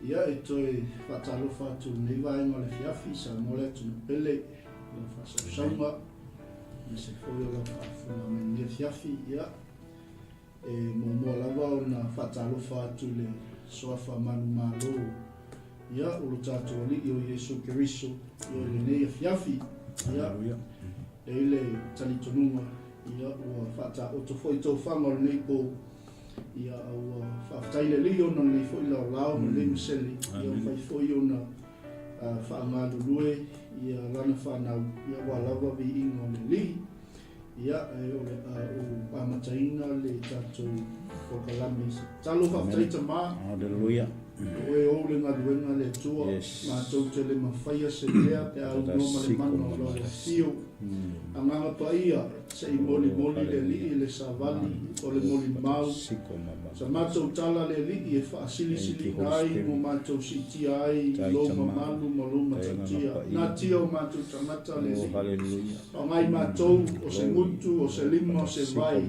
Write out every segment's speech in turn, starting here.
Ia, e toe faatalofa atu i lenei vaega o le afiafi i Samoa le atunuu pele i lau faasausauga, aemaise foi o lau faafofoga mai i lenei afiafi. Ia, e muamua lava ona faatalofa atu i le Suafa manumalo, ia, o lo tatou Alii o Iesu Keriso, ia, i lenei afiafi. Ia, e i ai le talitonuga, ia, ua faataoto foi tofaga o lenei po, Ia, a ua faafetai i le Alii ona o lenei foi laolao ma lenei masele, ia mafai foi ona faagalulue ia lana fanau, ia aua lava viiga o le Alii. Ia, ae o le a ou amataina le tatou polokalame i se tatalo. Faafetai Tama. Hallelujah. O oe ou le galuega le Atua, Yes. matou te le mafaia se mea pe a aunoa ma le mana o lau afio. Agaga Paia, se i molimoli le Alii i le savali o le molimau. Sa matou tala le Alii e faasilisiliina ai mo matou siitia ai i lou mamalu ma lou matautia. Natia o matou tagata le Alii. Faaaoga i matou o se gutu, o se lima, o se vai,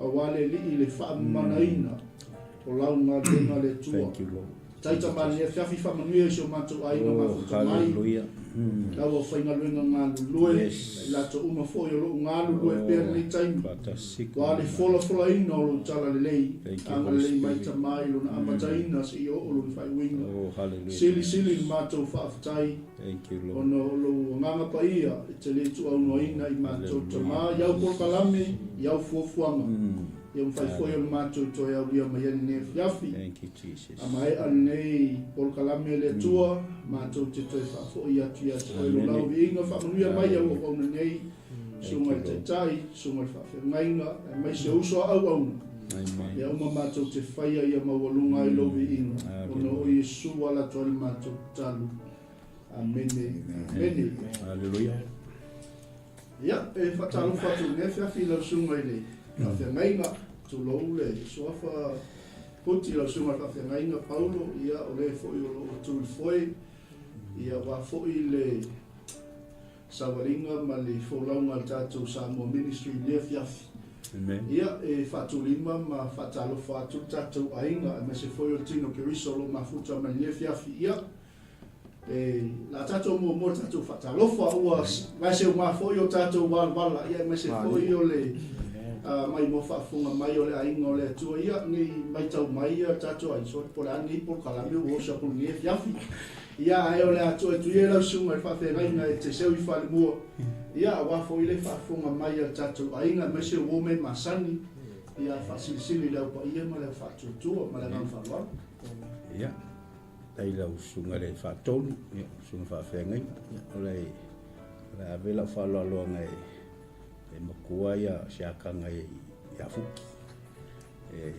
aua le Alii i le faamamanaina o lau galuega le Atua. Tai tamalii afiafi faamanuia i si o matou aiga mafuta mai, lau aufaigaluega galulue, ma i latou uma foi o lo o galulue pea i lenei taimi, aua le folafolaina o lou talalelei, agalelei mai Tama i lona amataina seia oo lona faaiuina. Silisili le matou faafetai ona o lou Agaga Paia e te le tuuaunoaina i matou Tama i au polokalame, i au fuafuaga. Ia mafai foi ona matou toe aulia mai ai lenei afiafi. Thank you, Jesus. A maea lenei polokalame a le Atua, matou te toe faafoi atu ia te oe lo lau viiga, faamanuia mai au auauna nei, susuga i le Taitai, susuga i le Faafeagaiga, aemaise o uso a auauna. Ia uma matou te faia ia maualuga ai lou viiga, ona o Iesu ala atu ai le matou tatalo. Amene. Amene. Hallelujah. Ia, e faatalofa atu i lenei afiafi i lau susuga i le faafeagaiga, tulou le suafa Puti, lau susuga i le faafeagaiga Paulo, ia, o le foi o lo o tu i le foe, ia, aua foi le savaliga ma le folauga a le tatou Samoa Ministry i lenei afiafi. Amen. Ia, e faatulima ma faatalofa atu le tatou aiga, aemaise foi o le tino Keriso o lo o mafuta mai i lenei afiafi. Ia, E, la tatou muamua le tatou faatalofa, ua vaeseuma foi o tatou valavala, ia aemaise foi o le maimoa faafofoga mai o le aiga o le Atua, ia nei maitau mai ia tatou aiga, sole po o le a lenei polokalame ua oso atu i lenei afiafi. Ia ae o le a tuu atu ia lau susuga i le faafeagaiga e te seu i falemua, ia aua foi le faafofoga mai a le tatou aiga, aemaise o uo mea masani, ia faasilisili i le au paia ma le au faatuatua ma le agaga faaaloalo. Ia. Tai lau susuga le faatonu, ia, susuga faafeagaiga, ia, o le, o le ave lau faaaloaloaga e, e matua ia se akaga i, i Afuki. E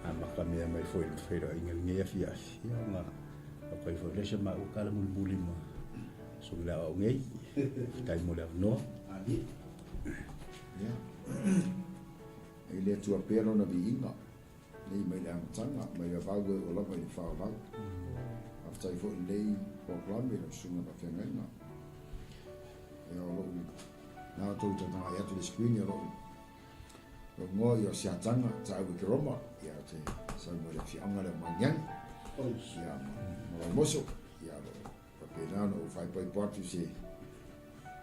amata mea mai foi le feiloaiga lenei afiafi, ia, ona faapea foi lea se maua tala mulimuli ma susuga le aoao nei. Tai mo le avanoa. Ia. E le Atua pea lona viiga. Nei mai le amataga, mai le vavau e oo lava i le faavavau. Faafetai foi i lenei polokalame i lau susuga faafeagaiga. Ia o lou na outou tagai atu i le screen ia lou lou ngoa ia o Siataga Taau i Keroma ia te sau mai le afioaga lea o Magiagi ia ma ma Vaimoso ia lo faapena ona ou faaipoipo atu i se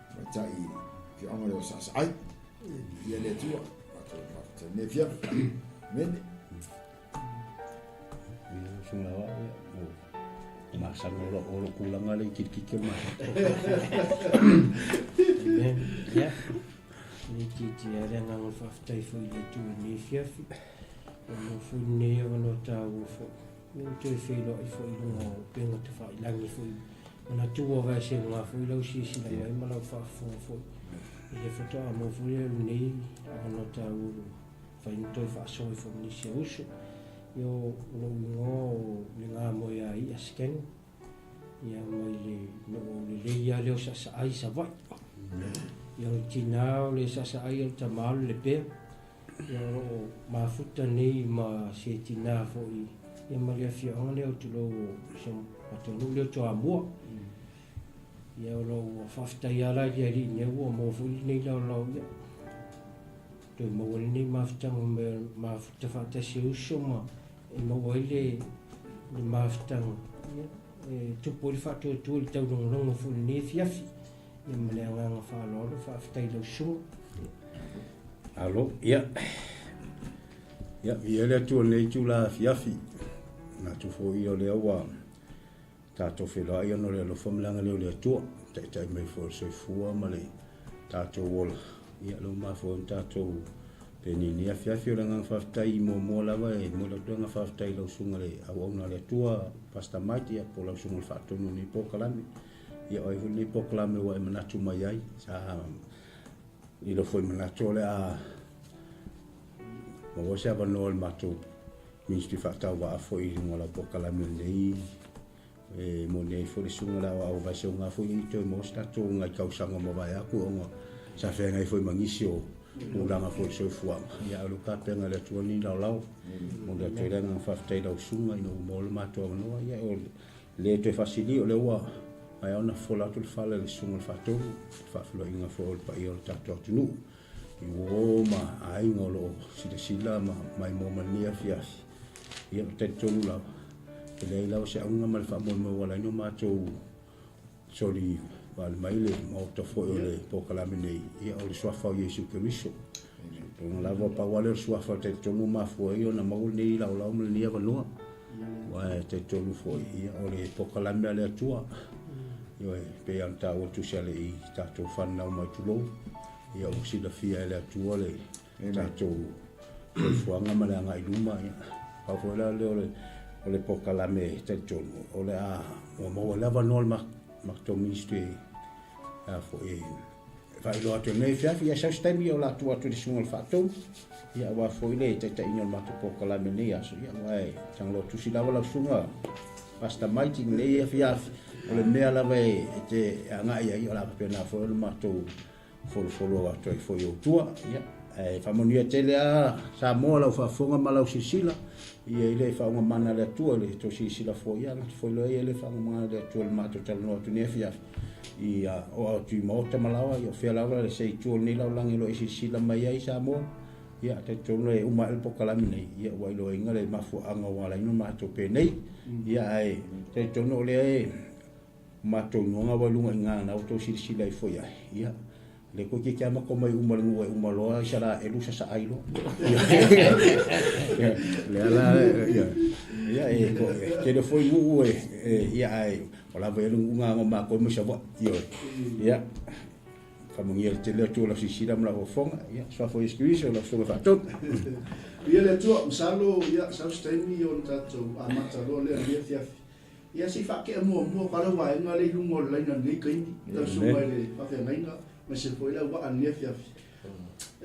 tamaitai i le afioaga lea o Saasaai. Ia le Atua, matou faafetai nei afiafi. Amene. Ia, susuga la wao, ia, o masana o lo tulaga le i kilikiki o le masana. Amen. Ia. Nei titi a le agaga o le faafetai foi i le Atua i lenei afiafi. Ua maua foi lenei avanoa taua foi. Ua toe feiloai foi i luga o upega tafailagi foi. Manatu ua vaeseuga foi lau silasila mai ma lau faafofoga foi i le faatoa maua foi lea o lenei avanoa taua ua mafai ona toe faasoa ai foi ma nisi o uso. Ia o lou igoa o Legamoeai'a Scan, ia mai le nuu lelei lava lea o Saasaai i Savaii. Ia o le tina o le Saasaai o le tama o le Lepea. Ia o lo o mafuta nei ma se tina foi ia ma le afioaga lea o tulou o se matou nuu lea o Toamua. Ia o lo o ua faafetai lava la i le Alii nei ua maua foi lenei laolao ia toe maua lenei mafutaga mafuta faatasi e uso ma e maua ai le le mafutaga ia e tupu ai le faatuatua i le taulogologo foi i lenei afiafi. Ia ma le agaga faaaloalo, faafetai i lau susuga. Alo, ia. Ia, viia le Atua i lenei itula afiafi. Manatu foi o lea ua tatou feiloai ona o le alofa ma le agalelei o le Atua, taitai mai foi o le soifua ma le tatou ola. Ia, lea ua mafua ai ona tatou penini afiafi. O le agaga faafetai muamua lava e momoli atu le agaga faafetai i lau susuga i le auauna a le Atua, Pastor Mike, ia, po o lau susuga i le faatonu o lenei polokalame. Ia, o ai foi lenei polokalame ua e manatu mai ai. Sa lilo foi manatu o le a maua se avanoa o le matou ministry faatauvaa foi i luga o lau polokalame lenei e moni ai foi le susuga i le aoao vaeseuga foi i toe maua se tatou nai tausaga ua mavae atu ona sa feagai foi ma nisi o tulaga foi o le soifuaga. Ia ae o lea ua tapena e le Atua lenei laolao. Momoli atu ai le agaga faafetai i lau susuga ina ua maua le matou avanoa. Ia o le toe faasili o lea ua maea ona fofola atu le fala i le susuga i le Faatonu, le faafeiloaiga foi o le paia o le tatou atunuu i uo ma aiga o lo o silasila ma maimoa mai lenei afiafi. Ia, ou te talitonu lava, e leai lava se auga ma le faamoemoe ua ala ai ona matou soli vale mai le maota foi o le polokalame nei, ia o le suafa o Iesu Keriso. Tona lava pau lava lea o le suafa e talitonu mafua ai ona maua lenei laolao ma lenei avanoa. Aua e talitonu foi, ia o le polokalame a le Atua. Ioe, pei ona taua tusi a le i tatou fanau mai tulou, ia ua silafia e le Atua le tatou soifuaga ma le agai i luma. Ia, pau foi la lea o le o le polokalame e talitonu o le a ua maua le avanoa le matou ministry a foi e faailoa atu nei afiafi. Ia sau se taimi o la tuu atu i le susuga i le faatonu, ia aua foi le taitaiina o le matou polokalame nei aso. Ia aua e tagaloa tusi lava lau susuga Pastor Mike i lenei afiafi, o le mea lava e te agai ai o le a faapena foi ona matou folofolo atu ai foi i ou tua. Ia, ae faamanuia tele lava Samoa lau faafofoga ma lau silasila ia i le faaugamana a le Atua i le tou silasila foi. Ia gata foi loa ia le faaugamana a le Atua i le matou talanoa atu nei afiafi ia oo atu i maota ma laoa. Ia o fea lava se itu o lenei lalolagi o lo o e silasila mai ai Samoa. Ia talitonu e uma ae le polokalame nei, ia ua iloaina le mafuaaga ua ala ai ona matou penei. Ia ae talitonu o lea e matou igoa ua i luga i ina na ua outou silasila ifo i ai. Ia, le toeitiiti lava matou mai uma i le nuu e uma loa Isaraelu sasaai loa. Lea la, ia, ia e tele foi nuu e, ia ae o lava ia le nuu na o matou mai Savaii. Ioe. Ia, faamanuia tele atu o lau silasila ma lau fofoga. Ia, suafa o Iesu Keriso, lau Susuga Faatonu. Ia le Atua, masalo, ia, sau se taimi ona tatou amata loa lea i lenei afiafi. Ia se i faatea muamua ka lau vaega lea i luga o le laina i lenei taimi, lau susuga i le faafeagaiga, aemaise foi le auvaa i lenei afiafi.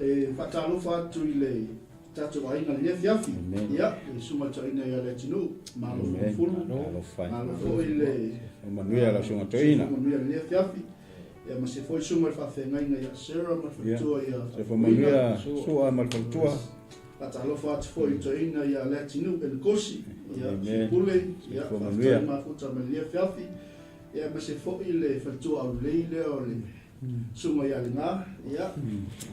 E faatalofa atu i le tatou aiga i lenei afiafi. Ia, le susuga i le toeaina ia Leatinuu, malo fulufulu, malo foi le Manuia lau susuga toeaina. Manuia i lenei afiafi. Ia, aemaise foi le susuga i le faafeagaiga ia Sarah ma le faletua ia Soifua manuia Sua ma le faletua. Faatalofa atu foi i le toeaina ia Leatinuu Enekosi, ia Sipule, ia faafetai mafuta mai lenei afiafi. Ia aemaise foi le faletua aulelei lea o le susuga ia Lega, ia.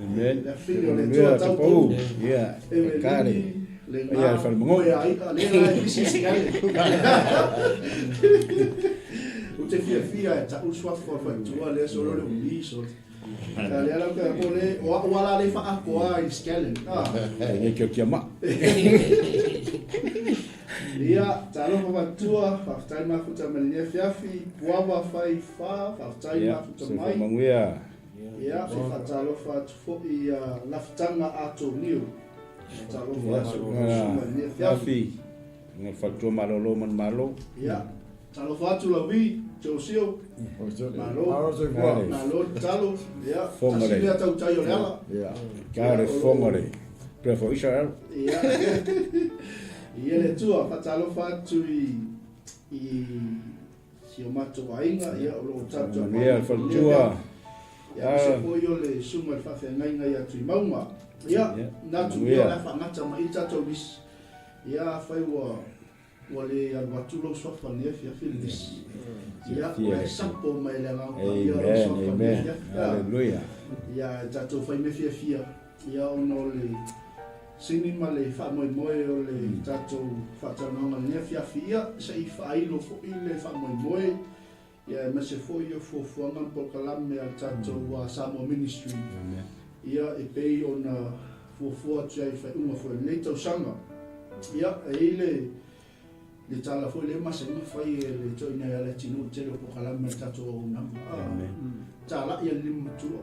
Amen. Le afifine o le Atua Taupou. Ia, Emelini, Lega, Moeai'a, lea la e misi si ale. Ou te fiafia e ta'u le suafa o le faletua lea solo le umi solo. Sa lea lau ka po le o a'u ala le faaatoa i le scallion. Ah. E le kia kia maa. Ia, talofa faletua, faafetai mafuta mai lenei afiafi, puava fai fa, faafetai mafuta mai. Soifua manuia. Ia, e faatalofa atu foi ia Lafitaga Atonio. Faatalofa atu i lenei afiafi. Ngai faletua malolo ma le malo. Ia, talofa atu Lauvi, Josio. Malo. Malo tatalo. Ia, tasi lea tautai o le ala. Ia, ka le fofoga le Prayer for Israel. Ia. Ia le Atua, faatalofa atu i i si o matou aiga, ia o lo o tatou mai. Manuia le faletua. Ia, aemaise foi o le susuga i le faafeagaiga ia Tuimauga. Ia, natu ia o le a faagata mai i tatou lisi. Ia afai ua ua le alu atu lou suafa i lenei afiafi le lisi. Ia, o la e sapo mai e le Agaga Paia lou suafa i lenei afiafi. Hallelujah. Ia, e tatou fai mea fiafia, ia ona o le Sini ma le faamoemoe o le tatou faatalanoaga i lenei afiafi, ia se i faailo foi le faamoemoe, ia aemaise foi o fuafuaga ma polokalame a le tatou Samoa Ministry, ia e pei ona fuafua atu ai i faaiuga foi o lenei tausaga. Ia, e i ai le le tala foi lea masani ona fai e le toeaina ia Leatinuu i le tele o polokalame a le tatou auaunaga. Talai a le lima matua.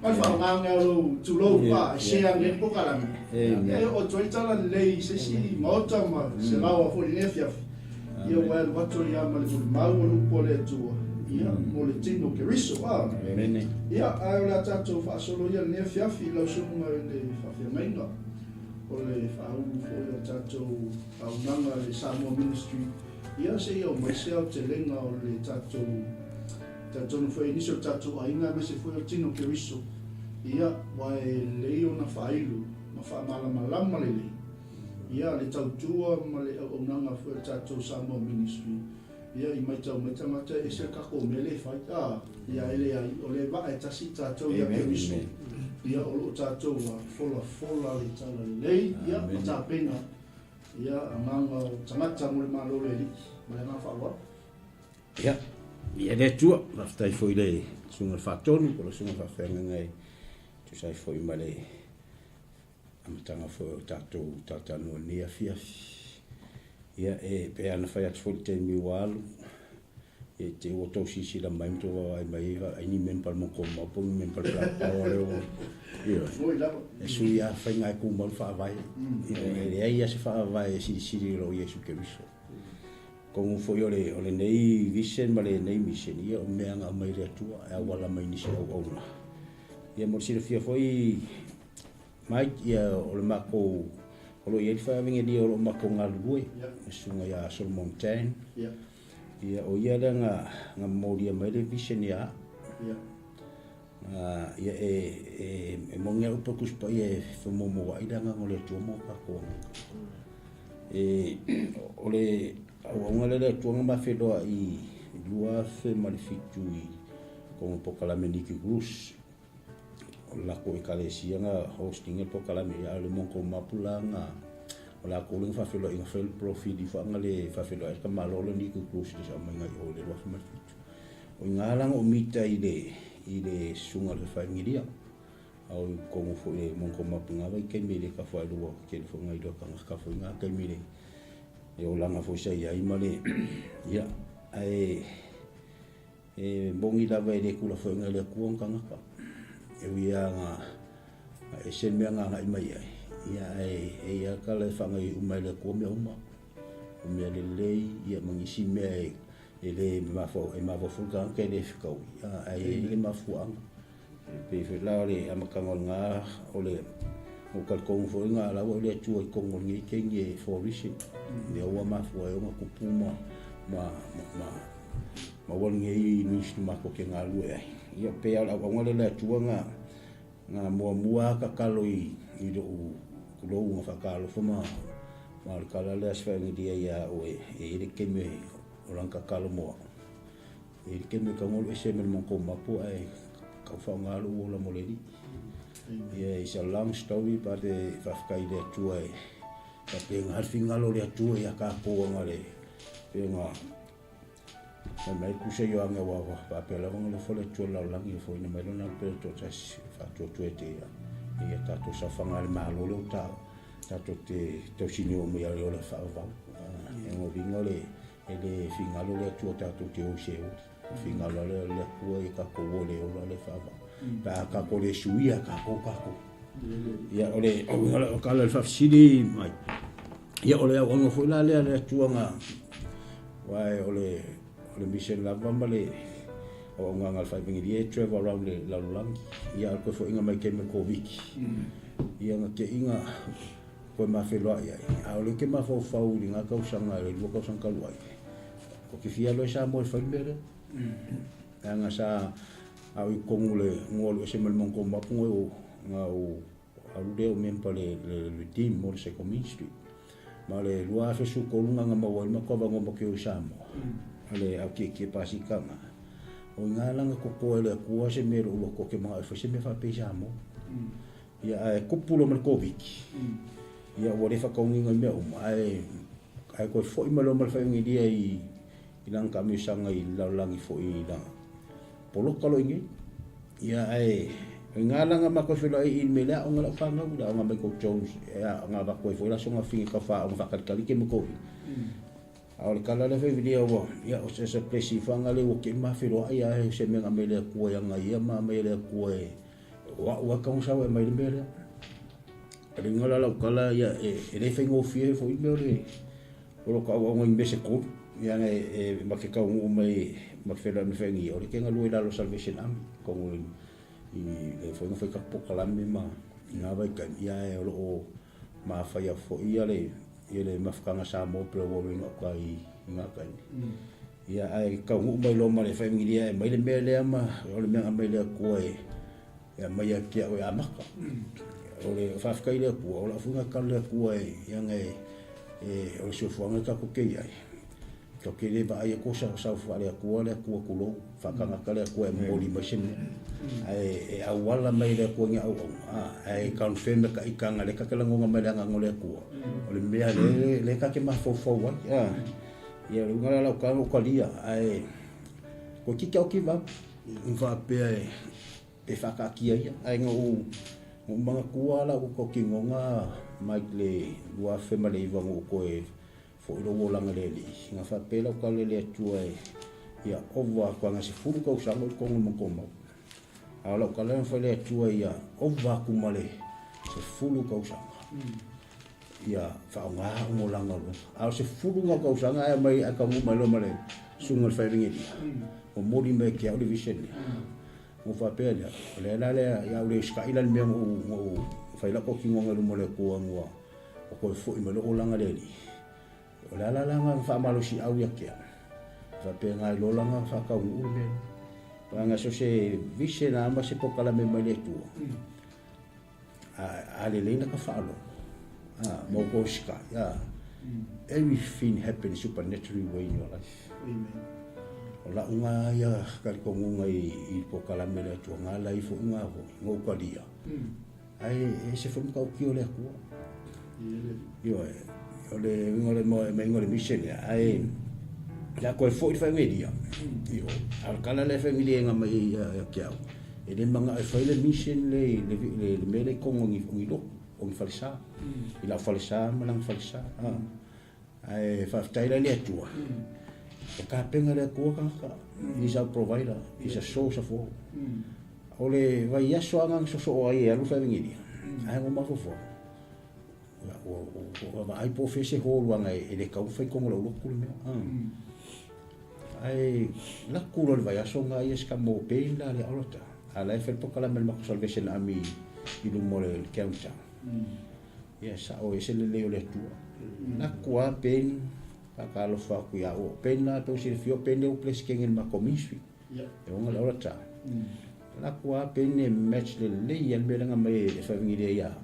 Ma le faaaogaga o lou tulou a e share nei le polokalame. E oo atu ai tala lelei i se isi maota ma se laoa foi i lenei afiafi. Ia ua e alu atu ai lava ma le molimau o le upu a le Atua, ia, mo le tino o Keriso. Ia, ae o le a tatou faasolo ia lenei afiafi i lau susuga i le faafeagaiga. O le faaulu foi o tatou auaunaga le Samoa Ministry, ia se i aumai se aotelega o le tatou talitonu foi i nisi o tatou aiga aemaise foi o tino Keriso, ia aua e lelei ona faailo ma faamalamalama lelei ia le tautua ma le auaunaga foi a le tatou Samoa Ministry, ia i maitau mai tagata e ese le tatou mea lea e fai, a, ia e leai, o lea e vaa e tasi tatou ia Keriso, ia o lo o tatou folafola le tala lelei, ia ma tapena ia agaga o tagata mo le Malo o le Alii. Ma le agaga faaaloalo. Ia, ia le Atua, faafetai foi i le Susuga i le Faatonu po o le Susuga Faafeagaiga e tusa ai foi ma le amataga foi o tatou talatalanoa i lenei afiafi. Ia, e pei lava ona fai atu foi i le taimi ua alu, ia i te i ua outou silasila mai ma outou vaavaai mai ai ni member o le Montgomery po o ni member o le Black Power lea ua, ioe, e sui lava faiga e tumau le faavae. E leai lava se faavae e silisili i lo Iesu Keriso. Atonu foi o le, o lenei vision ma lenei mission, ia o mea na aumai e le Atua e auala mai i nisi o auauna. Ia mo le silafia foi, Mike, ia o le matou, o lo o i ai le faevegelia o lo o matou galulue, le susuga ia Solomon Tan. Ia o ia lea na, na momolia mai le vision ia au. Ia e, e, e moni a upu a Tusi Paia e femoumouai le agaga o le Atua mo tatou agaga. E, o le auaunaga lea le Atua na ma feiloai i 2007 i kona polokalame Nicky Cruz. O le latou ekalesia na host ina le polokalame ia, a o le Monko Mapu la na o latou lea na faafeiloai na fai le profili foi na le faafeiloai ai le tamaloa lea o Nicky Cruz i le aumaiga i o i le 2007. O i ina la na ou mita i le i le susuga i le Fefaegelia a o i totonu foi i le Monko Mapu i na vaitaimi e le tafailua tele foi nai iloa tagata foi i na taimi i le le olaga foi sa i ai ma le ia ae E moni lava e le tulafoina e le Atua ona tagata, e ui lava na ese le mea na agai mai ai, ia ae e i ai lava le tala e faagaoioi uma e le Atua mea uma, o mea lelei ia ma nisi mea e le mafaufau foi le tagata e le fetaui, ae i ai le mafuaaga. E pei foi la o le amataga o lena, o le ua talitonu foi na ala ua le Atua i totonu o lenei taimi e for reason. Lea ua mafua ai ona tupu ma ma ma maua lenei ministry matou te galulue ai. Ia pei lava o le auaunaga lea a le Atua na na muamua lava tatalo i i lou tulou na faatalofa ma ma o le tala lea a se faegelia ia au e i ai le taimi o lana tatalo mo au. E like me ka ngolu ese me le mongkou mapu ae kau whaonga alu ola mo le alii. Yeah, it's a long story but e whawhikai le Atua e whapenga hal fingalo le Atua ia ka kōanga le penga mai mai kusa i oanga wa wa whapea lava ngalo fo le Atua lau langi o fo ina mai lona pe to tasi whatua tue te ia ia tātou sawhanga le malo le o tā tātou te tausini o mai ale o le whaavau. E ngovinga le E le fingalo le Atua tatou te o i se oli. O fingalo le le Atua i kakou o le ola le whaava. Pe a kakou le suia, kakou kakou. Ia o le o le o kala le whafisili mai. Ia o le au anga foi la lea le Atua nga wae o le o le mission lava ma le o au nganga le whaevengelia e travel around le lalolagi. Ia al koe fo inga mai ke me Koviki. Ia nga te inga Koe mafeloaʻi ai, ʻaʻole ke mafaufau i ngā tausaga i le 2 tausaga talu ai. Ko ke fia loe Samoa e fai le mea lea. Leaga sa au i totonu le ngoa alu ese ma le Monko Mapu ngoe o nga o alu lea o member le le Redeem mo le Second Ministry. Ma le 2013 nga nga maua ai le matou avanoa ma ke o i Samoa. Ale au kiekie pasika nga. O i nga langa kokoa e le Atua se mea i lou loto ke manao e fai se mea faapea i Samoa. Ia ae kupu loa ma le Koviti, ia ua le faataunuina i mea uma, ae ae toe foi mai loa ma le faaiugilia i i lana taamilosaga i le lalolagi foi i lana poloka loa i inei. Ia ae o i ina la na matou feiloai i le mea le aoga lau fanau, le aoga Michael Jones, e na avatu ai foi la soga fine tau faaoga faatalitali ke ma Koviti. A o le tala lea faivilia ua, ia o se se blessing foi lea ua te i ma feiloai ae o se mea na aumai e le Atua e agaia ma aumai e le Atua e o au lava tau sau e aumai le mea lea. O le uiga la o lau tala ia e le faigofie foi le mea o le o lo tau auauga i mea se tolu. Ia e ma te taunuu mai ma te feiloai ma faiagia o le te galue i lalo o Salvation Army tonu i le foi na fai tatou polokalame ma i na vaitaimi ia ae o lo o mafaia foi ia le ia le mafutaga Samoa pei ua i gauta i na taimi. Ia ae taunuu mai loa ma le faimilia e aumai le mea lea ma o le mea na aumai le Atua e e aumai ia te au e amata. O le faafetai i le Atua, o lau foi tatalo i le Atua e ia e e o le soifuaga e tatou te i ai. Tatou te le vaai atu o sau faale-Atua le Atua tulou, faatagata le Atua e momoli mai se mea. Ae e auala mai le Atua i ni auauna, ae confirm e ka itaga lea ta te lagona mai le agaga o le Atua, o le mea lea lea ta te mafaufau ai. Ia o le uiga la o lau tala ua talia, ae toeitiiti lava ou give up i faapea e faataatia ia. Ae na ou manatua lava lau tautinoga mai le 2009 na ou toe foi lou olaga i le Alii, na faapea lau tala i le Atua e ia ova atu ana 10 tausaga o i totonu o le matou A o lau tala na fai le Atua ia ova atu ma le 10 tausaga. Ia faaaoga au olaga o luga. A o 10 ngau tausaga ae aumai ae taunuu mai loa ma le susuga i le Faiavegelia, momoli mai ia te au le vision lea. Ona ou faapea lea, o lea la lea ia au le usitai la le mea na ou fai lau tautinoga i luma o le Atua ua toe foi mai lou olaga le Alii. O le ala la na faamalosiau ia te au, faapena ai loa la na faataunuu le mea lea. Leaga so se vision lava ma se polokalame mai le Atua, a lelei la ka faalogo, ma outou usitai, everything happens supernaturally way in your life. Amen. O lau ngā ia talitonuga i polokalame le Atua, ngā lai foi ngā foi, ngā utalia. Ae e ese foi matautia o le Atua. Ioe, o le uiga o le maiga o le mission lea, ae ia toe foi le faaiuga Io, a o le tala lea e faaiuga e mai ia te au, e le manao e fai le mission le le le mea lea i totonu o ni lotu, o ni falesa, i lau falesa ma lana falesa. Ae faafetai la i le Atua, e tapena le Atua tagata, He is our provider, He is a source of all. O le vaiaso lava na sosoo ai e alu faevegelia, ae ua mafaufau, ua vaai po o fea se holuaga e le tatau ona fai i totonu o lau lotu le mea. Ae laku loa i le vaiaso na ia se kamo pain la le aolata. A la e fai le polokalame a le matou Salvation Army i luma o le counter. Ia sao ese le lelei o le Atua. Laku lava pen, faatalofa atu ia au. O pen la, pei ua silafia o pen lea ua president i le matou ministry. E oga le aolata. Laku lava pen e match lelei lava le mea lea na aumai e faavagilia ia au.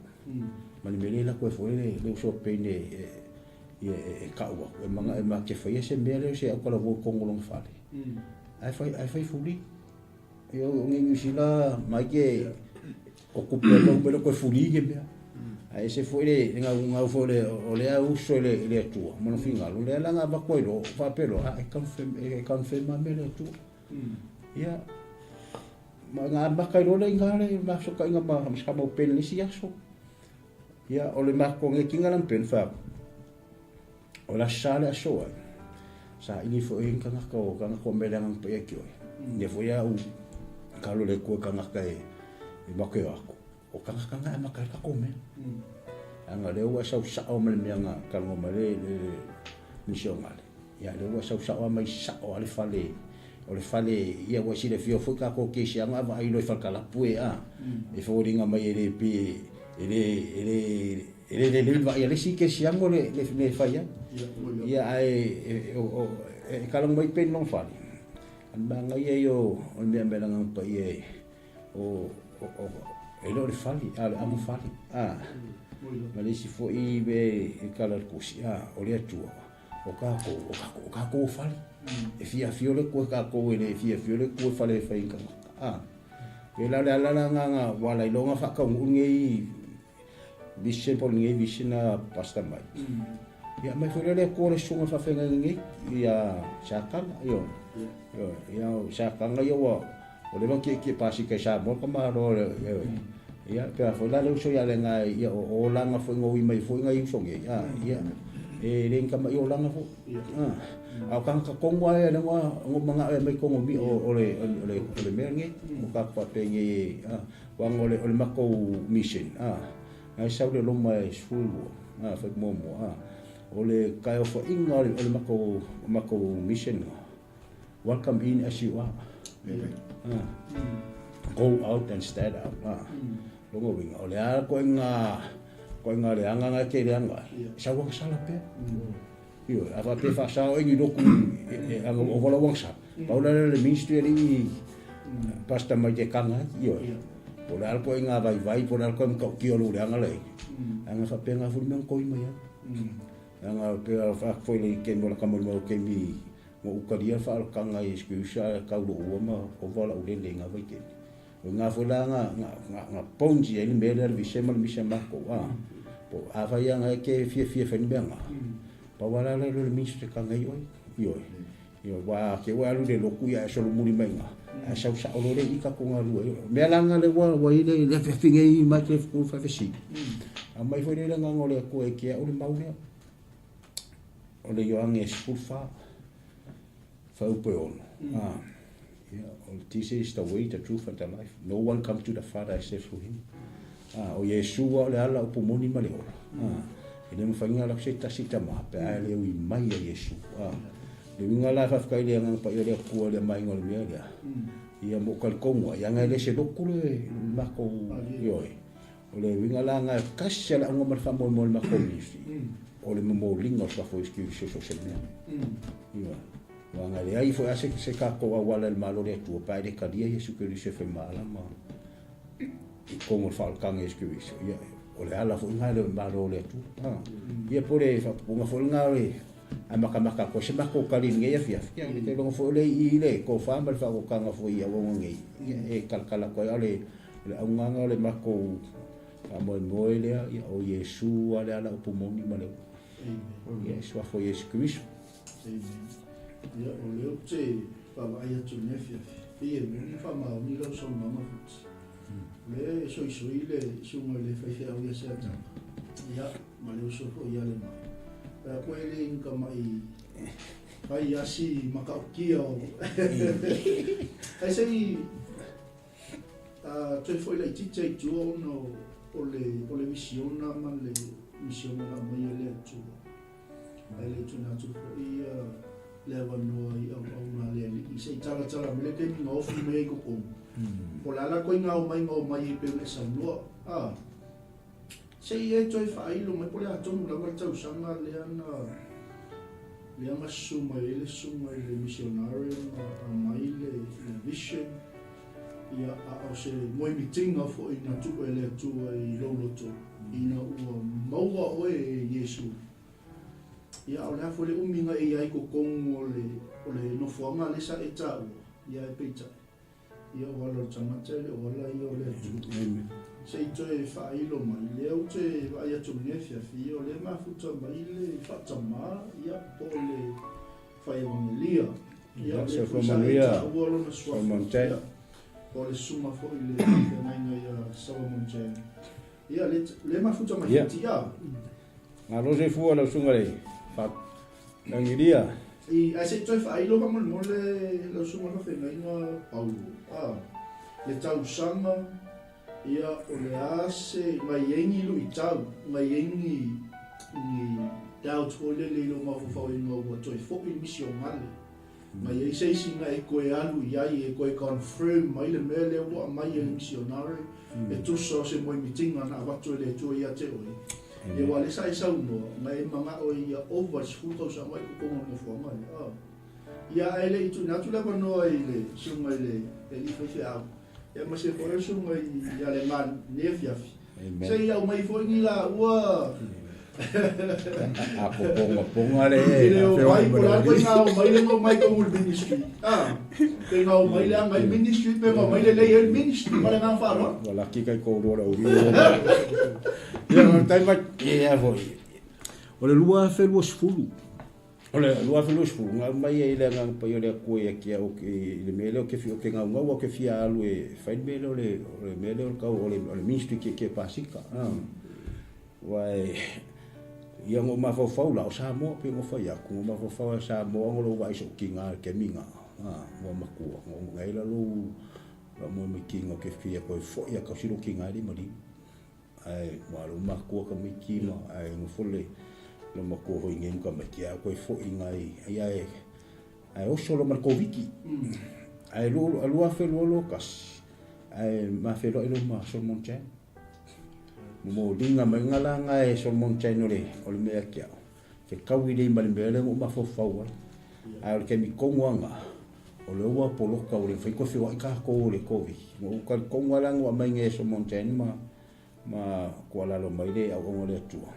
Ma le mea lea e laku ai foi le uso a pen e e tau atu, e mana e ma te faia se mea lea o se autalavou i totonu o lona fale. Ae fai, ae fai fuli. Ia o nei Niu Sila mai ke o kupe alo mai loko e fuli ke mea. Ae ese foi le le gau gau foi le o lea uso i le i le Atua ma lona finagalo lea la na avatu ai loa faapea loa a e confirm e confirm lava mea le Atua. Ia ma na amata ai loa lea i ina le masootaiga ma ma se mau peni i le isi aso. Ia o le matou connect-ina la ma peni fai atu O le aso sa le aso ai, saili foi ai tagata o tagata o mea leaga paia ki oe. Ia foi au kalo le kua tagata e e make o aku. O tagata nga e maka e kako mea. Anga le ua sau sao ma le mea nga kalongo mai le le nisi o ngale. Ia le ua sau sao mai sao a le fale o le fale ia ua silafia foi kākou kesi anga vaai loa i falekalapu e a e foliga mai e le pe e le e le E le lelei le vaai a le isi kerisiano le le mea e fai ai. Ia ae e kalaga mai pea i lona fale, a le manaia ia o le mea mea lagaga paia e o e le o le fale, a o le amo fale. A ma le isi foi mea e kala le kusi, a o le Atua, o kākou, o kākou, o kākou o fale. E fiafia le Atua kākou e le fiafia le Atua fale e fai i tagata. A. Pei la o le ala la agaga ua ala ai loa ona faataunuu lenei vision po o lenei vision a Pastor Mike. Ia aumai foi lea le Atua le susuga faafeagaiga nei ia Satana, ioe. Ioe, ia o Satana ia ua ua leva ona tietie pasika i Samoa le tamaloa ioe. Ia pe a foi la le uso ia le ia o olaga foi na ui mai foi nai uso nei, a ia e le ni tama'i olaga foi. A, a o tagata tonu lava ia lea na ou mana'o e aumai i totonu o le o le o le mea lenei, o tatou faapea nei, a, aua o le matou mission, a, na e sau le Roma e 12, a, fai muamua, a, o le taeofaiga o le matou mission, welcome in as you are. A, go out and stand out. A, lona uiga, o le a koe leaga na e te leaga ai, sau agasala pea. Ioe, a faapea e faasao ai ni lotu e ana ua ova lau agasala, pau la lea o le ministry a alii pastor mai te kanga ai, ioe. Po o le a le ituaiga vaivai, po o le a le ituaiga matautia o lou leaga la i ai, leaga faapea na fuli mea na toi mai ai. Leaga pei ona fai atu foi i le taimi o lata molimau taimi na ou talia le faaolataga i excuse ae tau lou ua ma ova lau lele i na vaitaimi. O i na foi la na ponzi ai le mea lea le vise ma le misa matou a. Po afai lava na e te fiafia e fai le mea na, pau lava la lea o le ministry e kanga ai oe, ioe. Ioe, aua te i ua e alu i le lotu ia e solomuli mai ina, ae sau sao loa lea i i tatou galue ai. O mea la na lea ua i ai le afiafi nei ma te faafesili, aumai foi lea i le agaga o le Atua e te au le mau lea. O le Ioane 14, fuaiupu e 6. Ah, yeah, Jesus is the way, the truth and the life. No one comes to the Father except through him. Ah, o Iesu o le ala upu moni ma le ola. Ah, e le mafai ona alu atu se tasi tama pe a e le ui mai a Iesu. Ah, le uiga la e faafetai i le agaga paia o le Atua i le aumaiga o le mea lea. Ia mo talitonu ai, ana e le se lotu le matou ioe. O le uiga la na e tasi a le auga ma le faamoemoe o le matou ministry, o le momoliga o le Suafa o Iesu Keriso i so o se mea. Ioe. Aua na leai foi lava se tatou auala i le Malo o le Atua pe a e le talia Iesu Keriso e fai malama i totonu o le faaolataga Iesu Keriso. Ia, o le ala foi lena i le Malo o le Atua. Ia po o le faaupuga foi lena o le a matamata atu ai se matou tali i lenei afiafi. Ia, ou te iloa foi o lea i i le tofa ma le faautautaga foi i auauna nei, ia, e talatala atu ai. A o le O le augaga o le matou faamoemoe lea, ia, o Iesu lava le ala upu moni ma le ola. Ia, e suafa o Iesu Keriso. Amen. Ia, o lea ou te vaavaai atu i lenei afiafi, pei e moni faamaoni lau saunoaga Futi. O lea e soisoi le susuga i le faifeau ia Seatama, ia, ma le uso foi ia Lemai. Pea koe e le i tamai fai asi matautia o... Ai se i Toe foi laitiiti ai tua ona o le o le misiona ma le misiona na aumaia e le Atua. Ae le i tuuina atu foi ia le avanoa i auauna a le Alii se i talatala mai le taimi na ofi mai ai i totonu. Po o le a la koe na omai na omai ai pei ona e saunoa. A, se i e toe faailo mai po o le a tonu lava le tausaga lea na lea na susu mai ai le susuga i le misionare ma aumai le vision Ia, a o se moemitiga foi na tuu e le Atua i lou loto, ina ua maua oe e Iesu. Ia, a o le a foi le umi na e i ai i totonu o le, o le nofoaga lea sa e taua, ia e peitai, ia o ala o le tagata e le o ala ia o le Atua. Amen. Se i toe faailo mai, lea ou te vaai atu i lenei afiafi, ia o lea e mafuta mai le faatamā, ia, po o le fai-evagelia. Ia, o lea foi sa e taua lona suafa. Ia, o le susuga foi i le feagaiga ia Solomon Chang. Ia, le, le mafuta mai yeah. Fiti, ia. Malo soifua lau susuga le Fatangilia. I, ae se i toe faailo faamolemole lau susuga le faafeagaiga Paulo. Ah, le tausaga, ia, o le a se, nai ai ni luitau, nai ai ni, ni doubt foi lele i lou mafaufau ina ua toe foi le misionale. Nai ai se isi na e toe alu i ai e toe confirm mai le mea lea ua aumai e le misionare, e tusa o se moemitiga na avatu e le Atua ia te oe. Ia aua o lea sa e saunoa, na e manao ia ova i le 10 tausaga i totonu o le nofoaga lea. Ah. Ia ae le i tuuina atu le avanoa i le susuga i le alii faifeau, ia ma se foi o le susuga ia Leman i lenei afiafi. Se i aumai foi ni laua. A ko ponga ponga le E le o mai, po le koe ngā o mai le ngau mai ko le ministry. Ah, pe ngau mai le ngai ministry, pe ngau mai le lei el ministry, ma le ngā wharoa. Wala ki kai ko ro o ri. Ia o tai mai ia foi. O le 2020. O le 2020 ngā mai e le ngā pai o le koe e kia o ke le mele o ke fi o ke ngau ngau o ke fia alu e fai mele o le mele o kau o le ministry ke ke pasika. Ah. Wai ia ngo mafaufau la o Samoa pe ngo fai aku ngo mafaufau a Samoa ngo lo vai so kinga ke minga. Ah, mo makua ngo ngai la lo la mo me kinga ke fia ko fo ia ka silo kinga li mali. Ai mo lo makua ka mi kima ai ngo fole lo makua hoi ngem ka me kia ko fo ingai ai ai ai o solo mar koviki. Ai lo lo afe lo lo kas. Ai ma fe lo lo ma Solomon Chan. Mo linga mai ngala ngai Solomon Chan o le mea kia. Fe kawi le ma le mea le ngo mafaufau ai. Ai o le kemi kongo anga. O le ua poloka o le fai ko fe wa ka ko le kovi. Mo ka kongo ala ngo mai ngai Solomon Chan ma ma ko ala lo mai le au ngo le atua.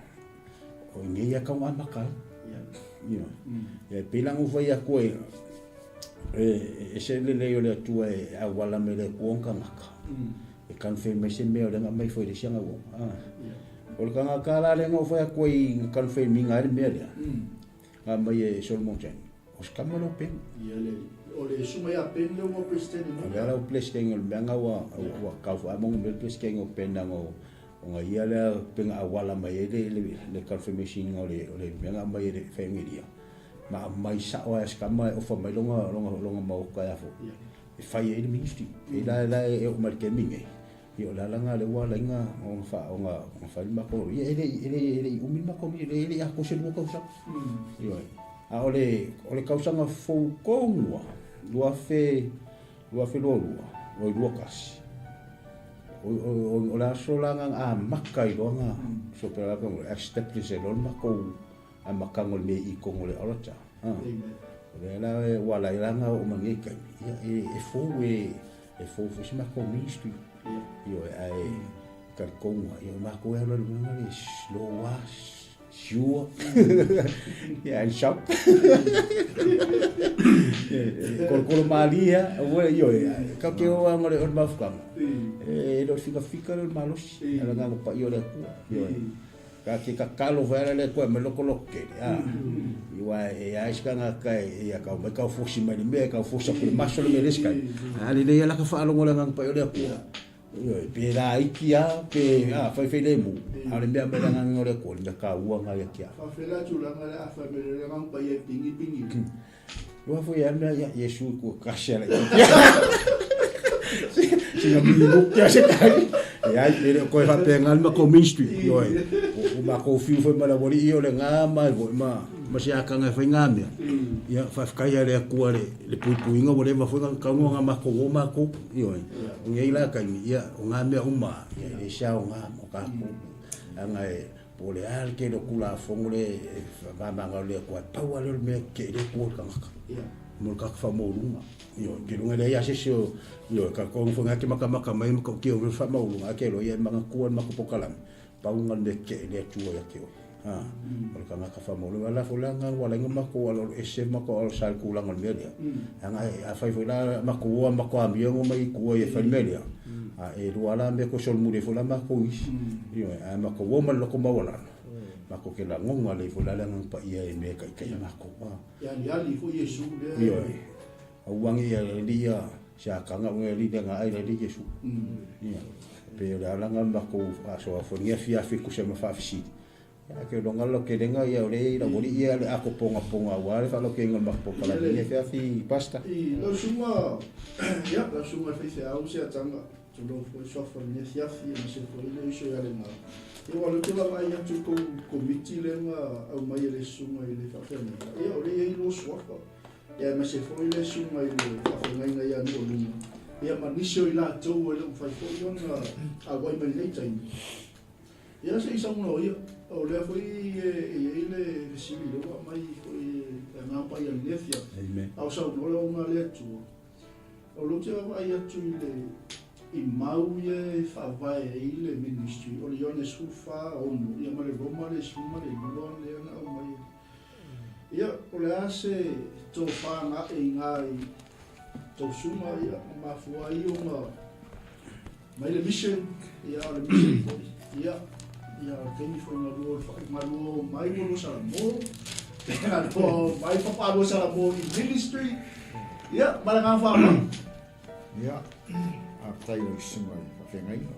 O ngai ia ka wa maka. You know. Ia pila ngo fai aku e e se le le o le atua e a wala me le kuonga ngaka. E kan fe me se me o le mai foi le sianga wo. Ah. O le kanga kala le ngo foi aku i kan fe mi ngai me le. A mai e Solomon Chan. O skama lo pen. Ia le, o le suma ia pen le ua president O le ala o president o le mea ua ua kau fa mo me president o pen na ngo o ngai ia le penga awala mai e le le confirmation o le mea mai le whengiria. Ma mai sa o skama o fa mai longa longa longa mau ka ia fo. E fai e le ministry. E la la e o mar ke minge. Ia o la langa le ua lainga o fa o nga fa ma ko ia ele ele ele umi ma ko ele ele a ko se lu kausa. Ia. A o le kausa nga fo kongua. Lua fe lua o lua kasi. O la so la nga a maka i longa so pe la ko establish e lon ma ko a maka ngol me i ko ngol orata. Ah. O le la wala i langa o mangi kai. Ia e fo e e fo fo se ma ko ministry. Io ai ka konga io ma ko e lo le slow was sure. Yeah, and shop. Kolo malia, o io ka ke o ngore o mafukanga. E lo fika fika le malosi, ala nga pa io le ku. Io ka ke ka kalo vera le ku me loko loke. Ah. Io e ai ska nga ka e ka me ka fosi mai me ka fosa ku maso le leska. Ali le ala ka fa lo ngore nga pa io le ku. Io pe la ikia pe a fai fai le mu. Ale mea me nga ngore ko le ka ua nga ia kia. Fa fela tulaga le afa me le ngang pa ia pingi pingi. Lua foi a mea ia Yesu ku kasia le. Singa mi lu kia se kai. E ai ele ko fa pe ngal ma ko ministry io e. O ma ko fiu foi mala wori io le nga ma foi ma ma se aka ngai foi nga mea. Ia fa kai ale ku ale le pui pui nga wole ma foi ka nga ma ko o ma ko io e. O ngai la kai ia o nga mea uma ia le sa o nga o ka ku. Anga e po le al ke lo kula fongo le va ma nga le ko pau ale le me ke le ku ka ngaka. Mo ka fa mo lunga. Io ke lunga le ia se se io ka ko fo ngake maka maka mai mo ke o fa mo lunga ke lo ia manga ku ma ko pokalam. Pau nga le ke le tu ia ke o. Ha. O ka ngaka fa mo lunga la fo la nga wala nga ma ko ala ese ma ko ala sal ku la ngol me le. Anga a fai fo la ma ko o ma ko am io mai ku ia fa me le. A e ro ala me ko sol mure fo la ma ko is. Io a ma ko o ma lo ko ma wala. Ma ko ke la ngonga le fo la la nga pa ia e me kai kai ma ko. Ia ali ali fo Yesu le. Io a uangi ia le lia se akanga o le lia nga ai le Yesu. Ia. Pe la la nga ma ko a so a fo ngia fia fi ku se ma fa fi. Ia ke lo ngalo ke lenga ia o le la wori ia le ako ponga ponga wa le fa lo ke ngol ma po kala ngia fia fi pasta. I lo suma ia la suma fe se au se atanga to lo fo so fo ngia fia fi ma se fo ile iso ia le nga. Ia wa lo tula vai atu ko komiti le nga au mai le suma ile fa fe nga. Ia o le ia lo swafa. Ia ma se fo ile suma ile fa fe nga ia no lunga. Ia ma nisio i la tou le fai fo ia a wai mai le tai. Ia se isa mo ia o le foi e ile sili le wa mai foi nga pa ia le fia. Amen. Au sa no le nga le tu. O lo te wa ia tu ile i mau ia e faavae ai le ministry o le Ioane 14, 6 ia ma le Roma le 12 lea na aumai ai. Ia, o le a se tofa na ae i ina i tou susuga ia na mafua ai ona mai le mission, ia o le mission foi, ia, ia o le taimi foi na lua na lua mai ua lua salamo, na lua mai faapalua salamo i ministry, ia, ma le agaga faaaloalo. Ia, faafetai i lau susuga i le faafeagaiga.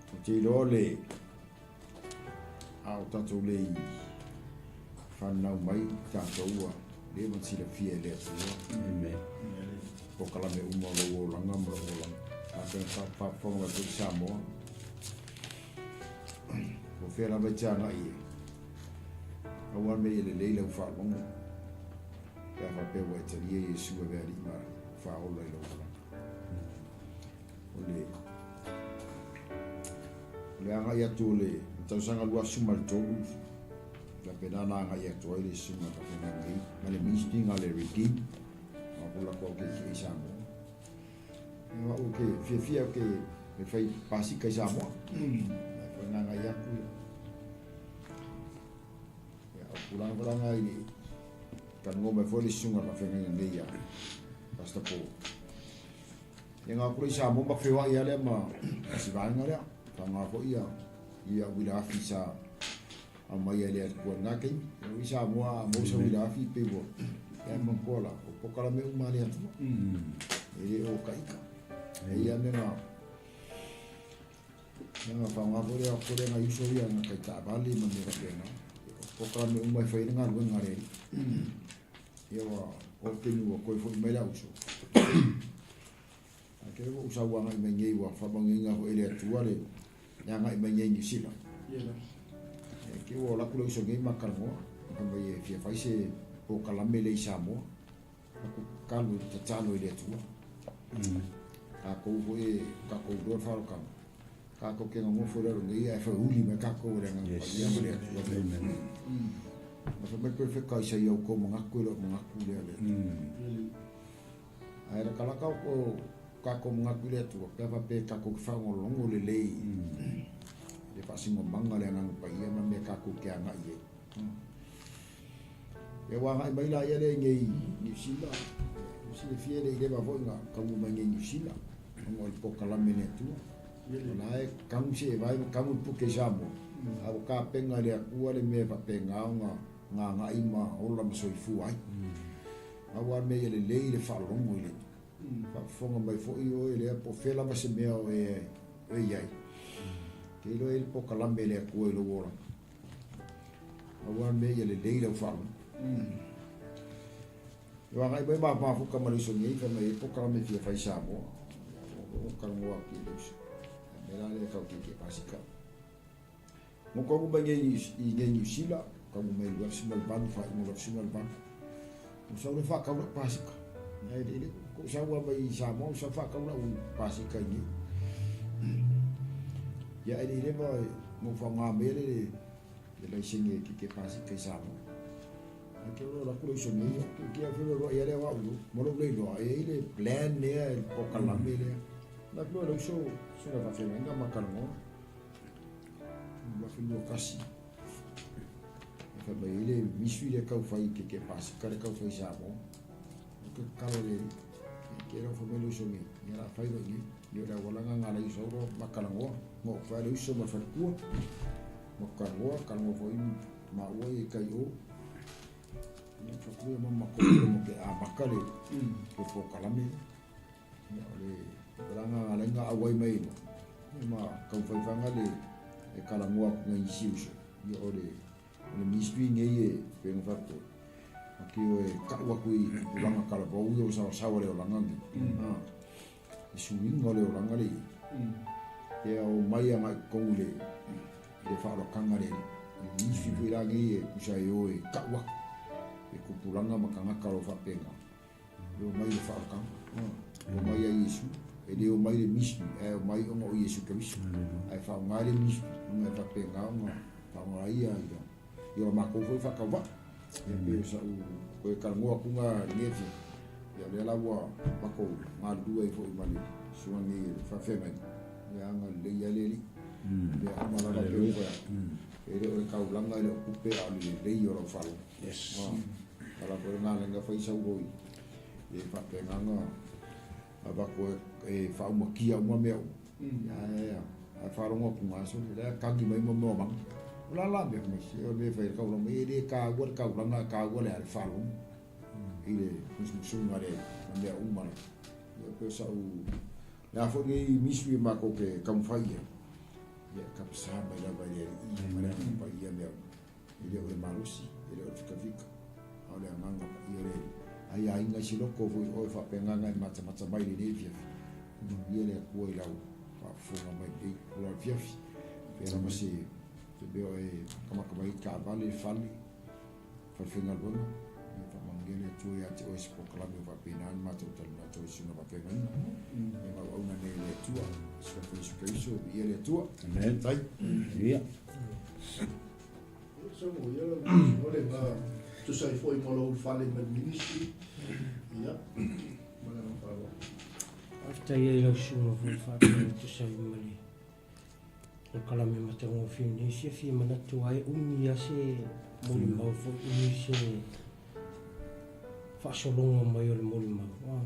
Ou te iloa le a o tatou le i fanau mai tatou ua leva ona silafia e le Atua. Amen. Polokalame uma o lou olaga ma lou olaga. Afai na faafofoga mai foi Samoa. Po o fea lava e te agai i ai. Aua ne i e lelei lau faalogo pe a faapea ua e talia Iesu e avea alii ma faaola i lou olaga. O le o le agai atu o le tausaga 23 faapena na agai atu ai le susuga faapena nei ma le ministry a le Redeem ma ko lako au keiki i Samoa. Ia au ke fiafia au ke e fai pasika i Samoa. Ia nga agai atu ia. Ia o tulaga foi la nga i le talanoa mai foi le susuga faafeagaiga nei ia Pastor Paul. Ia nga kula i Samoa ma feoai lava lea ma si vaega lea. Faaaoga foi ia ia uila afi sa aumaia e le Atua i lena taimi. Ia i Samoa a maua sa uila afi pei ua ia manatua la o polokalame uma a le Atua. E le o ka ika. E ia me nga ia nga faaaoga foi lea ko lea ngai uso ia nga kai taavale ma mea faapena. O polokalame uma e fai ai le galuega a le Alii. Ia ua o le taimi ua toe foi mai le auso. Ae kele ua ou sau agai mai nei ua faamaunuina foi e le Atua le agai mai nei i Niu Sila. E ke ua alu atu le uso nei ma talanoa, fai mai e fia fai se polokalame lea i Samoa. Aku tatalo, tatalo i le Atua. Tatou foi e tatou iloa le faaaloaloga. Tatou te nonofo i lalo nei ae faauli mai tatou e le Agaga Paia ma le Atua. Na fai mai le Perofeta Isaia, o tou manatu e le o manatu lea le Atua. Ae latalata o tatou manatu i le Atua, pe a faapea tatou te faalogologo lelei i le faasinomaga o le Agaga Paia ma mea tatou te agai i ai. Ia ua agai mai la ia lea i nei Niu Sila, ua silafia e le i leva foi ona taunuu mai nei Niu Sila, ona o le polokalame a le Atua. O la e kanu seevae ma kanu le puke i Samoa, a ua tapena e le Atua le mea e faapena ona gaga'i ma ola ma soifua ai. Pau lava le mea ia lelei le faalogo i le Atua. Faafofoga mai foi oe lea po o fea lava se mea o e i ai, te iloa e i ai le polokalame a le Atua i lou olaga. Aua mea ia lelei lau faalogo. Ua agai mai ma mafuta ma le uso nei, fai mai e polokalame fia fai Samoa. O talanoa atu i le uso. Mea la lea tau keke pasika. Mo kaunuu mai nei i nei Niu Sila, kaunuu mai 2008, faaiuga 2008. Ua sau le faatau lau pasika. Ae le le ko sau lava i Samoa, ua sau faatau lau pasika i nei. Ia e le i leva na ou faaaoga mai le le laisene e keke pasika i Samoa. Ae ke olo atu le uso nei, ke ke au feloaloai lea o au lo, ma lou le iloa, e i ai le plan lea, le polokalame lea. Na atu le uso, susuga faafeagaiga ma talanoa. 2021. E fai mai ai le ministry lea tau fai keke pasika le tau fai i Samoa. O ke tatalo le alii. Ke lau fai mai le uso nei, ia la fai loa i nei. Ia o le auala na na uso loa ma talanoa. Ma ou fai le uso ma le faletua. Ma talanoa, talanoa foi maua ia i tai o. Ia fai atu ma matou mo ke amata le le polokalame. Ia o le tulaga ala ai na auai mai ai loa, ma taumafai faga le e talanoa atu nai isi uso. Ia o le o le ministry nei e pei ona fai atu ai, ake o e tau atu i tupulaga talavou ia o le saoasaoa o le olaga nei. I suiga o le olaga lea i ai. Ia o mai agai i totonu i le i le faaaloataga le alii. O le ministry foi la nei e tusa e o e tau atu i tupulaga ma tagata o lo o faapena. E omai le faaolataga. E omai ia Iesu. E le omai le ministry, ae omai ona o Iesu Keriso. Ae faaaoga le ministry, ona e faapena ona faaaoga ai ia, ia, ia o matou foi faatauvaa. Ia pei o sa'u toe talanoa atu na i lenei afiafi. Ia o lea la ua matou galulue ai foi ma le susuga nei i le faafeagaiga, ia agalelei lava le Alii. Mea uma lava pei ona fai atu, e le o le taulaga e le o tupe a o le lelei o lau faalogo. A o la foi le galuega fai sau loi, e faapena ona avatu e faaumatia uma mea uma. Ia ae faalogo atu na sole, la e tagi mai ma mea o maga. O le a la mea mai, se o le mea e fai ai le taulaga, e le taua le taulaga ae taua le a le faalogo. I le musumusuga a le ma mea uma lava. Ia pei o sa'u le a foi lenei ministry e matou te taumafai i ai, ia e tapisa mai lava i le Alii ma le Agaga Paia mea uma. E le o le malosi, e le o le fikafika, a o le Agaga Paia o le Alii. A ia aiga i se loto foi oe faapena ona e matamata mai i lenei afiafi, manuia le Atua i lau faafofoga mai i lenei ula afiafi. Pea lava se mea o e matamata mai ai taavale, fale, Falefaigaluega, ia faamanuia le Atua ia te oe i se polokalame ua faapena ona matou talanoa atu ai i suiga faafeagaiga. Ia gauauna nei le Atua, Suafa Iesu Keriso, viia le Atua. Amen. Tai. Ia. Sa mo ia o le nga tusa ai foi mo lou fale ma le ministry. Ia. Ma le whakaaro. Faafetai ai lau susuga foi faapea e tusa ai ma le Polokalame matagofie lenei fiafia manatu ai umi lava se molimau foi umi se faasologa mai o le molimau. Ah,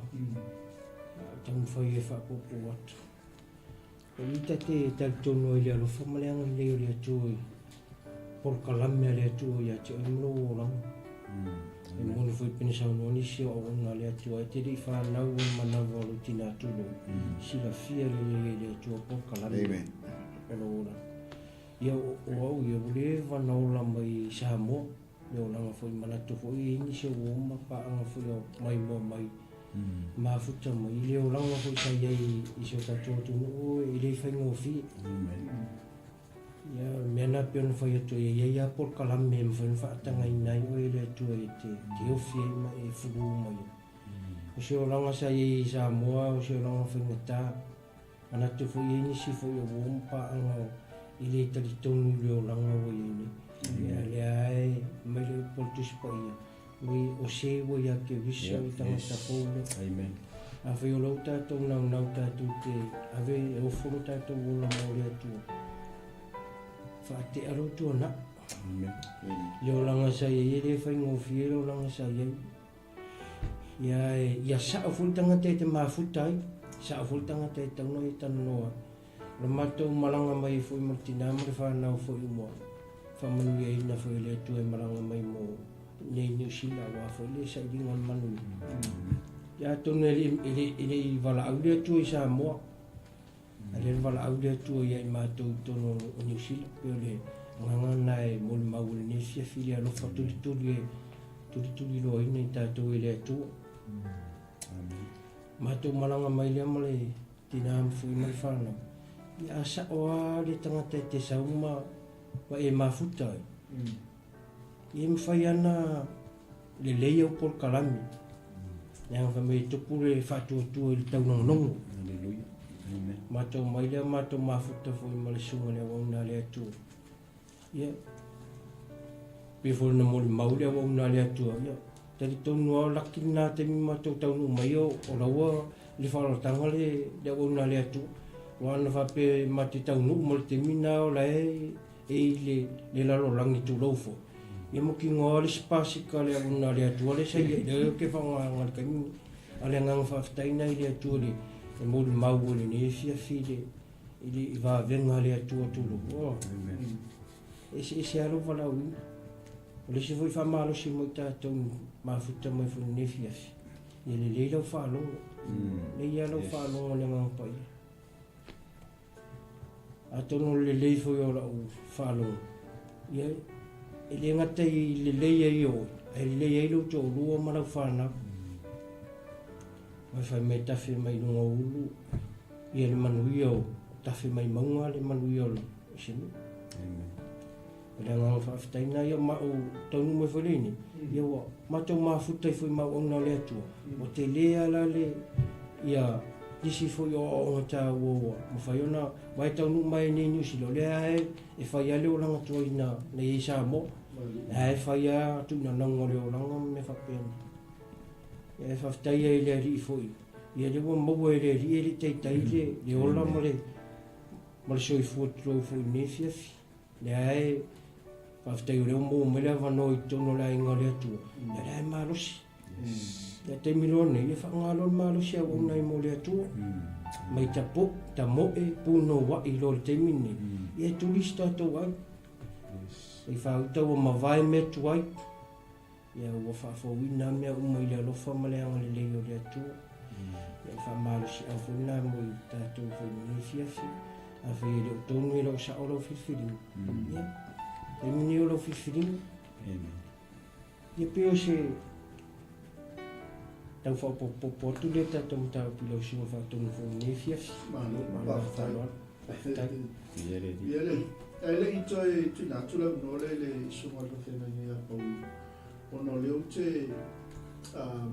taumafai e faapuupuu atu. O i ta te talitonu ai le alofa ma le agalelei o le Atua i polokalame a le Atua ia te oe ma lou olaga. E moni foi pei ona saunoa nisi o auauna a le Atua e te le i fanau ai manawa o lou tina tulou, silafia lelei e le Atua polokalame o lou olaga. Ia o au ia ua leva ona ola mai i Samoa, le olaga foi manatu foi e i ai nisi o uo ma paaga foi o maimoa mai mafuta mai i le olaga foi sa i ai i si o tatou atunuu e le faigofie. Ia, o le mea lena pei ona fai atu ai, e i ai lava polokalame e mafai ona faatagaina ai oe e le Atua e te ofi ai ma e fulu mai ai. O se olaga sa i ai i Samoa, o se olaga faigata, manatu foi e i ai nisi foi o uo ma paaga e le talitonu i le olaga ua i ai nei. Ia, lea lava e aumai le upu a le Tusi Paia, mai o se ua ia Keriso i tagata fou lea. Amen. Afai o lou tatou naunau tatou te ave e ofo lo tatou ola mo le Atua, faatea lou tuanai. Amen. Le olaga sa i ai e le faigofie le olaga sa i ai. Ia, ia sao foi le tagata e te mafuta ai, sao foi le tagata e tatau ona ia talanoa ai. O le matou malaga mai foi ma le tina ma le fanau foi ua faamanuiaina foi e le Atua e malaga mai mo nei Niu Sila aua foi le sailiga o le manuia. Ia atonu e le i valaau le Atua i Samoa, a o lea na valaau le Atua ia i matou i totonu o Niu Sila. Pei o le agaga lena e molimau i lenei afiafi le alofa tulituli e tulituliloaina i tatou e le Atua. Matou malaga mai lea ma le Tina ma foi ma le fanau. Ia a sao lava le tagata e te sau ma ma e mafuta ai. Ia e mafai lava ona lelei au polokalame. Leaga fai mai e tupu le faatuatua i le taulogologo. Hallelujah. Amen. Matou mai lea matou mafuta foi ma le susuga i le auauna a le Atua. Ia, pei foi ona molimau le auauna a le Atua, ia, talitonu lava o laki lena taimi matou taunuu mai o, o laua le faaolataga le, le auauna a le Atua. Aua ana faapea ma te taunuu ma le taimi lena o la e, e i le, le lalolagi tulou foi. Ia mautinoa le isi pasika a le auauna a le Atua lea sa i ai, lea ou te faaaogaina i le taimi lenei. A o le agaga faafetai lena i le Atua i le, le molimau i lenei afiafi i le, I le i vavega le Atua tulou. Oh. Amen. Eseese lava lou valaauina. O le isi foi faamalosi mo i tatou mafuta mai foi lenei afiafi. Ia lelei lau faalogo. Lelei lava lau faalogo i le Agaga Paia. Atonu o le lelei foi o lau faalogo, ia e le gata i lelei ai oe, ae lelei ai lou toalua ma lau fanau. Ae fai mai tafe mai luga o ulu ia le manuia o tafe mai mauga le manuia o le se nuu. Amen. O le agaga faafetai lena ia ma ou taunuu mai foi lenei, ia ua matou mafuta ai foi ma auauna a le Atua. Ua tele lava la le ia nisi foi o aoaoga taua ua mafai ona aua e taunuu mai nei i Niu Sila, o lea lava e fai lava le olaga tuai na i ai i Samoa. O lea lava e fai lava tuuina nauga o le olaga ma mea faapena. Ia e faafetai ai i le Alii foi, ia lea ua maua e le Alii e le i taitai le, le ola ma le, ma le soifua tulou foi i lenei afiafi. Lea e faafetai o lea ua maua mai le avanoa i totonu o le aiga o le Atua, ia lea e malosi. Ia taimi loa nei, ia faaaoga loa le malosi auauna ai mo le Atua. Mai tapo, tamoe, punouai loa i le taimi lenei, ia e tuli si tatou ai. Ei faauta ua mavae mea tuai, ia ua faafouina mea uma i le alofa ma le agalelei o le Atua. Ia o le faamalosiau foi lena mo i tatou foi i lenei afiafi. Afai e le o tonu e le o sao lau filifiliga, ia, taimi nei o lau filifiliga. Ia pei o se tau faaopoopo atu lea tatou mataupu i lau susuga faatonu foi i lenei afiafi. Malo, Malo faafetai. faaaloalo. Faafetai. Ia le Ia le, ae le i toe tuuina atu le avanoa lea i le susuga i le faafeagaiga ia Pauli, ona o lea ou te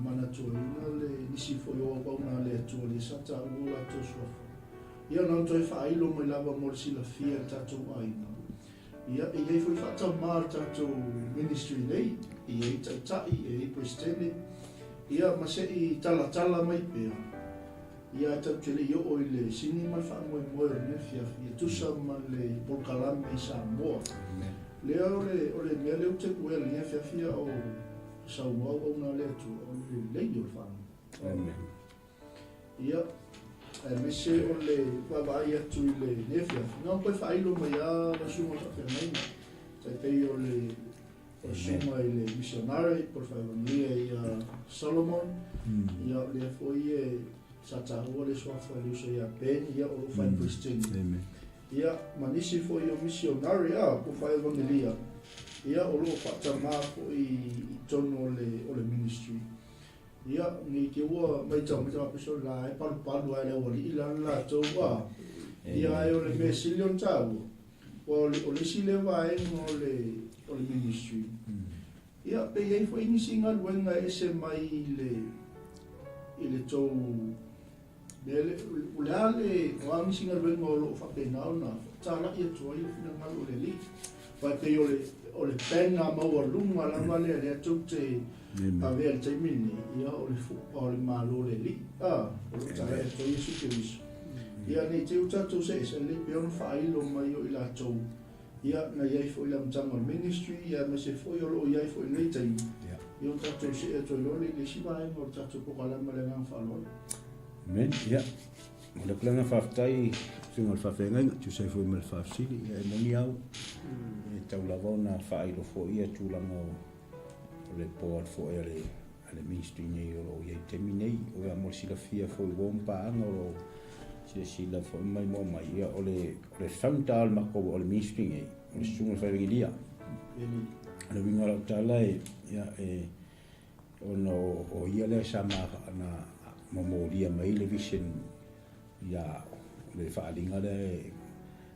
manatuaina le nisi foi o auauna a le Atua lea sa taua o latou suafa. Ia na ona toe faailo mai lava mo le silafia e le tatou aiga. Ia, e i ai foi faatama a le tatou ministry nei, e i ai taitai, e i ai Peresetene, ia ma se i talatala mai pea, ia ae tatou te le i oo i le sini ma le faamoemoe o lenei afiafi, e tusa ma le polokalame i Samoa. Lea o le, o le mea lea ou te puea i lenei afiafi a o saunoa auauna a le Atua, o le lelei o le faamoemoe. Amen. Ia, aemaise o le vaavaai atu i lenei afiafi, na ona toe faailo mai lava lau susuga i le faafeagaiga, tai pei o le susuga i le misionare po o le faevagia ia Solomon, ia o lea foi e sa taua le suafa i le uso ia Ben, ia o lo o fai Peresetene. Ia, ma nisi foi o misionare a po o faevagelia, ia o lo o faatamā foi i totonu o le ministry. Ia, nei te ua maitau mai tama piso la e palupalu ai le aualii la le latou a. Ia ai o le mea sili ona taua, ua o le, o le isi lea vaega o le, o le ministry. Ia, pe i ai foi nisi galuega e ese mai i le, i le tou mea le, o le a le, o a nisi galuega o lo o faapena ona talai atu ai le finagalo o le Alii. Aua e pei o le, o le pena maualuga lava lea lea tou te avea i le taimi lenei, ia o le fu'a o le Malo o le Alii, a, o lo o talai atu ai Iesu Keriso. Ia ne i te i ua tatou se'e ese, lelei pea ona faailo mai o i latou, ia na i ai foi i le amataga o le ministry, ia aemaise foi o lo o i ai foi i lenei taimi, ia o tatou se'e atu ai loa lea i le isi vaega o le tatou polokalame ma le agaga faaaloalo. Amen. Ia, momoli atu le agaga faafetai i susuga i le faafeagaiga, tusa ai foi ma le faafesili, ia e moni au, e tatau lava ona faailo foi ia tulaga o le board foi a le a le ministry nei o lo o i ai i le taimi nei. O le mo le silafia foi ua ma paaga o lo o silasila foi mai moa mai, ia o le o le founder o le matou o le ministry nei, o le susuga i le Faevagelia. O le uiga o lau tala e, ia, e ona o ia lea sa ma, na momolia mai le vision ia le faaaliga lea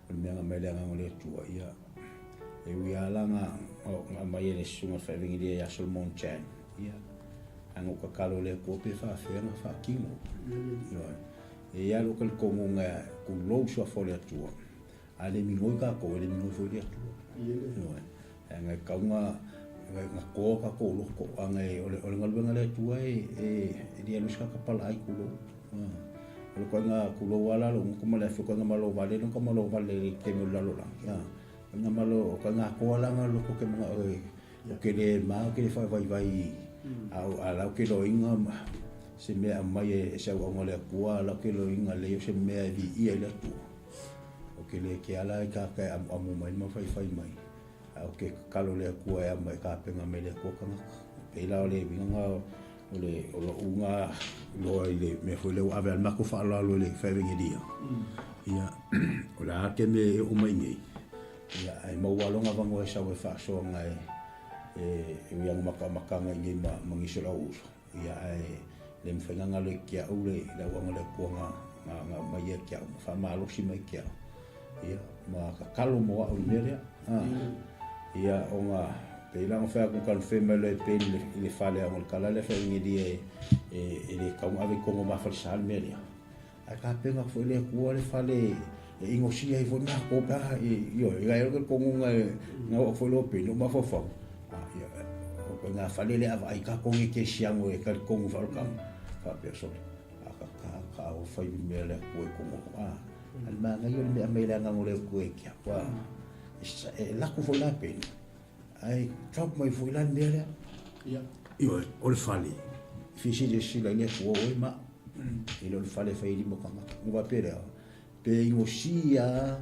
o le mea na aumai le Agaga o le Atua, ia e ui lava la na aumai e le susuga i le Faevagelia ia Solomon Chan, ia ae na ou tatalo i le Atua pe faafefea ona faatino. Ioe. E i ai lava lou talitonuga tulou suafa o le Atua, a le migoi tatou, e le migoi foi le Atua. Ioe. Leaga e tatau ona toa o tatou loto, leaga o le, o le galuega a le Atua e, e, e le alu se tagata palaai, tulou. O le ituaiga tulou lava la lou gutu ma le afi, o ituaiga malo vale lea na malo vale i le taimi o le lalolagi. O ituaiga malo, o ituaiga atoa la na loto ou te manao e, ou te le ma, ou te le faavaivai, a a la ou te iloaina se mea e aumai e se auauna a le Atua, a la ou te iloaina lelei o se mea e viia i le Atua. Ou te le kea la i tagata e amuamu mai ma faifai mai, ae ou te tatalo i le Atua e aumai e tapena mai le Atua tagata. E pei la o le uiga lena o le o lou na iloa i le mea foi lea ua ave ai le matou faaaloalo i le Faevegelia. Ia, o le a le mea e oo mai nei, ia, ae maua lava lona avanoa e sau e faasoa e e ui lava ina matamatanga i inei ma nisi o le au uso, Ia, ae le mafai ona galo i te au le auauna o le Atua na, na, na aumai ia te au, ma faamalosi mai te au. Ia, ma tatalo mo au i le mea lea. Ah. Ia, ona, pei la ona fai atu na fai mai loa e Ben i le, i le fale ona o le tala lea fai e, e, e le tatau ona ave i totonu o Mafalesa le mea lea. Ae tapena atu foi le Atua le fale e inosia ai foi matou pe a, ioe, e ai loa le talitonu na, na oo atu foi loa Ben, lou mafaufau, a, ia, Ko ngā whale le awa ai ka kongi ke siango e kari kongu whaokanga. Whapea sole. A ka ka ka o whai mea le kue kongo. A, al maa ngai o le mea mai le angango le kue kia. Wa, e laku fo la peni. Ai, drop mai fo ila mea lea. Ia. Ioe, o le fale. Fisi le sila i le kua oe ma. I le o le fale whai lima kanga. Ngwa pere Pe ingosia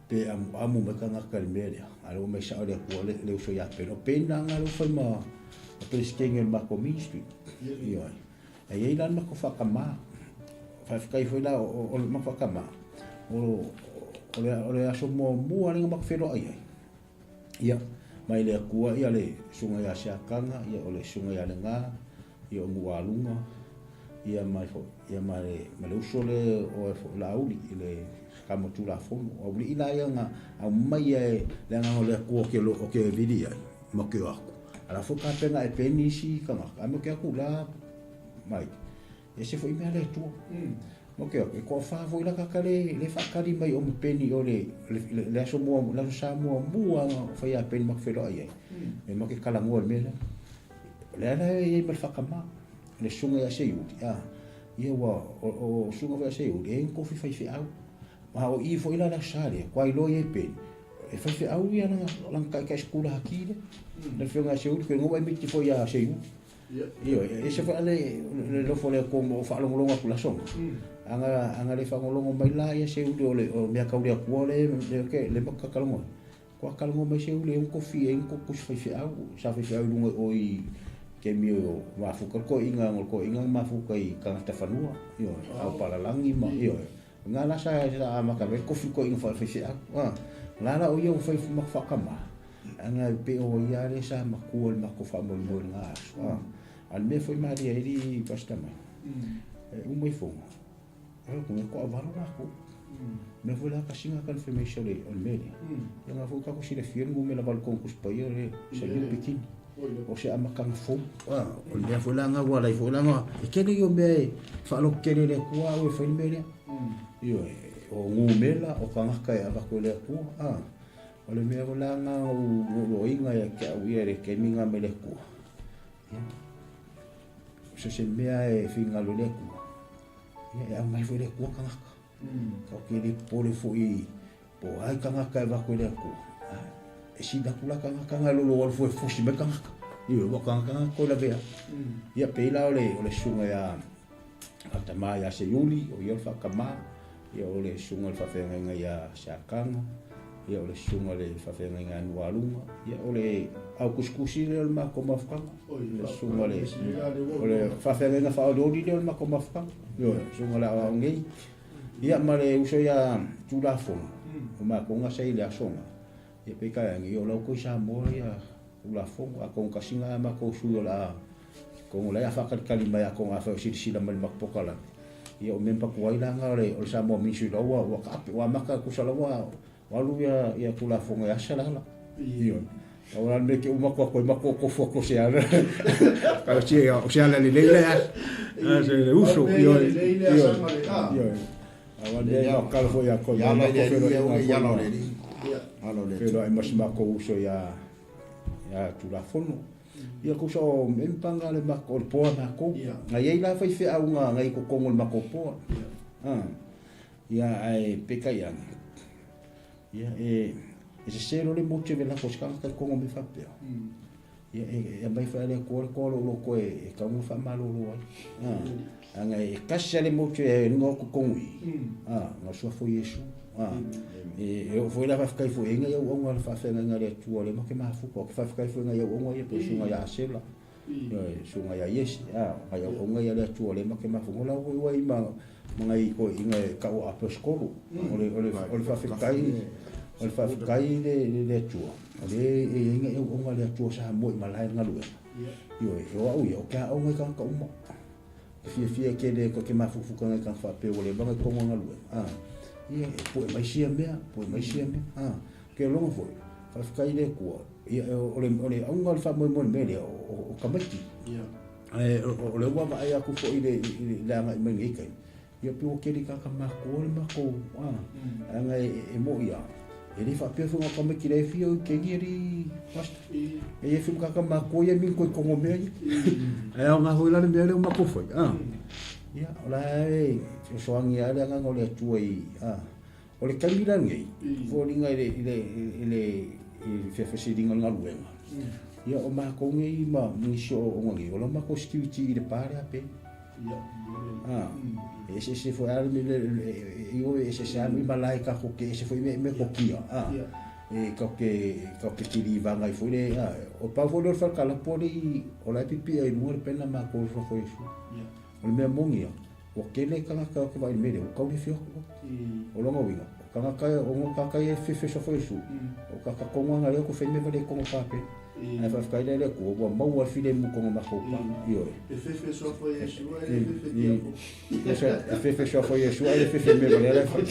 pe amuamu mai kangaka i le mea lea, a lea ua mai sao le Atua le le uso ia Peni. O Peni la nga lea ua fai ma ma Peresetene o le matou ministry. Ioe. E i ai la le matou faakamā. Faafetai foi la o o le matou faakamā, o o le o le aso muamua lea na matou feiloai ai, ia, mai le Atua ia le Susuga ia Siakaga, ia o le Susuga ia Lega, ia o Nuualuga, ia ma ia ma le ma le uso le o e Laauli i le kama Tulafono. O auli'i la ia na aumai e le agaga o le Atua o ke o ke vili ai ma ke o aku. A la foi kapena e peni isi kangaka, a ma ke aku la mai. E se foi mea le Atua. Ma ke aku, e toafa foi la kaka le le whaakari mai o ma peni o le le, le, le aso mua, le aso sa mua mua nga whai a peni ma ke wheloa i ai. E ma ke kalangoa le mea lea. O le ala e i ai ma le whakamā. Le susuga ia Seiuli, a, ia ua, o, o susuga foi a Seiuli, e ai kofi faifeau. Ma o i foi la le aso sa lea, kua iloa i ai peni, e faifeau ia lana, lana taitai sikula haki lea. Le afioga ia Seiuli, koe ngou ai miti foi ia Seiuli. Ioe, e ese foi ale le lofo le Atua mo faalogologo atu le aso nga. Aga, aga le faalogologo mai la ia Seiuli o le, o mea tau le Atua le, le, le, le makakalogo ai. Kua kalogo mai se ule e kofi e ko kus faifeau sa faifeau i lunga o i kemi o mafuka ko inga ngol ko inga mafuka i kangata fanua io au palalangi ma io nga la sa sa amaka me kofi ko inga faifeau a la la o ia o fai ma whakama anga pe o ia le sa makua le mako whamoemoe nga aso a al me foi maria eri pasta mai e umai fonga Ai ko ko avalo la ko. Me foi la kasinga confirmation le o le mele. Ia nga foi ka ko sile fiel mo me la val konkus pa ia le sa le pikini. O se amakanga fou. Ah, o le mea foi la nga wala i foi la nga. E kele yo mea e whaalo kele le kua o e whai le mea. Io o ngumela o kangaka e avako le kua. Ah, o le mea foi la nga u loinga ia ke au ia le keminga me le kua. Ia. So se mea e whingalo le kua. Ia, e aumai foi le Atua kangaka. Ka ke le pole foi po ai kangaka e vako le Atua. E sina kula kangaka nga lolo alu foi fosi mai kangaka. Ia, ua kangaka nga koe lavea. Ia, pei la o le, o le sunga ia a tama ia Seiuli, o ia o le whakama, ia o le sunga le whawhengainga ia Siakanga, ia o le sunga le whawhengainga ia Nualunga, ia o le au kusikusi le o le mako mafukanga, le sunga le, o le whawhengainga whaolioli le o le mako mafukanga, ia o le sunga le au ngei, ia ma le uso ia Tulafono, o mako nga sei le asonga, ia pe kai angi, o lau koi Samoa ia Tulafono, a kong kasinga a mako sui o la Ko ngā lai a whakalikali mai a ko ngā whai o silasila mai le makupokalame. Ia o memba ko ai la ngā o le, o le Samoa Ministry la ua, ua kaape, ua maka kusa la ua, ua alu ia, ia Tulafono e asa la hala. Ia. O la me ke uma kua koe mako ko fua ko se ala. Ka o se, o se ala le leila ya. A se le uso. Ia, ia, ia. A wa le ma kala fo ia ko. Ia la ia ia ia la le. Ia. Ia. Ia mas mako uso ia ia Tulafono. Ia ko sa o empanga le mako o le poa mako. Ngai ai la fai wheau ngā ngai ko kongo le mako poa. Ia ai peka ia. Ia e e se sero le mote ve la ko skanga kai kongo me whapea. Ia e e mai whae le ko le ko lo ko e e kaunga wha malo lo ai. Anga e kasi le mote e runga o ko kongo i. Ngā sua fo Yesu. E o foi la whawhikai fo e ngai au aunga le whawhenga ngai le atua le make mafuka o ke whawhikai fo ngai au aunga ia pe sunga ia asela. Sunga ia Yesi. Ngai au aunga ia le atua le make mafuka. Ngola o iwa i ma ngai ko i ngai kau a peskolu. O le o le o le whawhikai o le whawhikai le le atua. O le e ngai au aunga le atua sa mo i malae ngalu e. Io e o au ia o kia aunga i ka uma. E fiafia kele ko ke mafufuka ngai ka whapea o le wanga kongo ngalue. Ia, e poe mai sia mea, poe mai sia mea. Ke longa foi, whawhikai le kua. Ia, o le, o le aunga o le whamoemoe le mea lea, o kamaiti. E, o le ua vaai aku foi le, le anga i mai nei kai. Ia, pe o keri ka ka mako le mako. Anga e, e mo ia. E le faapea foi ngā tamaiti la e fia o i keni ali pastor. E e fia kaka mako ia min koi kongo mea ia. Ae ao ngā hoi la le mea leo mako foi. Ah. Ia, o la e soangi a le anganga o le atua i, ah. O le taimi la nei, foliga i le, i le, i le, i le feafesiliga o le galuega, ia o makou nei ma nisi o auauna nei, o la makou security i le pa lea pe. Ah, e eseese foi lava le mea i o e eseese lava le malae tatou te ese foi mea kokia, ah. E tatou te, tatou te kilivaga ai foi le, ah, o pau foi lea o le falekalapo le i, o la e pipii ai i luga le pena matou le fafo Iesu. O le mea moni ia, ua tele tagata o te vaai i le mea lea, ua tau le afio atu ai. O lona uiga, o tagata ia, o tagata ia e fefe sofo Iesu, o tagata tonu lava lea o fai mea vale tonu pape. Ae faafetai la i le Atua, ua maua le filemu tonu matou pa. Ioe. E fefe sofo Iesu ae le fefe tiapo. E fefe sofo Iesu ae le fefe mea vale ala e fai.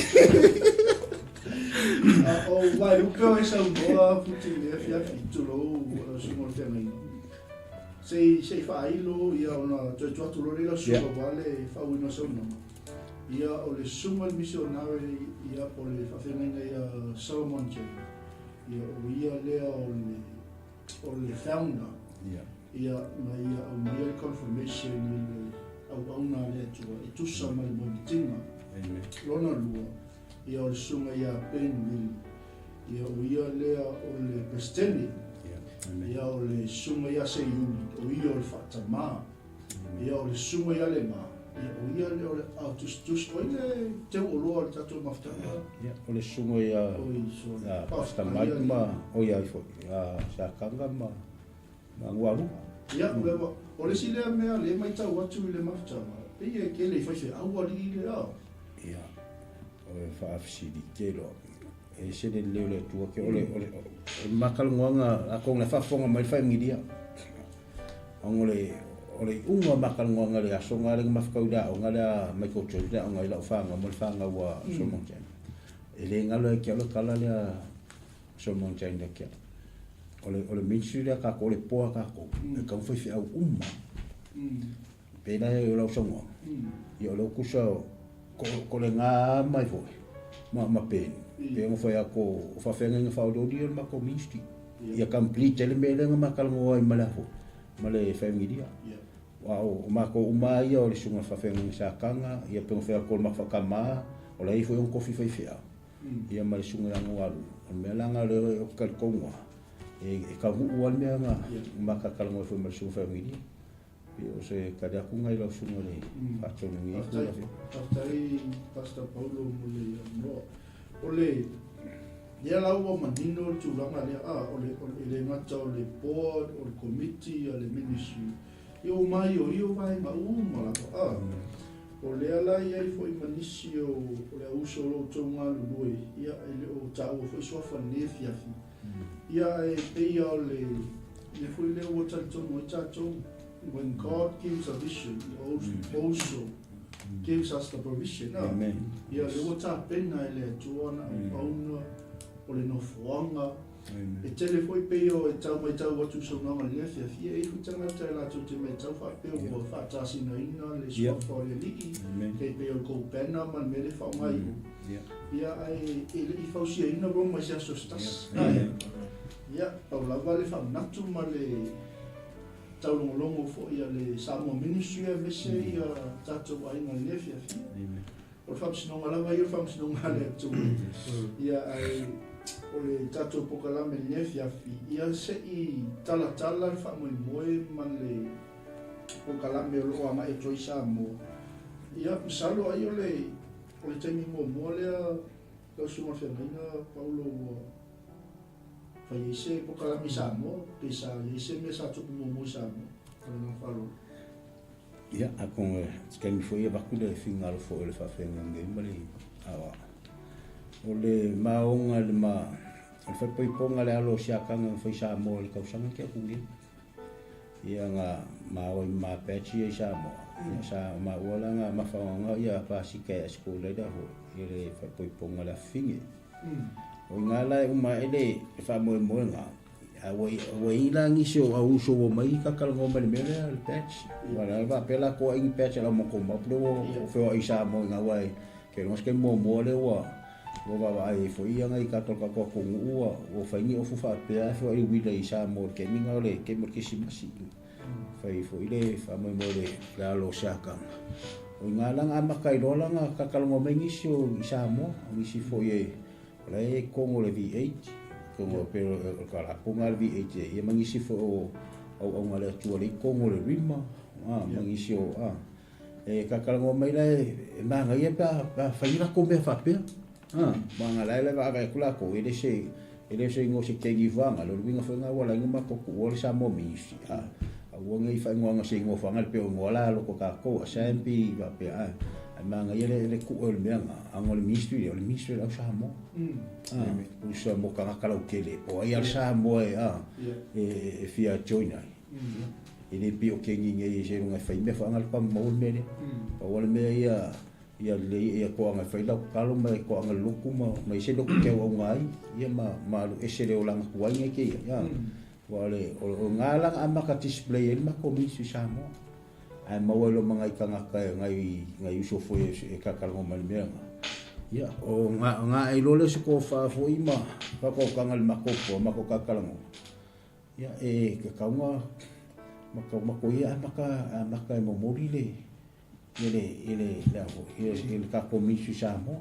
O vai upe o e saunoa futi i le afiafi, tulou lau susuga o le feagaiga. Se i, se i faailo, ia, ona toe tuu atu loa lea i lau susuga aua le faauiina o saunoaga. Ia, o le susuga i le misionare, ia, po o le faafeagaiga ia Solomon Jane, ia, o ia lea o le, o le founder, Ia. ia, na ia aumaia le confirmation i le auauna a le Atua e tusa ma le moemitiga. Amen. Lona lua, ia, o le susuga ia Ben Willie, Ia, o ia lea o le Peresetene. Ia, o le Susuga ia Seiuli, o ia o le Faatamā. Ia, o le Susuga ia Lega, ia, o ia lea o le Ao Tusitusi. O ai le teu oloa o le tatou mafutaga? Ia, o le Susuga ia, ia Pastor Mike ma, o ia ai foi, ia Sakanga ma, ma Gualuga. Ia, o le isi lea mea lea e matau atu i le mafutaga, pei e tele i faifeau alii lea. Ia, o le faafesili tele. E ese le lelei o le Atua ke ole ole o le makalanoaga lakou na faafofoga mai le faemilia ona o le o le iuga o makalanoaga le aso na le na mafutau i le aoga lea Michael Jones le aoga i lau fanau ma le fanau a Solomon Jane e le galo ia te au le tala lea Solomon Jane ia te au o le o le ministry lea a tatou o le poa a tatou e tatau ona faifeau uma Pēlā e o lau saunoaga. Ia o lea ua tusa ko, ko le ngā mai foi ma, ma peni. Pe ona whai ako o whawhenga inga whaoriori o le matou ministry. Ia complete le mea lea nga makalangoa ai ma le afo, ma le whaengiria. Wa o, o matou uma ia o le sunga whawhenga inga sakanga, ia pe ona whai ako o le mawhakama, o la ifo i on kofi whaiwhea. Ia ma le sunga i ango alu. O le mea la nga le o kalikonga, e, e ka huu a le mea nga makakalongoa foi ma le sunga whaengiria. Pei o se tali atu ngai lau susuga i le faatonu i lenei itu lau afioga. Faafetai Pastor Paulo mo le avanoa. O le lea la ua manino le tulaga lea, a, o le, o le, e le gata o le board, o le komiti a le ministry, ia ua maioio vaega uma lava, a. O lea la e i ai foi ma nisi o, o le auuso o lo outou galulue, ia e le o taua foi suafa i lenei afiafi. Ia ae pei lava o le mea foi lea ua talitonu ai tatou, when God gives a vision, He also gives us the provision. A, ia lea ua tapena e le Atua ana auauna, o le nofoaga. E tele foi pei o e tau matau atu i saunoaga i lenei afiafi, ia e i ai foi tagata e latou te matau faapea ua faatasinaina le suafa o le Alii, pei pei o le kou banner ma le mea lea e faaaoga i o. Ia, ae e le i fausiaina Roma i se aso se tasi. Ae, ia, pau lava le faamanatu ma le taulogologo foi a le Samoa Ministry aemaise ia tatou aiga i lenei afiafi. O le faamasinoga lava ia o le faamasinoga a le Atua. Ia, ae o le tatou pokalame i lenei afiafi, ia se i talatala le faamoemoe ma le pokalame o lo o agai atu ai Samoa. Ia, masalo ai o le O le taimi muamua lea lau susuga feagaiga Paulo ua fai ai se pokalame i Samoa, pe sa i ai se mea sa tupu muamua i Samoa? Ma le agaga faaaloalo. Ia, atonu e se taimi foi e avatu le finagalo foi o le faafeagaiga nei ma le aoao. O le maoga le ma, o le faipaipoga le alo o siakaga na fai Samoa i le tausaga tea atu nei. Ia nga ma oi ma patch ia i Samoa. Ia sa ma ua la nga mafaoga ia pasika e school ai la ho i le faaipoipoga le afifine. O i nga la e uma ae le faamoemoega a ua ua i la nisi o au uso ua mai ka talanoa mai le mea lea le patch. Ua la faapea latou ai ni patch a lau matou mapu lea ua feoai i Samoa i nga ua e ke iloga se taimi muamua lea ua. Ua vaavaai ai foi ia ngai kakalo atunuu ua fai ni ofu faapea ae foi uila i Samoa i le taimi lena o le taimi o le Kerisimasi. Fai foi le faamoemoe i le alo o Siakaga. O i ina la na amata ai loa la ona kakalanoa mai nisi o i Samoa, o nisi foi e o la e togo le V8, togo pe o le kalapoga le V8 e ia ma nisi foi o auauna a le Atua lea i totonu o le Rima, ma nisi o a E kakalanoa mai la e manaia pe a fai ni latou mea faapea. Ma la e vaavaai atu latou, e le se e le o se igoa o se kengi vaga, o le uiga foi lena ua ala ai ona matou tuua le Samoa Ministry, aua ne i faaigoaina se igoa faga pei o igoa la loko tatou, Assembly faapea, ae manaia le tue o le mea lena, ona o le ministry lea, o le ministry a le au Samoa. Usa mo tagata lautele, po o ai lava le Samoa e fia join ai. E le pei o kengi nei seiloga e fai mea faaaga le pamu maua le mea lea. Pau lava le mea ia ia lelei ia toaga e fai lau tatalo ma toaga le lotu ma ma i se lotu e te auauna ai ia ma ma alu ese le olaga tuai nei keia. Ia aua o le o na la na amata display ai le matou ministry i Samoa. Ae maua ai loa ma nai tagata nai nai uso foi e kakalanoa mai le mea lena. Ia o na na ai loa lea o se tofa foi ma faatautaga i le matou poa matou kakalanoa. Ia, e tatau na matou ia amata, amata e momoli le, ia le, ia le, le a foi, ia, ia le tatou ministry Samoa.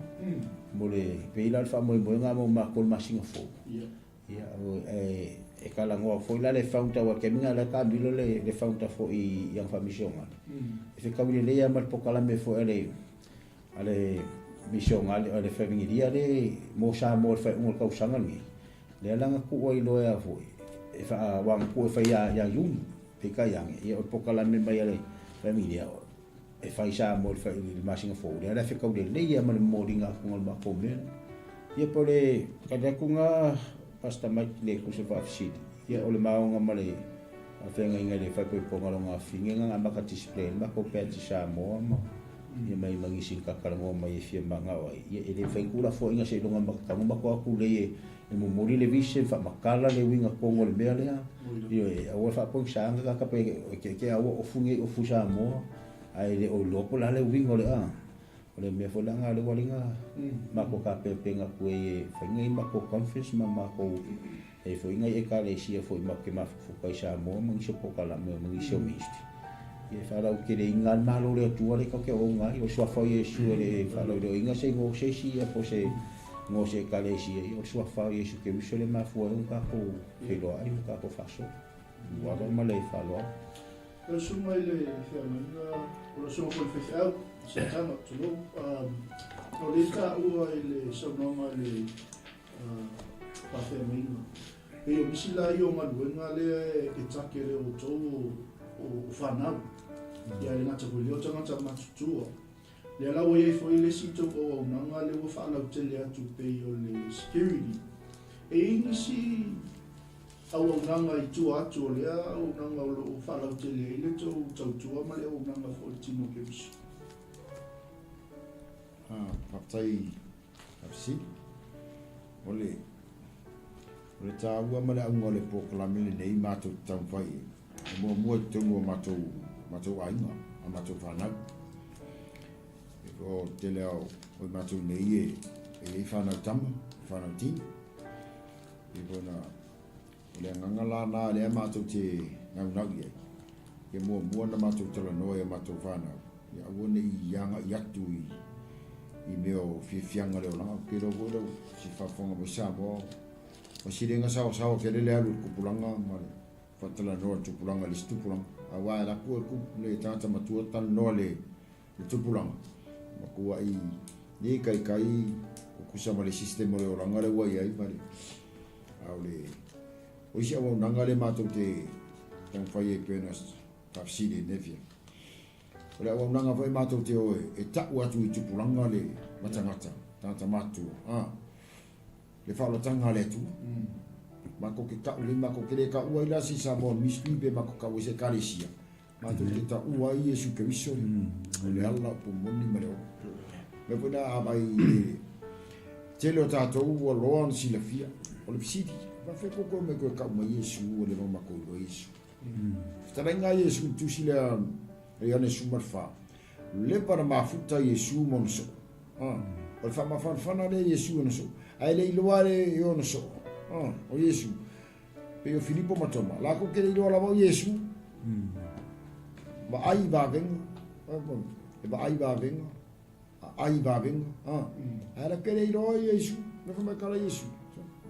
Mo le, pei la o le faamoemoega mo matou i le masina fou. Ia, e, e talanoa foi la le founder aua i le taimi lena o la e taamilo le, le founder foi i ana faamisionale. E fetaui lelei lava ma le polokalame foi a le, a le misionale, a le familia le mo Samoa i le faaiuga o le tausaga lenei. Lea la na tuu ai loa ea foi, e wha, aua na tuu e whai ia, ia Iuni, peitai ane, ia o le polokalame mai a le familia, e whai Samoa i le whai i le masina fou, lea la e whekau lelei ia ma le momoliga atu o le matou mea lea. Ia po o le tali atu na Pastor Mike le tusa faafesili, ia o le maoga ma le feagaiga i le faaipoipoga o lona afine na amata display ai le matou Pati Samoa ma ia mai ma nisi na talanoa mai e fia manao ai, ia e le mafai ona tuulafoaiina seiloga ma tago matou atu lei e e momoli le vision, faamatala le uiga tonu o le mea lea. Ioe, aua le faapogisaga tagata pe ke ke aua ofu nei ofu Samoa, ae le o iloa po o le a le uiga o le a. O le mea foi la lena lea ua ala ai ona matou tapenapena atu ai e fai nai matou conference ma matou e foi nai ekalesia foi matou te mafufuta i Samoa ma nisi o polokalame ma nisi o ministry. Ia e faalauteleina lava le Malo o le Atua lea tatou te auauna ai. O le suafa o Iesu e le faalauiloaina se igoa o se isi ia po o se igoa o se ekalesia, ia o le suafa o Iesu Keriso lea e mafua ai ona tatou feiloai ma tatou faasoa. Ua ava ma le faaaloalo. Lau susuga i le feagaiga, o lau susuga foi i le faifeau, Satana, tulou. O lea e taua i le saunoaga i le faafeagaiga, pei o nisi la ia o galuega lea e take le outou o fanau, ia le gata foi lea o tagata matutua. Lea la ua i ai foi le isi tou auaunaga lea ua faalautele atu pei o le security. E i ai nisi auaunaga i tua atu o lea auaunaga o lo o faalautele ai le tou tautua ma le auaunaga foi i le tino Keriso? Faafetai Faafesili. O le, o le taua ma le auga o le polokalame lenei matou te taumafai ai, e muamua i totonu o matou, matou aiga, a matou fanau. E o tele o, o i matou nei e, e i ai fanau tama, fanau tini. E pei ona, o le agaga la na lea matou te naunau i ai. Ia muamua ona matou talanoa i a matou fanau, ia aua ne i agai atu i, i mea o fiafiaga o le olaga. Ou te iloa foi lau si faafofoga mai Samoa, o silega saoasaoa tele le alu i le tupulaga ma le faatalanoa le tupulaga i le isi tupulaga. Aua e alu atu e le le tagata matua talanoa le, le tupulaga, matuai le kaikai tutusa ma le system o le olaga lea ua i ai ma le, a o le, o isi auaunaga lea matou te taumafai ai pei ona faafesili i lenei afiafi. O le auaunaga foi matou te o e tau atu i tupulaga le matagata, tagata matutua, a, le faaolataga a le Atua. Matou te tau lelei, matou te le taua ai la se Samoa Ministry pe matou tau ai se Ekalesia. Matou te taua ai Iesu Keriso, o le ala, o pumoni ma le ola. Mea foi lea a vaai i le tele o tatou ua loa ona silafia, o le fesili, faafefea kou toe omai toe tau mai Iesu ua leva ona matou iloa Iesu. Fetalaiga a Iesu i le tusi lea a Ioane 14, leva na mafuta Iesu ma ona soo. O le faamafanafana lea i Iesu ona soo. Ae le iloa le i ona soo. O Iesu. Pei o Filipo ma Toma. Lakou ke le iloa lava o Iesu. Vaai i vavega. E vaai i vavega. Aai i vavega. Ae la ke le iloa Iesu. Le fai mai kala Iesu.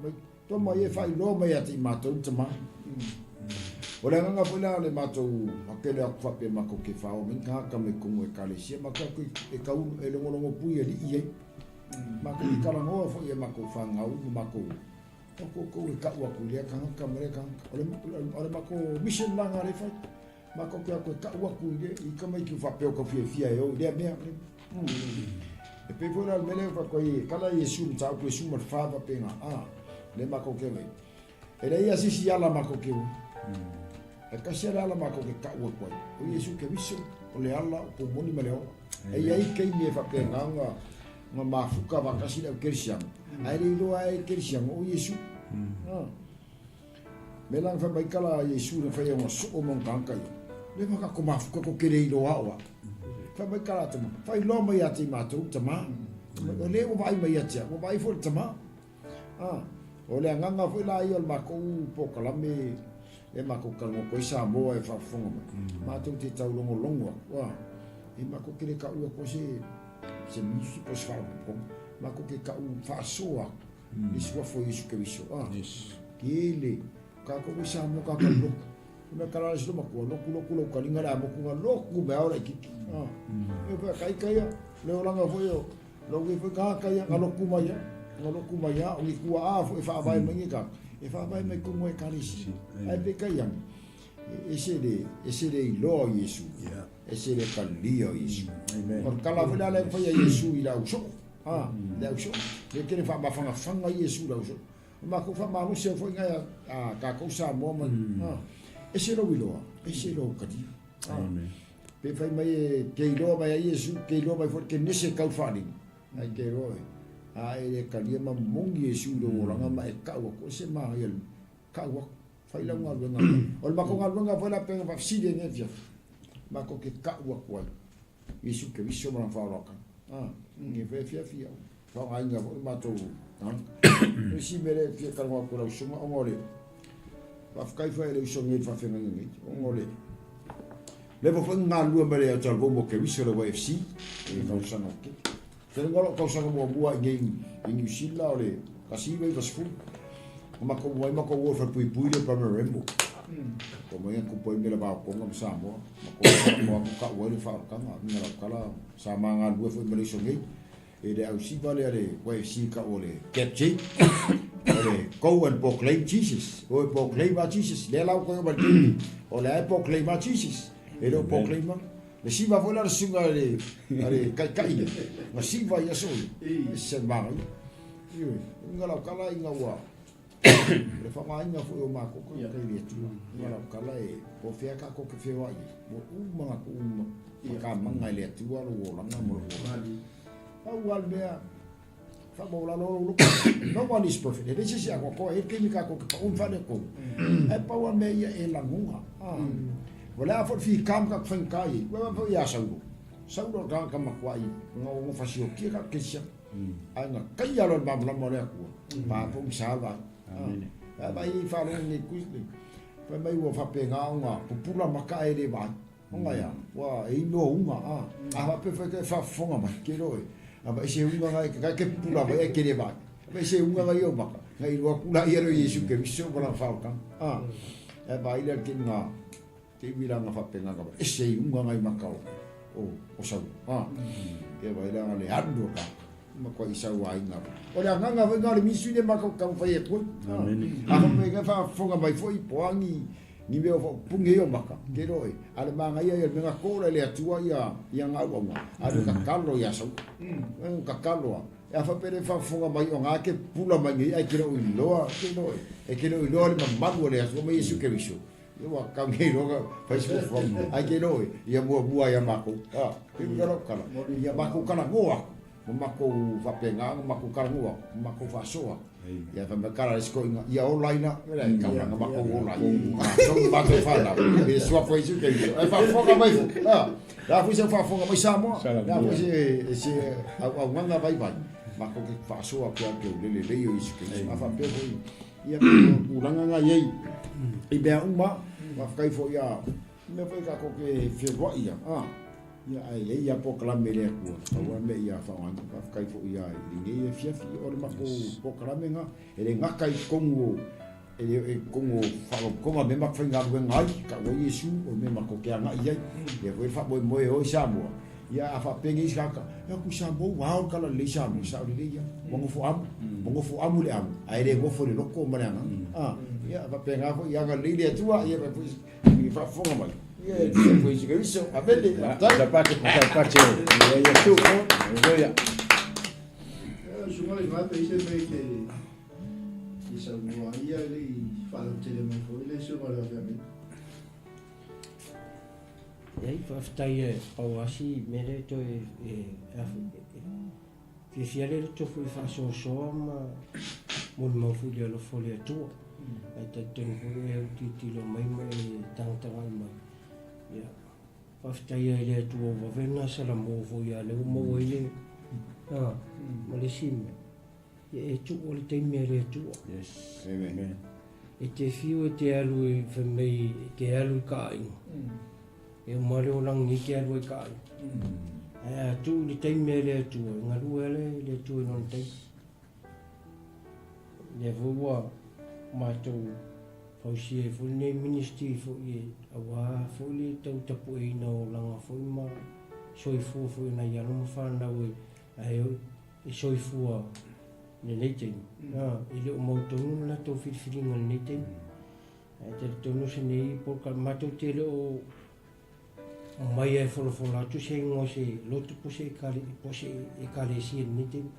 Mai Toma ia e faailoa mai ia te i matou le tama. O le agaga foi la o le matou hakele aku faapea makou ke fao mai tagata mai totonu o ekalesia matou aku e kau e logologo pui i alii ai. Matou te talanoa foi i a matou fanau ma matou o koukou e kau aku i lea tagata ma lea tagata. O le o le matou mission la na lea e fai. Matou te aku e kau aku i le i tamaiti faapea o tau fiafia e o i lea mea. E pei foi la o le mea lea ua fai e kala Iesu le mataupu Iesu ma le fa faapena a le matou ke vai. E leai a se isi ala matou ke o. E kasi a le ala matou ke kau atu ai. O Iesu Keriso o le ala o pumoni ma le ola. E iai taimi e faapena ona ona mafuka faatasi le au kerisiano. Ae le iloa e kerisiano o Iesu. Me la na fai mai kala a Iesu na fai ona soo ma ona tagata ia. Le ma kako mafuka ko kere i loa oa. Fai mai kala tama. Fai loa mai ia te i matou tama. O le ua vaai mai ia te au, ua vaai foi le tama. Ah, o le agaga foi la ia o le makou polokalame e makou talanoa atu ai Samoa e faafofoga mai. Matou te taulogologo atu, ah, e makou te le taua atu se se music po o se faalapotopotoga. Makou te tau faasoa atu. Le suafa o Iesu Keriso. Ah, Yes. Kele. Kākou i Samoa kākou loku. Mea kala le silo matua, loku loku lau kalinga le amoku nga loku mea ora i kiki. Ah. E wha kai kai a, le oranga foi o, lau e foi kā kai a, nga loku mai a, nga loku mai a, o ngi kua a foi e whaavae mai ngi kā. E whaavae mai kumu e karisi. Ai pe kai ang. E se le, e se le iloa o Iesu. Yeah. E se le kalia o Iesu. Amen. O le kala foi la le whai a Iesu i lau soo. A, le au soo. Le tele whaamawhangawhanga Iesu lau soo. O makou whamalosi au foi ngai a kakou Samoa ma, a, ese lou iloa, ese lou kalia. A, Amen. pe whai mai e ke iloa mai a Iesu, ke iloa mai foi ke nese kau wharinga. Ai ke iloa e. A e le kalia ma mongi Iesu i lou olaga ma e kau aku, ese mahaia le kau aku. Whai lau galuega. O le makou galuega foi la pe whafsili e nei fiafi. Makou ke kau aku ai. Iesu Keriso ma lana faaaloaloga. A, e fai fiafia au. Faaaogaina foi le matou tagata. O le isi mea lea e fia talanoa atu i lau usoga, ona o le faafetai foi a le uso nei i le faafeagaiga nei, ona o le leva foi na galulue mai le Talavou mo Keriso le YFC i le tausaga o tele. Tele o lou tausaga muamua i nei i New Zealand o le 1990. Na matou mai matou o i Falepuipui le Primary Rainbow. Ko mai aku poi me le vaokonga ma Samoa. Matou mo aku kau ai le whaorokanga. Minga lau kala sa mā ngā lua foi ma le iso nei. E le au siva le ale YFC ka o le Cap J. O le Go and Proclaim Jesus. O e proclaim a Jesus. Le lau koe o ma le O le ai proclaim a Jesus. E le o proclaim a. Le siva foi la le susuga a le, a le taitai lea, na siva i aso ia, e se manaia. Ioe, uiga lau tala ina ua, o le faaaogaina foi o matou tagata i le Atua, uiga lau tala e, po o fea tatou te feoai ai, ua uma ona tuu faatamaga e le Atua lou olaga ma lou olaga. Pau lava le mea, faamaualalo lou loto, no one is perfect, e leai se isi atoatoa, e i ai le taimi tatou te pau ma faaletonu, ae pau lava le mea ia e lagona. O le a foi le fika ma tatou faigata i ai, ua foi ia Saulo. Saulo o le tagata matuai na fasiokia ka kerisiano. Ae na taia loa i le malamalama o le Atua, pa po ma sa vaai. Ae vaai i faalogo nei kusi nei. Fai mai ua faapena ona pupula maka ae le vaai. Ona ia, ua e ino unga, a. A faapea foi e faafofoga mai, ke loe. A vai se unga ngai, kai ke pupula mai ae ke le vaai. Vai se unga ngai o maka. Ngai iloa atu la ia le Iesu Keriso ma lana whaokanga. A, e vai lea ke ngā, te iwi la ngā whapenga ka ese i unga ngai maka o, o, o Saulo. A, ke vai la ngā le anu o ka, ma koa i sau ai ngā. O le anganga foi ngā le ministry le maka o taumafai e koe. A, a whapea ngā whafonga mai foi, poangi, ni mea o whaopungi o maka, ke roe. A le māngai ai, me ngā kōra le atua ia, ia ngā uaunga. A le kakalo ia Saulo. Kakalo a. E afa pele faafofoga mai o ngā ke pula mai nei ai ke leo iloa ke leo e ke leo iloa le mamalu o le Atua ma Iesu Keriso. Ia ua kau nei loa fai se fuafuaga ai ke leo ia muamua ia makou. A, pe ua lau kala. Ia makou kala ngoa ma makou faapena ma makou kala ngoa ma makou faasoa. Ia fai mai kala le sikoiga ia ola ina e taulaga makou ola ina. Sou matou whanau. E suafa Iesu Keriso. E faafofoga mai foi. A, la foi se faafofoga mai Samoa. La foi se se auaunaga vaivai. Matou te faasoa atu ia te o le lelei o Iesu Keriso. A faapea foi, ia tulaga na i ai i mea uma, faafetai foi ia mea foi tatou te feoai ia, a ia ae i ai ia polokalame i le Atua, pau lava mea ia faaaogaina. Faafetai foi ia i lenei afiafi, o le matou polokalame na, e le gata i totonu o e le i totonu o faalapotopotoga mea matou faigaluega ai, tau ai Iesu, o le mea matou te agai i ai. Lea foi le faamoemoe e o i Samoa, ia a faapea nei isi tagata, e o atu i Samoa ua ao le tala lelei i Samoa, sao lelei ia, ua nofo amu, ua nofo amu le amu, ae le nofo i le loto ma le agaga. A, ia faapena foi, ia agalelei le Atua, ia faapea foi i le faafofoga mai, ia e tusa foi i si Keriso. Amene, faafetai. Tapate, tapate, ia Iesu. Haleluia. Susuga le Igoa pe i se mea i te i saunoa ai ia e le i faalautele mai foi le susuga o le Afeagaiga. Leai, faafetai e pau lava si mea lea e toe e, e, fiafia le loto foi faasoasoa ma molimau foi le alofa o le Atua. Ae talitonu foi e au tilotilo mai ma e tagatagai mai. Ia, faafetai ai le Atua ua vave ona salamo foi ia lea ua maua ai le ma le isi mea. Ia e tuu le taimi a le Atua. Yes. Amen. E te fiu e te alu e fai mai e te alu i ka aiga. E uma le olaga nei te alu ai ka aiga. Ae a tuu le taimi a le Atua, e galue lava le Atua i lona taimi. Lea foi ua matou fausia ai foi lenei ministry foi e aua foi le tau tapueina o olaga foi ma soifua foi o nai alo ma fanau e ae e soifua i lenei taimi, e le o mautonu le latou filifiliga i lenei taimi. Ae talitonu se nei polokalame, matou te le o mai e folafola atu se igoa o se lotu po se po se ekalesia i lenei taimi.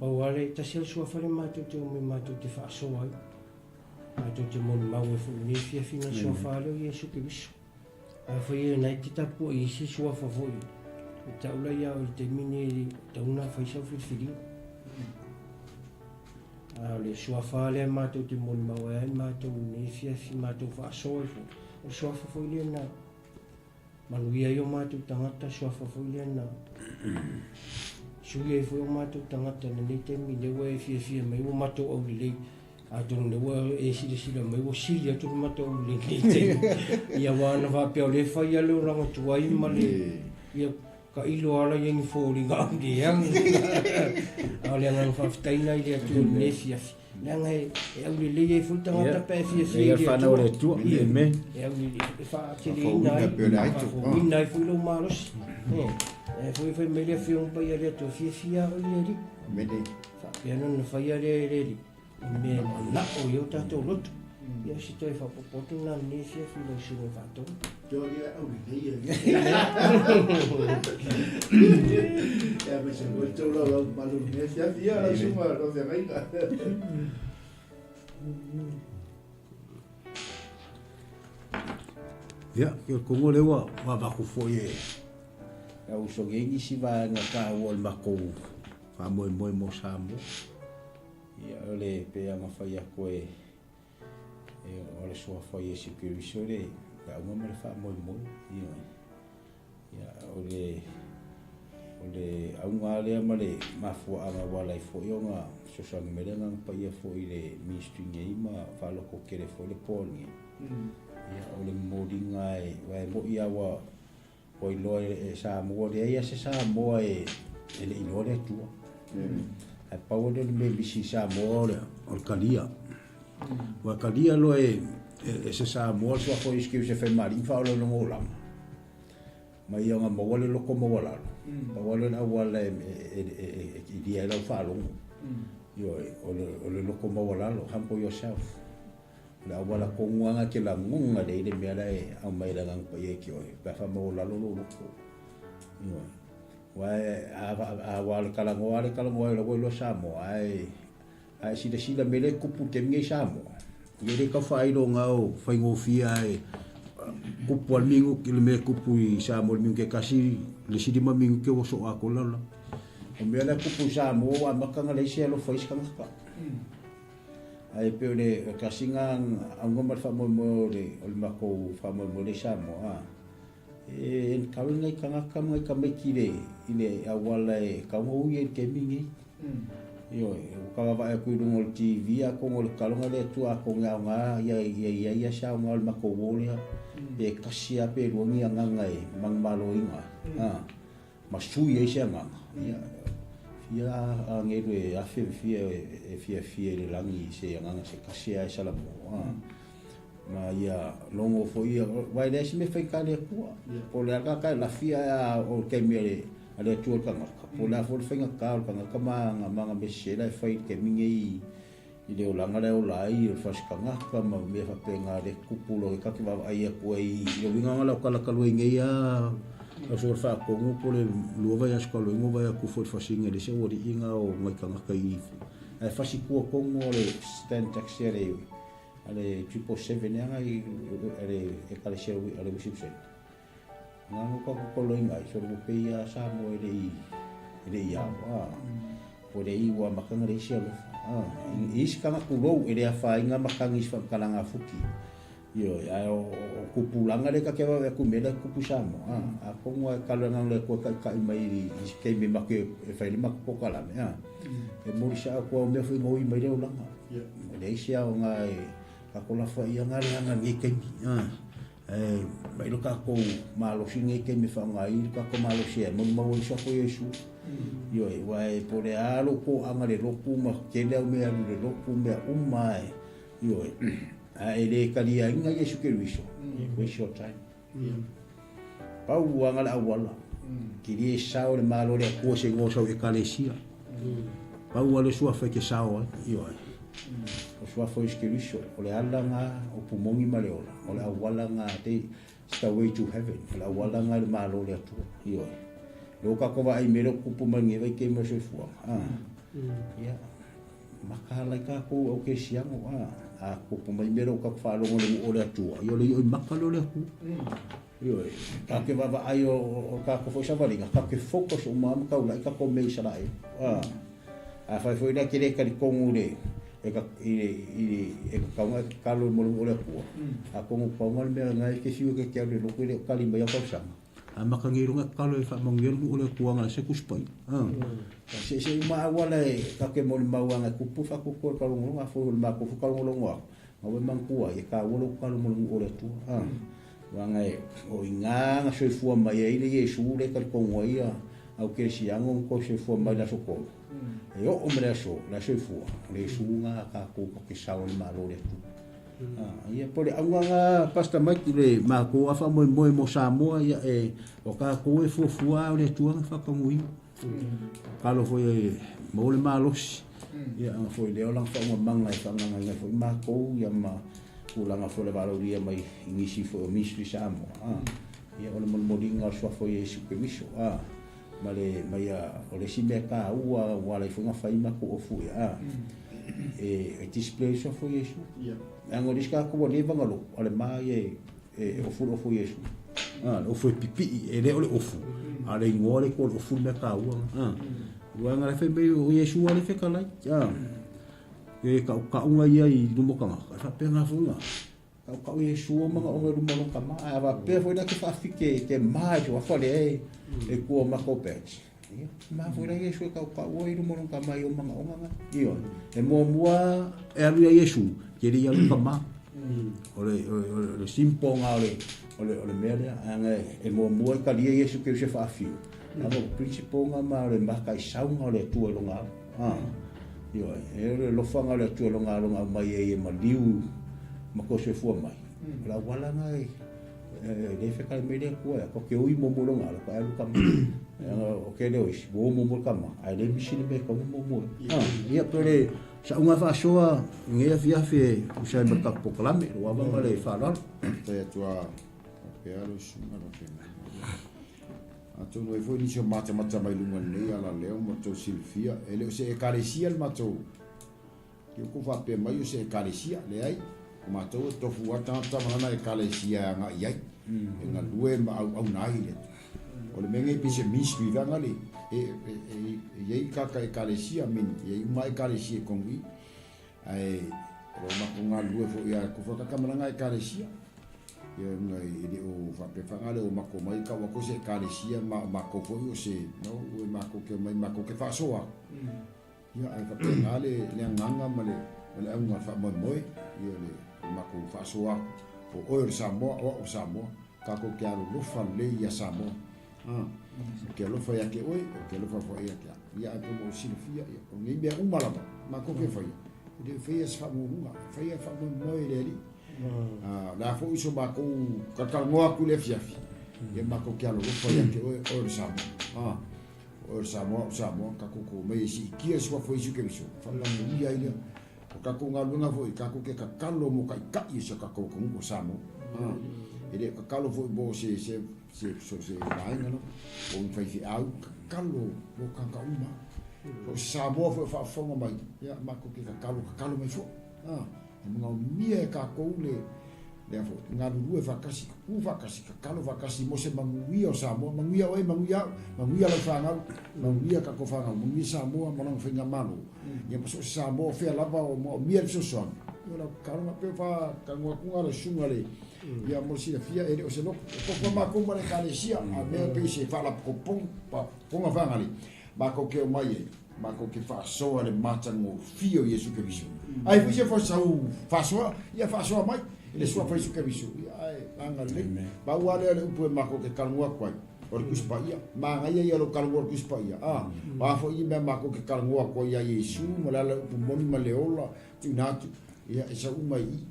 Pau lava le tasi lava le suafa lea matou te omai matou te faasoa ai. Matou te molimau ai foi i lenei afiafi na le suafa lea o Iesu Keriso. Afai e nai te tapuai i se suafa foi, e tau la ia oe i le taimi nei e tatau ona fai sau filifiliga. A o le suafa lea matou te molimau ai ai matou i lenei afiafi matou faasoa ai foi, o le suafa foi lea na manuia ai o matou tagata, suafa foi lea na sui ai foi o matou tagata i lenei taimi, lea ua e fiafia mai ua matou aulelei. Atonu lea ua e silasila mai ua sili atu le matou i lenei taimi. Ia aua ana faapea o lea e fai lava le olaga tuai ma le ia tailo lava la i ai ni foliga auleaga. A o le agaga faafetai lena i le Atua i lenei afiafi, leaga e aulelei ai foi le tagata pe a e fiafia i le Atua. E aulelei, e faateleina ai, faafouina ai foi lou malosi. E foi fai mai le Afioga Paia a le Atua, fiafia lava oe i le Alii. Faapea ona na faia lea e le Alii. I mea e manao i o tatou loto. Ia o se toe faaopoopo atu lena i lenei afiafi i lau susuga faatonu. Teo ia au lelei e. Ia ma se mo tau lau lau malu nei afiafi ia lau susuga lau feagaiga. Ia, ke kongo le ua vavaku foi e au uso ngi nisi vaega taua o le matou faamoemoe mo Samoa. Ia, o le pei lava ona fai atu e, e o le suafa o Iesu Keriso le, le auga ma le faamoemoe. Ia, ia, o le, o le auga lea ma le mafuaaga ua ala ai foi ona fesoasoani mai le Agaga Paia foi i le ministry nei ma faalototele foi le board nei. Ia, o le momoliga e, aua e moni lava ua, Ua iloa e Samoa, leai lava se Samoa e le i iloa le Atua. Ae pau lea o le mea misi i Samoa o le kalia. Ua kalia loa e se Samoa le suafa o Iesu Keriso e fai ma alii ma faaola i lona olaga, ma ia ona maua le loto maualalo, pau lava lea o le auala e ilia ai lau faalogo. Ioe, o le loto maualalo, humble yourself. O le auala tonu lava lena e te lagona lelei le mea la e aumai e le Agaga Paia ia te oe, pe a faamaualalo lou loto. Ioe. Aua a aua o le talanoa lava le talanoa ai o la ua iloa Samoa, ae a e silasila i mea lea e tupu i le taimi nei i Samoa, ia e le tau faailoga o faigofie ae tupu lava le minute, le mea e tupu i Samoa i le minute e tasi, le isi 5 minute ua soo atoa le lalolagi. O mea la e tupu i Samoa ua amata ona leai se alofa i isi tagata. Ae pei o le tasi lena auga ma le faamoemoe o le o le matou faamoemoe lea i Samoa, e encourage nai tagata ma nai tamaiti i le i le auala e tatau ona ui ai i le taimi lenei. Ioe, ua ka vaavaai atu i luga o le TV atonu o le tataloga a le Atua atonu e aoga ia ia i ai ia se aoga o le matou uo lea, pe tasi lava pe lua ni agaga e manumaloina ai, a, ma sui ai se agaga. Ia, fia agelu e afe ma fia e fiafia i le lagi i se agaga se tasi lava e salamo, a. Ma ia logo foi ia, aua e leai se mea e faigata i le Atua. Po o le a le tagata e lafi ae a o le taimi a le a le Atua i le tagata, po o le a foi le faigata o le tagata ma ana mea sese la e fai i le taimi nei i le olaga la e ola ai, o le fasi tagata ma mea faapena le tupu loa ta te vaavaai atu ai i le uiga o lau tala talu ai nei lava lau susuga i le faatonu po o le lua vaiaso talu ai na ou vaai atu foi i le fasiga i le isi aualii na o nai tagata i ae fasi tua tonu o le stand taxi a le a le 777 ea nai a le ekalesia a le worship center. Nga no ka kokolo inga i solo pe ia Samoa e le i e le i ao a po le i ua makanga le isi alofa a i isi kanga kulou e le afainga makangi isi whamakalanga fuki io ai o, o kupulanga le ka ke wa ku mele kupu Samoa a a kongo e kalanga le ko kai kai mai i isi kei me make e whai le makupokalame a e mori sa ko au mea fui ngoi mai le olanga. E leai se aoga e kako lafoai ia nga leaga i lenei taimi. E mai lo kākou malosi i lenei taimi e faaaoga ai lo kākou malosi e molimau ai suafa o Iesu. Ioe, aua e po o le a lou toaga i le lotu ma tele au mea alu i le lotu mea uma e, ioe, a e le taliaina Iesu Keriso, waste your time. Pau aga le auala. Ke le sao le Malo le Atua se igoa o sau Ekalesia. Pau a le suafa e ke sao ai, ioe. O suafa o Iesu Keriso, o le ala nga o pumoni ma le ola. O le auala nga, te, it's the way to heaven. O le auala nga i le Malo le Atua, ioe. Le o kako vaai me le o kupu mai lenei vaitaimi o le soifuaga. Ah. Ia. Makaala i kākou au kerisiano, a, a kupu mai mea lea ua tatou faalogo i le nuu o le Atua, ia o le iʻo i maka lea o le Atua. Ioe, tatou te vaavaai o, o tatou foi savaliga, tatou te focus uma lava ma taulai tatou mea i Isaraelu. A, afai foi la e te le talitonu i le, e ka, i le, i le, e tatau ona e tatalo mo le nuu o le Atua, atonu pau lena o le mea lena e te fiu e te alu i le lotu e le o tali mai au tausaga. A maka nei luga tatalo e faamanuia le nuu o le Atua na se Tusi Paia. Se se uma auala e ka ke molimau anga e kupu whakuku o le kalongolongo a foi o le matou foi kalongolongo aku. Nga ue manatua ai e taua lou tatalo mo le nuu o le Atua. Uaga e o inā na soifua mai ai le Iesu le talitonu ai ia au kerisiano na toe soifua mai le aso tolu. E oo mai le aso, le aso soifua, o le Iesu na a tatou ka ke sao i le Malo o le Atua. Ia po o le auga na Pastor Mike i le matou lava faamoemoe mo Samoa ia e o tatou e fuafua lava o le Atua na faataunuina. Tatalo foi e maua le malosi ia aga foi lea o lana faaugamana e faagagaina ai foi matou ia ma tulaga foi o le valaaulia mai i nisi foi o ministry Samoa. Ia o le molimoliga o le suafa o Iesu Keriso ma le ma ia o le isi mea taua ua ala ai foi ona fai matou ofu ia e e display le suafa o Iesu. Leaga o le isi tagata ua leva ona lotu a le ma ia e e ofu le ofu o Iesu. Le ofu e pipii e le o le ofu a o le igoa le o le ofu le mea taua. Aua na fai mai o Iesu lava le fetalai. E tautauga ia i luma o tagata e faapena foi na Tautau Iesu o manaoga i luma o lona tama, ae a faapea foi la e te faafite e te ma i suafa lea e, e tua o matou batch. Ia, ma foi la Iesu e tautau ai i luma o lona tama i o manaoga na. Ioe, e muamua e alu ia Iesu, ke le i alu tama. O le, o le, o le simple nga o le, o le, o le mea lea, ae e muamua e talia Iesu ke se faafiu. Ae o principle nga ma o le mataisauga o le Atua i lona alo. Ioe, e o le alofaga o le Atua i lona alo na aumai ai e maliu ma toe soifua mai. O le auala na e le fetalai mai le Atua ea, ko te ui muamua i lona alo, ka e alu tama. O tele o isi, ua o muamua le tama, ae le misi le mea e tatau ona muamua ai. Ia, pe o le sauga faasoa i lenei afiafi e tusa ai ma le tatou polokalame, lou ava ma le faaaloalo. Faafetai atu a faapea lau susuga lau Afioga. Atonu ai foi nisi o matamata mai luga nei ala lea ma tou silafia, e le o se Ekalesia le matou, ke kou faapea mai o se Ekalesia, leai, o matou e tofu lava tagata ma lana Ekalesia e agai i ai, e galue ma auauna ai le Atua. O le mea nei pei se ministry leaga le, e, e, e, e i ai kaka Ekalesia, I mean, e i ai uma Ekalesia i konu i, ae o lo matou galulue foi a kufa kaka ma lana Ekalesia. Ia ona e le o faapea faaga le o makou mai kau atu o se Ekalesia ma o makou foi o se no ua makou ke omai makou ke faasoa. Ia, ae faapena le le agaga ma le ma le auga o le faamoemoe, ia le matou faasoa atu, o oe o le Samoa, o au o le Samoa, tatou te alolofa lelei ia Samoa. A, ou te alofa ia te oe, ou te alofa foi ia te au. Ia, ae pei ona ou silafia, ia, o nei mea uma lava, matou te faia, e le o faia se faamuamuga, e faia faamoemoe i le Alii. A, o le a foi so matou talatalanoa atu i le afiafi, ia matou te alolofa ia te oe, oe o le Samoa. A. O le Samoa, o Samoa, tatou te omai e siitia le suafa o Iesu Keriso, faamanuia ai lea. O tatou galuega foi, tatou te tatalo mo taitai o si o tatou atunuu o Samoa. Ah, e le o tatalo foi mo se, se, se, so se vaega lava, o ni faifeau, tatalo mo tagata uma. O se Samoa foi o faafofoga mai, ia, matou te tatalo, tatalo mai foi. Ah, E manaomia e tatou le lea foi galulue faatasi, tu faatasi, tatalo faatasi mo se manuia o Samoa, manuia oe, manuia au, manuia lau fanau, manuia tatou fanau, manuia Samoa ma lana faigamalo. Ia ma so o se Samoa o fea lava o manaomia le fesoasoani, ia o lau tatalo na pei o faatanoa atu na le susuga le ia mo le silafia e le o se lotu. E tofu lava matou ma le Ekalesia, a mea pei se faalapotopotoga fagalei matou te omai ai. Matou te faasoa le matagofie o Iesu Keriso. Ai foi se fasau faasoa, ia faasoa mai i le suafa Iesu Keriso. Ia ae agalelei. Pau lava lea o le upu e matou te talanoa atu ai, o le Tusi Paia. Manaia ia o lou talanoa i le Tusi Paia. A, o a foi mea matou te talanoa atu ai ia Iesu ma le ala upu moni ma le ola, tuuina atu, ia e sau uma i i.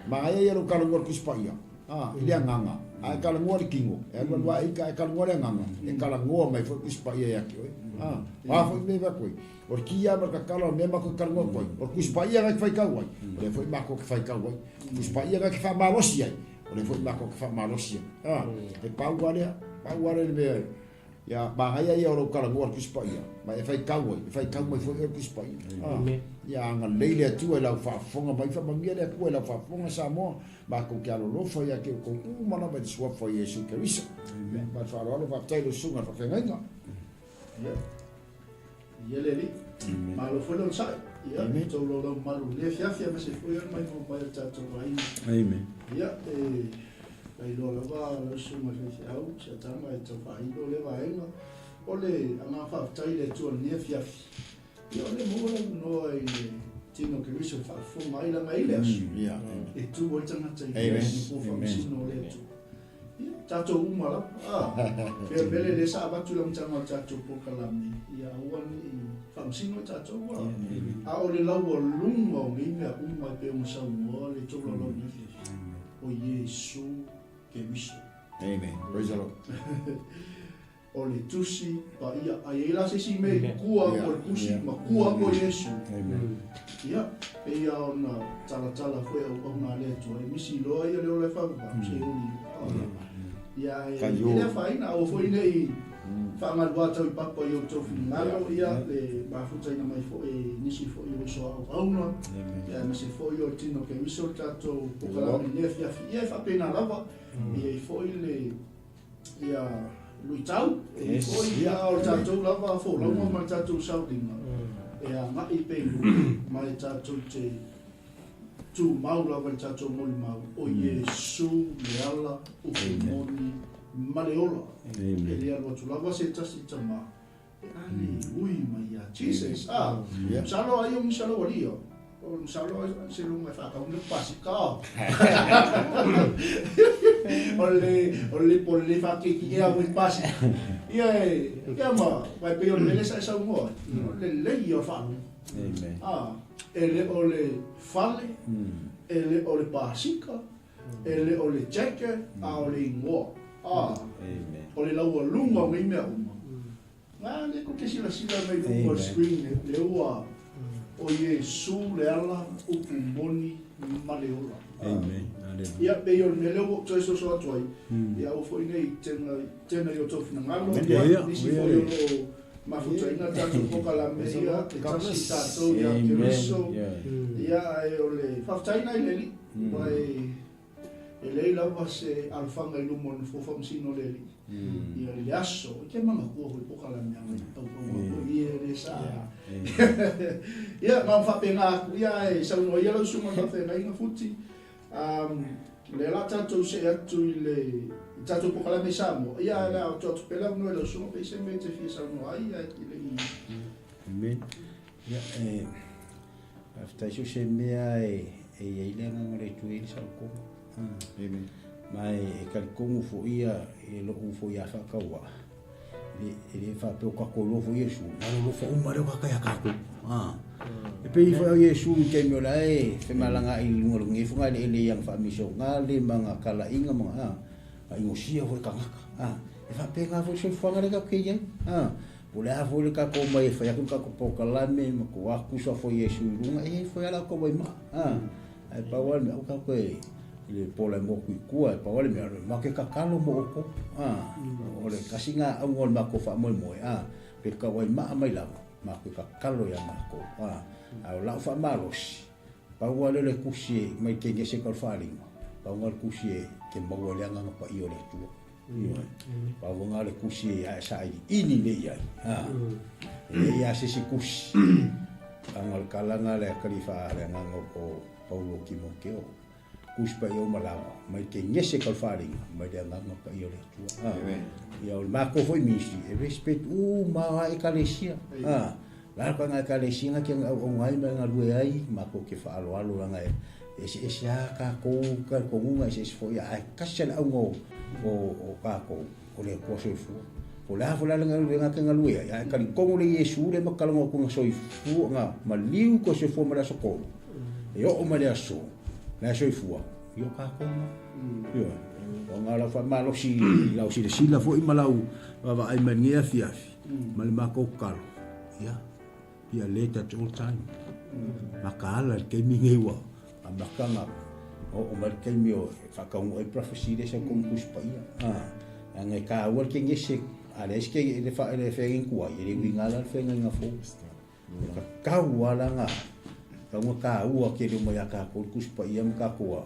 Manaia ia lou talanoa i le Tusi Paia, a, i le agaga, a e talanoa i le tino, e alualu ae ita, e talanoa i le agaga, e talanoa mai foi le Tusi Paia ia te oe. A, o a foi mea e avatu ai, o le ki lava ma le tatalo o le mea matou te talanoa atu ai, o le Tusi Paia na e te faitau ai, o lea foi matou te faitau ai. Tusi Paia na e te faamalosi ai, o lea foi matou te faamalosi ai. A, e pau lava lea, pau lava lea le mea Ia, manaia ia o lou talanoa i le Tusi Paia, ma e faitau ai, e faitau mai foi oe i le Tusi Paia. Ah, ia agalelei le Atua i lau faafofoga mai, faamanuia le Atua i lau faafofoga Samoa, matou te alolofa ia te outou uma lava i le suafa o Iesu Keriso. Amen. Ma le faaaloalo, faafetai i lau susuga i le faafeagaiga. Ia, ia le Alii. Malo foi le onosai. Ia, Amen. Tou laulau malu i le afiafi, aemaise foi o le maimoa mai o le tatou aiga. Amen. Ia, e Lailoa lava lau susuga i le faifeau, Siatama e tau faailo lea vaega. O le agaga faafetai i le Atua i lenei afiafi, ia o lea maua le avanoa i le tino o Keriso e faafofoga ai lana i le aso e tu ai tagata i le nofoa faamasino o le Atua. Ia, tatou uma lava. Ah, pea mele lea sa avatu i le amataga o le tatou polokalame, ia aua ne i faamasino ai tatou. A o le laualuga o nei mea uma e pei ona saunoa le tou laulau i lenei afiafi. O Iesu Keriso. Amen. Praise the Lord. O le Tusi Paia. A i ai la se isi mea i kua o le Tusi ma kua o Iesu. Amen. Ia, pei lava ona talatala foi auauna a le Atua, e misi loa ia le ola e faavavau, se uli. Ia, e le afaina, aua foi ne i faagalu atu i papa i outou finagalo, ia, le mafutaina mai foi e nisi foi o uso auauna, ia, aemaise foi o le tino Keriso le tatou polokalame i lenei afiafi. Ia, e faapena lava, e i ai foi le, ia, luitau, e i ai foi, ia, a o le tatou lava folauga ma le tatou sauniga, e agai pea i luma, ma e tatou te tumau lava i le tatou molimau, o Iesu le ala, upu moni, ma le ola. E le alu atu lava se tasi tama pe a le ui mai ia Jesus. A, masalo ai o masalo alii o. O masalo se lunga e whakau le pasika. O le o le po le whakeki e au i pasika. Ia e, ia ma, vai pe o le mele sa e saunoa. O le lei o whaanunga. Amen. A, e le o le fale, e le o le pasika, E le o le jacket, a o le ingoa. A, o le laualuga o nei mea uma. Na, lea tou te silasila mai luga o le screen le, le ua o Iesu le ala, upu moni ma le ola. Amen. Hallelujah. Ia, pei o le mea lea ua ou toe soso atu ai, ia aua foi nei tena, tena i o tou finagalo, ia, nisi foi o lo o mafutaina tatou polokalame ia, e tasi tatou ia Keriso, ia, ae o le faafetai i le Alii. Aua e leai lava se alofaga i luma o le Nofoa Faamasino o le Alii. Ia i le aso, e te manatua foi po o kalame ana i tauaua foi ia le sa. Ia, na ona faapena atu, ia ae saunoa ia lau susuga i le faafeagaiga Futi. O lea la tatou see atu i le i tatou polokalame i Samoa, ia ae o le a tuu atu pea le avanoa i lau susuga pe i se mea e te fia saunoa ai ae e le i Amen. Ia, e, faafetai so se mea e, e i ai le agaga o le Atua i le saokoga. Amen. Ma e, e talitonu foi ia i lou foi a faatauvaa, e, e le faapea o tatou iloa foi Iesu, na alofa uma lea o tagata ia tatou. Ah. E pei foi o Iesu i taimi o la e femalagaai i luga o le gefu ga eleele i ana faamisionale ma ana talaiga ma ana, ah, inosia foi tagata. Ah. E faapena foi le soifuaga lea tatou te i ai. Ah. Po o le a foi le tatou omai e fai atu le tatou polokalame ma tuu atu suafa o Iesu i luga, e i ai foi lava la outou vaimai. Ah. Ae pau lava le mea, aua tatou toe i le pola e motu i tua, e pau lava le mea, matou te tatalo mo outou. Ah. O le tasi lena auga o le matou faamoemoe, ah, pe tauaimaa mai lava, matou te tatalo ia matou. Ah. Ae o lau faamalosi, pau lava lea o le tusi e mai Kenese tau le faalima, pau lena o le tusi e te maua ai le Agaga Paia o le Atua. Ioe. Pau lena o le tusi e sailiili lelei ai. Ah. E leai lava se isi tusi. Leaga o le tala lena a le Kalifa le Agaga o Paulo Timoteo. Tusi Paia uma lava, mai Kenese tau le faaaliga, mai le Agaga Paia o le Atua. Ah. Ia o le matou foi ministry, e respect uma lava Ekalesia. Ah. La ka nga ekalesia nga ke auauna ai ma e galue ai, matou te faaaloalo leaga e eseese lava tatou talitonuga, eseese foi ae tasi lava le auga o tatou, o le Atua soifua. Po o le a foi la le galuega e te galue ai, a e talitonu le Iesu lea ma talanoa atu na soifua, na maliu toe soifua mai le aso tolu, e oo mai le aso, la e soifua, ia o tatou na. Ioe. O nga lau faamalosi i lau silasila foi ma lau vaavaai mai lenei afiafi, ma le matou tatalo, ia, be alert at all time. Makaala le taimi nei ua amata ona oo mai le taimi o faataunuu ai prophecy lea sa outou Tusi Paia. Ah, leaga e taua le kenese, a leai se kene, le fa, le feagaiga tuai, e le uiga la le feagaiga fou. E tatau lava la ona, tatau ona taua tele uma ia tatou le Tusi Paia ma tatou a,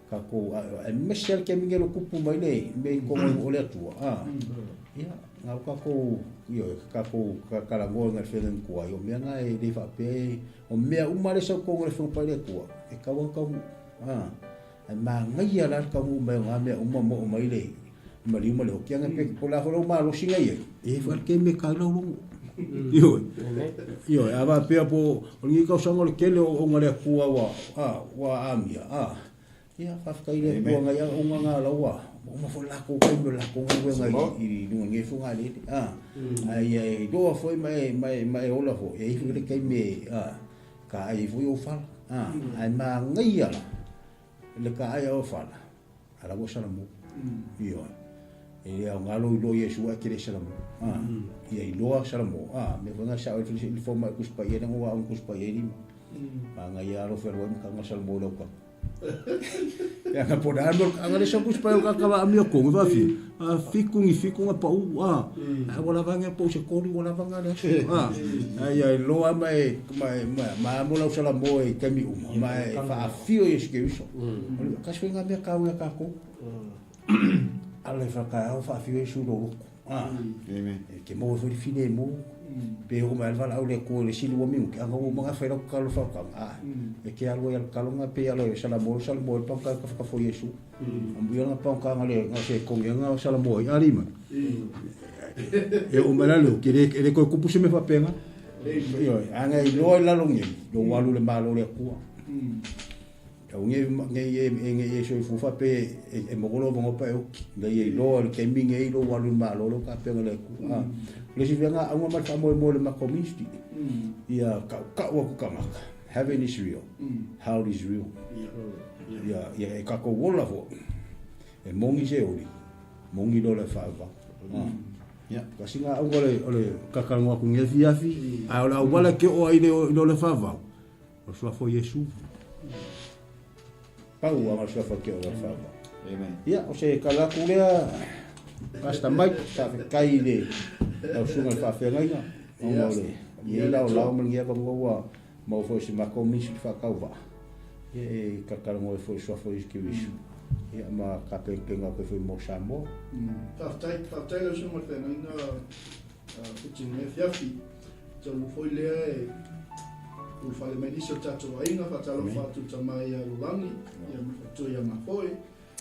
tatou, aemaise lava le taimi nei o lo o tupu mai le mea i totonu o le Atua, a, ia, na o tatou, ioe, tatou talanoa i le feagaiga tuai, o mea na e le faapea, o mea uma lea e sau i totonu o le Afioga Paia le Atua, e tatau ona taunuu, a, ae manaia la le taunuu mai o na mea uma ma oo mai le maliu ma le oti, aga pe po o le a foi lou malosi na i ai, e i ai foi lava le taimi e ta ai lau logo. Ioe, ioe, a faapea po o lenei tausaga o le tele o auaunaga a le Atua ua, a, ua amia, a, ia, faafetai i le Atua nai auaunaga na la ua uma foi le latou taimi o le latou galuega i luga nei fogalele, a, a ia e iloa foi ma e, ma e, ma e ola foi, e i ai foi le taimi e, a, taai ai foi ou fala, a, ae manaia la le taai o fala, a la ua salamu. Ioe. E le aoga lou iloa Iesu ae te le salamu. A, ia iloa salamu. A, mea foi na sao i le fomai o Tusi Paia leaga ua aoga Tusi Paia i lima. Manaia lou fealuai ma taga salamu i lau kaka. Leaga po o le a le mea o le taga lea sau Tusi Paia o le tagata va amio tonu e faafia. A fitu ni fitu na pau. A, ae ua lava ane pau se tolu ua lava na le aso. A, a ia iloa ma e ma e ma amo lau salamo i taimi uma ma e faafio Iesu Keriso. O le tasi foi na mea taua ia tatou. Ala i whakaao faafio Iesu lou loto. A, e te maua foi le filemu. Pe oo mai a le valaau le Atua i le isi lua minute, aga ua uma ona fai lau tatalo faataga. A, e te alu ai a le tataloga pei ala i salamo, salamo ai le pagota i Iesu. Amuia lana pagota na le se kongi na salamo ai, ali mai. E oo mai la leo, ke le, e le toe kupu se mea faapena. Ioe, aga iloa i lalo nei, lou alu i le Malo o le Atua. Tau nei nei e e nei e soifua faapea e e maua lou avanoa pa e oki. Ina ia iloa i le taimi nei lou alu i le Malo lou tapena le Atua. A, o le isi mea auga ma le faamoemoe o le matou ministry, ia tautau atu tagata, heaven is real, hell is real. Ia ia e tatou ola foi, e moni se oli, moni loa le faavavau. Ia, tasi lena auga o le o le kakalanoa atu i lenei afiafi, ae o le auala e te oo ai i le o le faavavau, O le suafa o Iesu. Pau lava le suafa o le faavavau. Amen. Ia, o se tala atu lea, Pastor Mike, faafetai i le lau susuga i le faafeagaiga, ona o le lenei laolao ma lenei avanoa ua maua foi e si matou ministry faatauvaa, ia e talatalanoa ai foi i le suafa o Iesu Keriso, ia ma tapenapena atu ai foi mo Samoa. Faafetai, faafetai lau susuga i le feagaiga Fiti i lenei afiafi. Taunuu foi lea e ulufale mai nisi o tatou aiga, faatalofa atu i tama ia Lolani, ia ma le faletua ia Mafoe.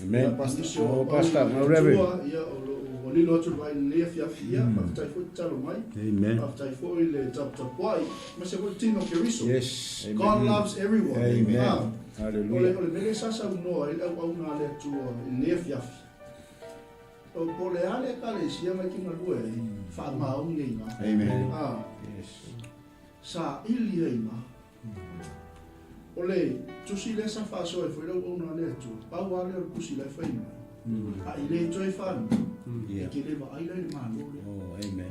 Amen. Nisi o Oh, Pastor, my Reverend. Ia o lo o Ua lilo atu le vaai i lenei afiafi, ia, faafetai foi tatalo mai. Amen. Faafetai foi le taputapuai, aemaise foi le tino o Keriso. Yes. God loves everyone. Amen. Ah, Hallelujah. o le mea lea sa saunoa ai le auauna a le Atua i lenei afiafi, o po o le a le Ekalesia mai ke galue ai, faamaoni ai i ina. Amen. Ah, Yes. saili ai i ina. O le tusi lea sa faasoa ai foi le auauna a le Atua, pau lava lea o le tusi la e fai mai. A i le toe fanau, e te le vaai la i le Malo lea. Oh, amen.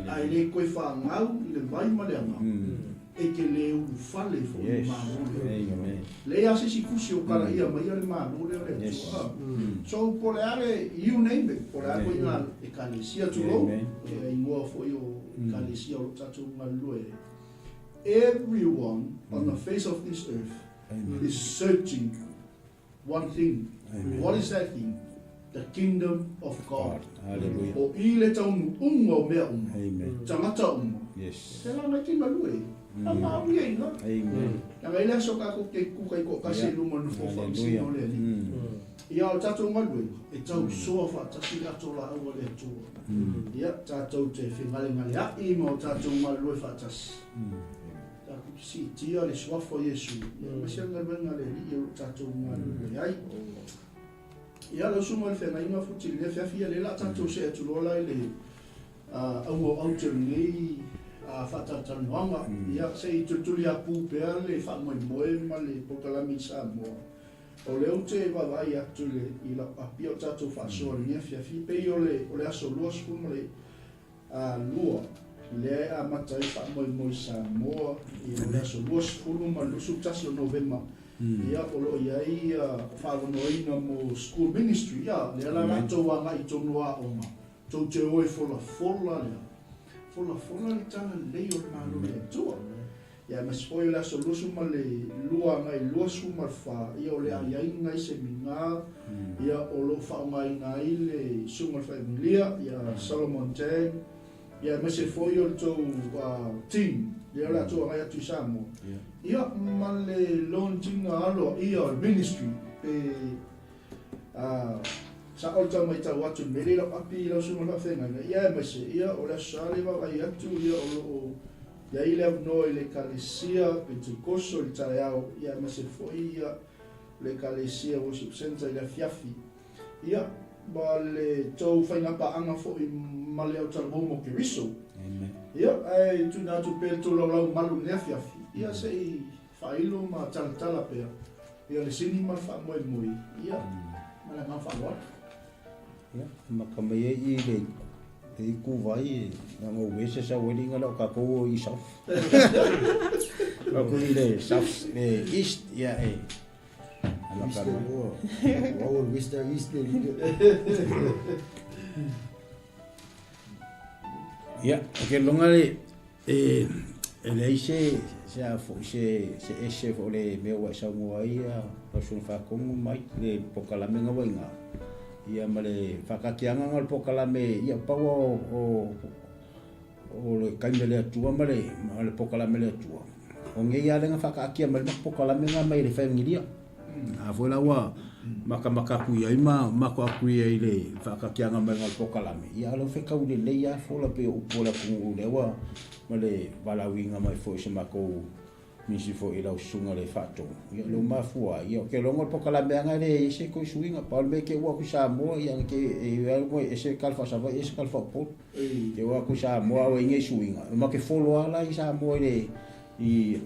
A e le toe fanau i le vai ma le agaga, e te le ulufale foi i le Malo lea. Amen. Leai lava se isi tusi o kalaia maia le Malo lea o le Atua. Yes. So, po o le a le, you name it, po o le a ituaiga ekalesia, tulou, Amen. e igoa foi o ekalesia o lo o tatou galulue ai. Everyone on the face of this earth Amen. is searching one thing. Amen. What is that thing? The kingdom of God. Hallelujah. O i le taunuuga o mea uma, Amen. tagata uma. Yes. Se la ngai te galue. A maui ai na. Amen. Leaga i le aso kākou te kuka i koʻokasi i luma o le nofoa faamasino o le Alii. Ia, o le tatou galuega, e tausoa faatasi le ato laau a le Atua. Ia, tatou te fegalegaleaʻi ma o tatou galulue faatasi. Tatou te siitia le suafa o Iesu, ia, aemaise le galuega a le Alii o lo o tatou galulue ai. Ia, lau susuga i le feagaiga futi i lenei afiafi, ia lea o le a tatou see atu loa la i le auga o aute o lenei faatalatalanoaga. Ia, se i tulituliapu pea le faamoemoe ma le polokalame i Samoa. O lea ou te vaavaai atu i le i lau api o tatou faasoa i lenei afiafi, e pei o le o le aso 22 lea e amata ai le faamoemoe i Samoa, ia o le aso 20 ma le 21 o Novema, ia o lo o i ai faavanoaina mo School Ministry, ia lea la la tou agai i tonu o aoga, tou te o e folafola le folafola le talalelei o le Malo o le Atua. Ia aemaise foi o le aso 22 agai 24, ia o le a i ai nai seminar, ia o lo o faaaogaina ai le Susuga i le Faemulia, ia Solomon Tang, ia aemaise foi o le tou team, lea o le a tou agai atu i Samoa, ia ma le launching aloaia o le ministry, pe sao le tau matau atu i le mea lea i lau api i lau susuga i le faafeagaiga, ia aemaise, ia o le Aso Sa lea e vaavaai atu, ia o lo o i ai le avanoa i le Ekalesia Pentekoso i le taeao, ia aemaise foi ia le Ekalesia Worship Centre i le afiafi, ia ma le tou faigapaaga foi ma le autalavou mo Keriso. Amen. Ia, ae tuuina atu pea le tou laulau malu i lenei afiafi, ia se i faailo ma talatala pea ia le sini ma le faamoemoe, ia, ma le agaga faaaloalo. Ia, maka mai ai i le le itu vai na ngo we se sa weli ngala o kakou o i south. Aku i le south le east ia e. Ala East ka mai. o o west east le Ia, o ke longa le e e leai se se a foi se se ese foi le mea ua e saunoa ai ia lau susuga Faatonu mai le polokalame na ua i ina. Ia ma le faataatiaga na o le polokalame ia pau o o o le taimi a le Atua ma le ma le polokalame a le Atua. O nei lava lea na faataatia mai le polokalame na mai le Faegilia. A foi la ua matamata atu i ai ma matou atu i ai i le faatatiaga mai o le polokalame, ia a o lea ua fetau lelei lava fola pei o upu o le atunuu lea ua ma le valaauina mai foi o se matou nisi foi i lau susuga le faatonu, ia o lea ua mafua ai. Ia ou te iloa o le polokalame lava e leai ai se toe suiga. Pau le mea te ua atu i Samoa, ia te e alu ese le tala faa-Savaii ese le tala faa-Upolu. Te ua atu i Samoa a ua i ai nei suiga, ma te follow lava la i Samoa i le i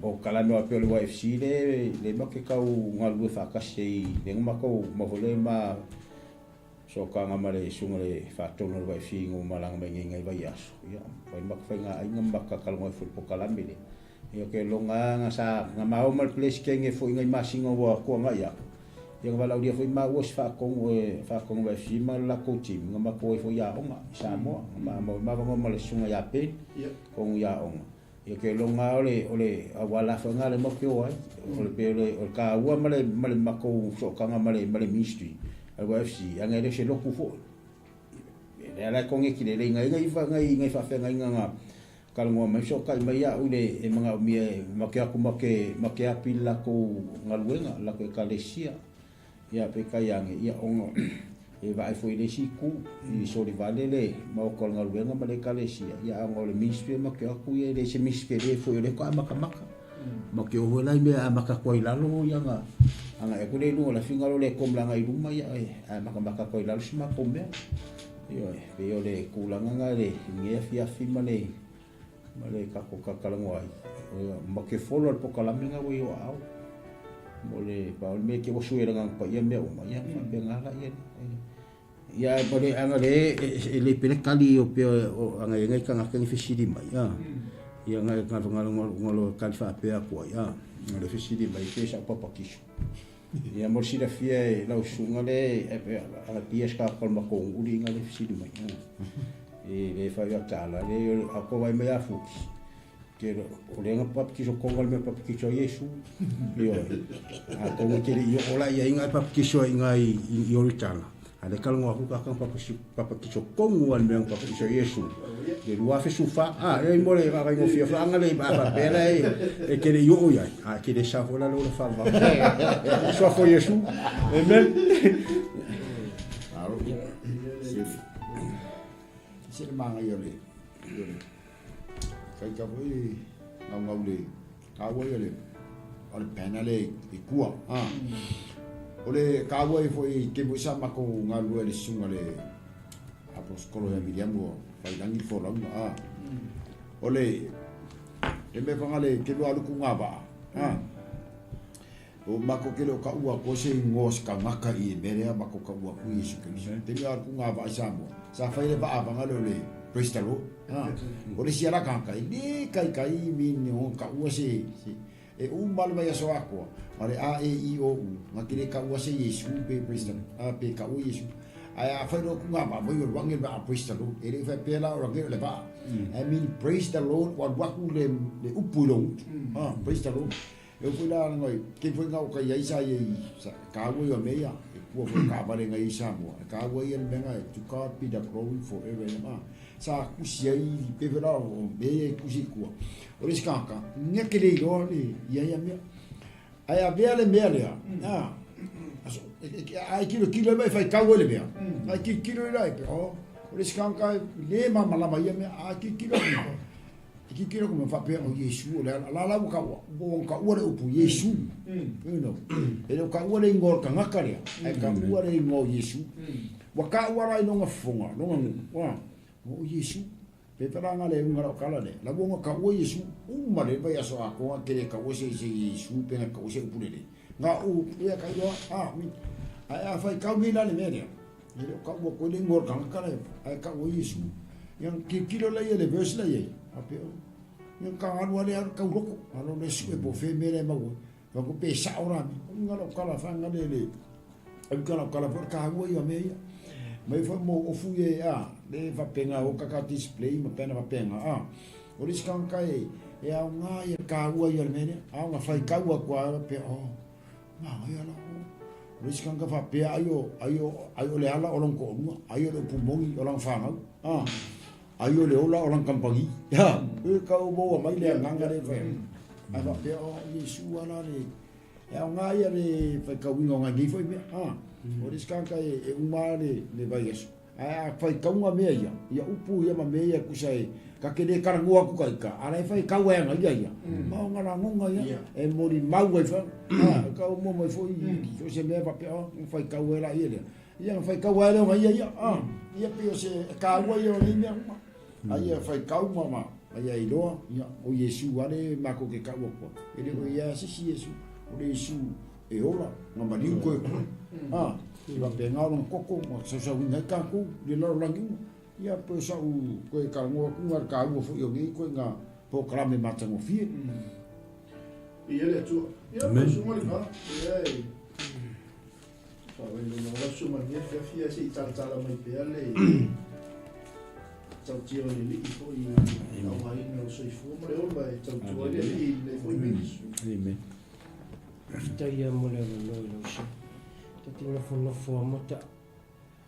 polokalame aua pei o le YFC le le ma te tau galulue faatasi ai lea na matou mau foi lea ma sootaga ma le susuga i le faatonu o le YFC ina ua malaga mai nei nai vaiaso ia fai le matou faigaaiga ma matou talanoa ai foi i le polokalame lea. Ia ou te iloa na sa na maua ma le Peresetene foi nai masina ua tuanai atu ia na valaaulia foi maua si faatonu e faatonu YFC ma le latou team na matou o ai foi i aoga i Samoa na ma ma avanoa ma le susuga ia Ben tonu i aoga. Ia ke longa o le o le auala foi nga le mo ke o ai. O le pe o le o le taua ma le ma le matou sootaga ma le ma le ministry a le YFC anga e le o se lotu foi. Lea la e koneti lelei ngai ngai fa ngai ngai faafeagaiga na talanoa mai fesootai mai au i le e manaomia e ma ke atu ma ke ma ke api i le latou galuega le latou ekalesia. Ia peitai ane ia ona E vaai foi i le isi itu i solivale le maota o le galuega ma le ekalesia, ia a ona o le ministry ma te o atu ia e le se ministry tele foi o lea faatoa amatamata. Ma te o foi la i mea e amata atu ai i lalo ia ona agai atu lea i luga o le afiga lea o le kom laga i luma ia e amatamata atu ai i lalo si matou mea. Ioe, pei o le tulaga lena i lenei afiafi ma le ma le tatou talatalanoa ai. Ma te follow le polokalame lena ua i o aao. Mo le pau le mea te ua sui e le Agaga Paia mea uma, ia faapena la ia. Ia mo le ana le e le pele tali o pe o ana e ngai tagata ni fesili mai a. Ia ngai ka ngalo ngalo tali faapea atu ai a. Le fesili mai pe sa papatiso. Ia mo le silafia e lau susuga le ana pia se ka makou uli nga le fesili mai. E le fai a tala le a ko vai mai a fuki. Ke o le nga papatiso konga le mea papatiso a Iesu. Ioe. A konga te le i o la ia inga papatiso inga i i Oritana. A le kala ngoa kuka kanga papatiso kongu al mea papatiso a Iesu. Le lua afe sufa, a e mo le ga ngo fia fa anga le ba fa pela e e ke le i o ia. A ke le sa fola le fa va. Soa fo Iesu. Amen. Alo. Se le manga ia le. Kai ka foi ngau ngau le kaua ia le o le pena le i kua. Ah. O le kaua i foi ke mo sa mako ngalue le sunga le apostolo ia Miriam o failangi folauga. Ah. O le le me fanga le ke lo aluku ngā vaa. Ah. O mako ke le o ka ua ko se ingoa se kangaka i e merea mako ka ua ku Yesu Keriso. Te mea aluku ngā vaa i Samoa. Sa fai le vaa vanga le o le praise the Lord. Ah. O le sia la kangaka i le kai kai mi ni o ka ua se se e u malu mai aso akoa. Ma le A E I O U. Nga ki le ka ua se Yesu pe praise the Lord. A pe ka ua Yesu. Ai a fai lo ku ngā vaa voi o wange vaa praise the Lord. E le fai pela o range o le vaa. I mean praise the Lord wa waku le le upu i lo utu. Ah, praise the Lord. E foi la ngoi ke foi ngau ka iai sa iai sa ka ua ia meia e kua foi ka vale ngai sa mo ka ua ia le menga to God be the glory forever and ever sa kusi ai pe vela o meia e kusi kua o le skaka nya ke le iloa le ia ia mea ai a vea le mea lea a aso ai kilo kilo mai fai kau le mea ai kilo kilo i pe o o le skaka le ma malama ia mea a kilo kilo E kikilo ko me whapea o Yesu o le ala. La la ua ka ua, ua ka ua le upu Yesu. You know. E le ka ua le ingoa o le kangaka lea. Ai ka ua le ingoa o Yesu. Ua ka ua la i longa fofoga, longa nuu. Ua, o Yesu. Pe pera nga le unga o kala le. La ua ka ua Yesu. Uma le vai aso a koa ke le ka ua se se Yesu pe nga ka ua se upu le le. Nga u, ia ka iloa, a, mi. Ai a whai kau nei la le mea lea. E le o ka ua koe le ingoa o le kangaka lea. Ai ka ua Yesu. Ia kilo la ia le verse la ia. A pe o. Ia ka alu ale alu kau loko. Alo le su e po fe me le mau. Ka ko pe sa ora mi. Unga lo kala fa nga le le. Au kala kala fo ka ua ia me ia. Mai fo mo ofu ye a le fa penga o ka ka display ma pena fa penga a. O le sikanga ka e e au ngā ia ka ua ia le mea au ngā whai kaua kua pe o. Ngā ia la o. O le sikanga fa pea ai o ai o ai o le ala o long ko onua ai o le upu mongi o lang whangau. A. Ai o le ola o lang kampangi. Ya. E ka o mo mai le nganga le whai. Ai fa pea o Yesu ala le E ao ngā ia le whai kauinga o ngā nei whai mea. Ha. O le sikanga e, e uma le, le vai aso. Ae a whai kaunga mea ia, ia upu ia ma mea ia kusa e, ka ke le karangua ku kai ka, ara e whai kau e anga ia ia. Ma o ngā rangonga ia, e mori mau ai wha. Ha, ka o mua mai foi, so se mea pape o, whai kau e la ia lea. Ia whai kau e leo nga ia ia, ha. Ia pe o se ka ua ia o nei mea uma. A ia whai kau ma ma, a ia iloa, ia, o Yesu ale mako ke kaua kua. E le o ia sisi Yesu, o le Yesu e ola, nga maliu koe koe. Ha, i wa pe ngā rong koko, ma sau sau ingai kākou, le laro langi uma. Ia pe sau koe ka ngoa ku ngā ka ua foi o ngei koe ngā pōkarame mātangofie. Ia le atua. Ia, Amen. sunga le ka. Ia e. Whawai lo sunga ni fia fia se i talatala mai pea le tautia o le lii foi au haina o soifua ma le ola e tautua le lii le foi ministry. Amen. Faafetai ia mo le avanoa i lau sui. Ta te nofonofo amata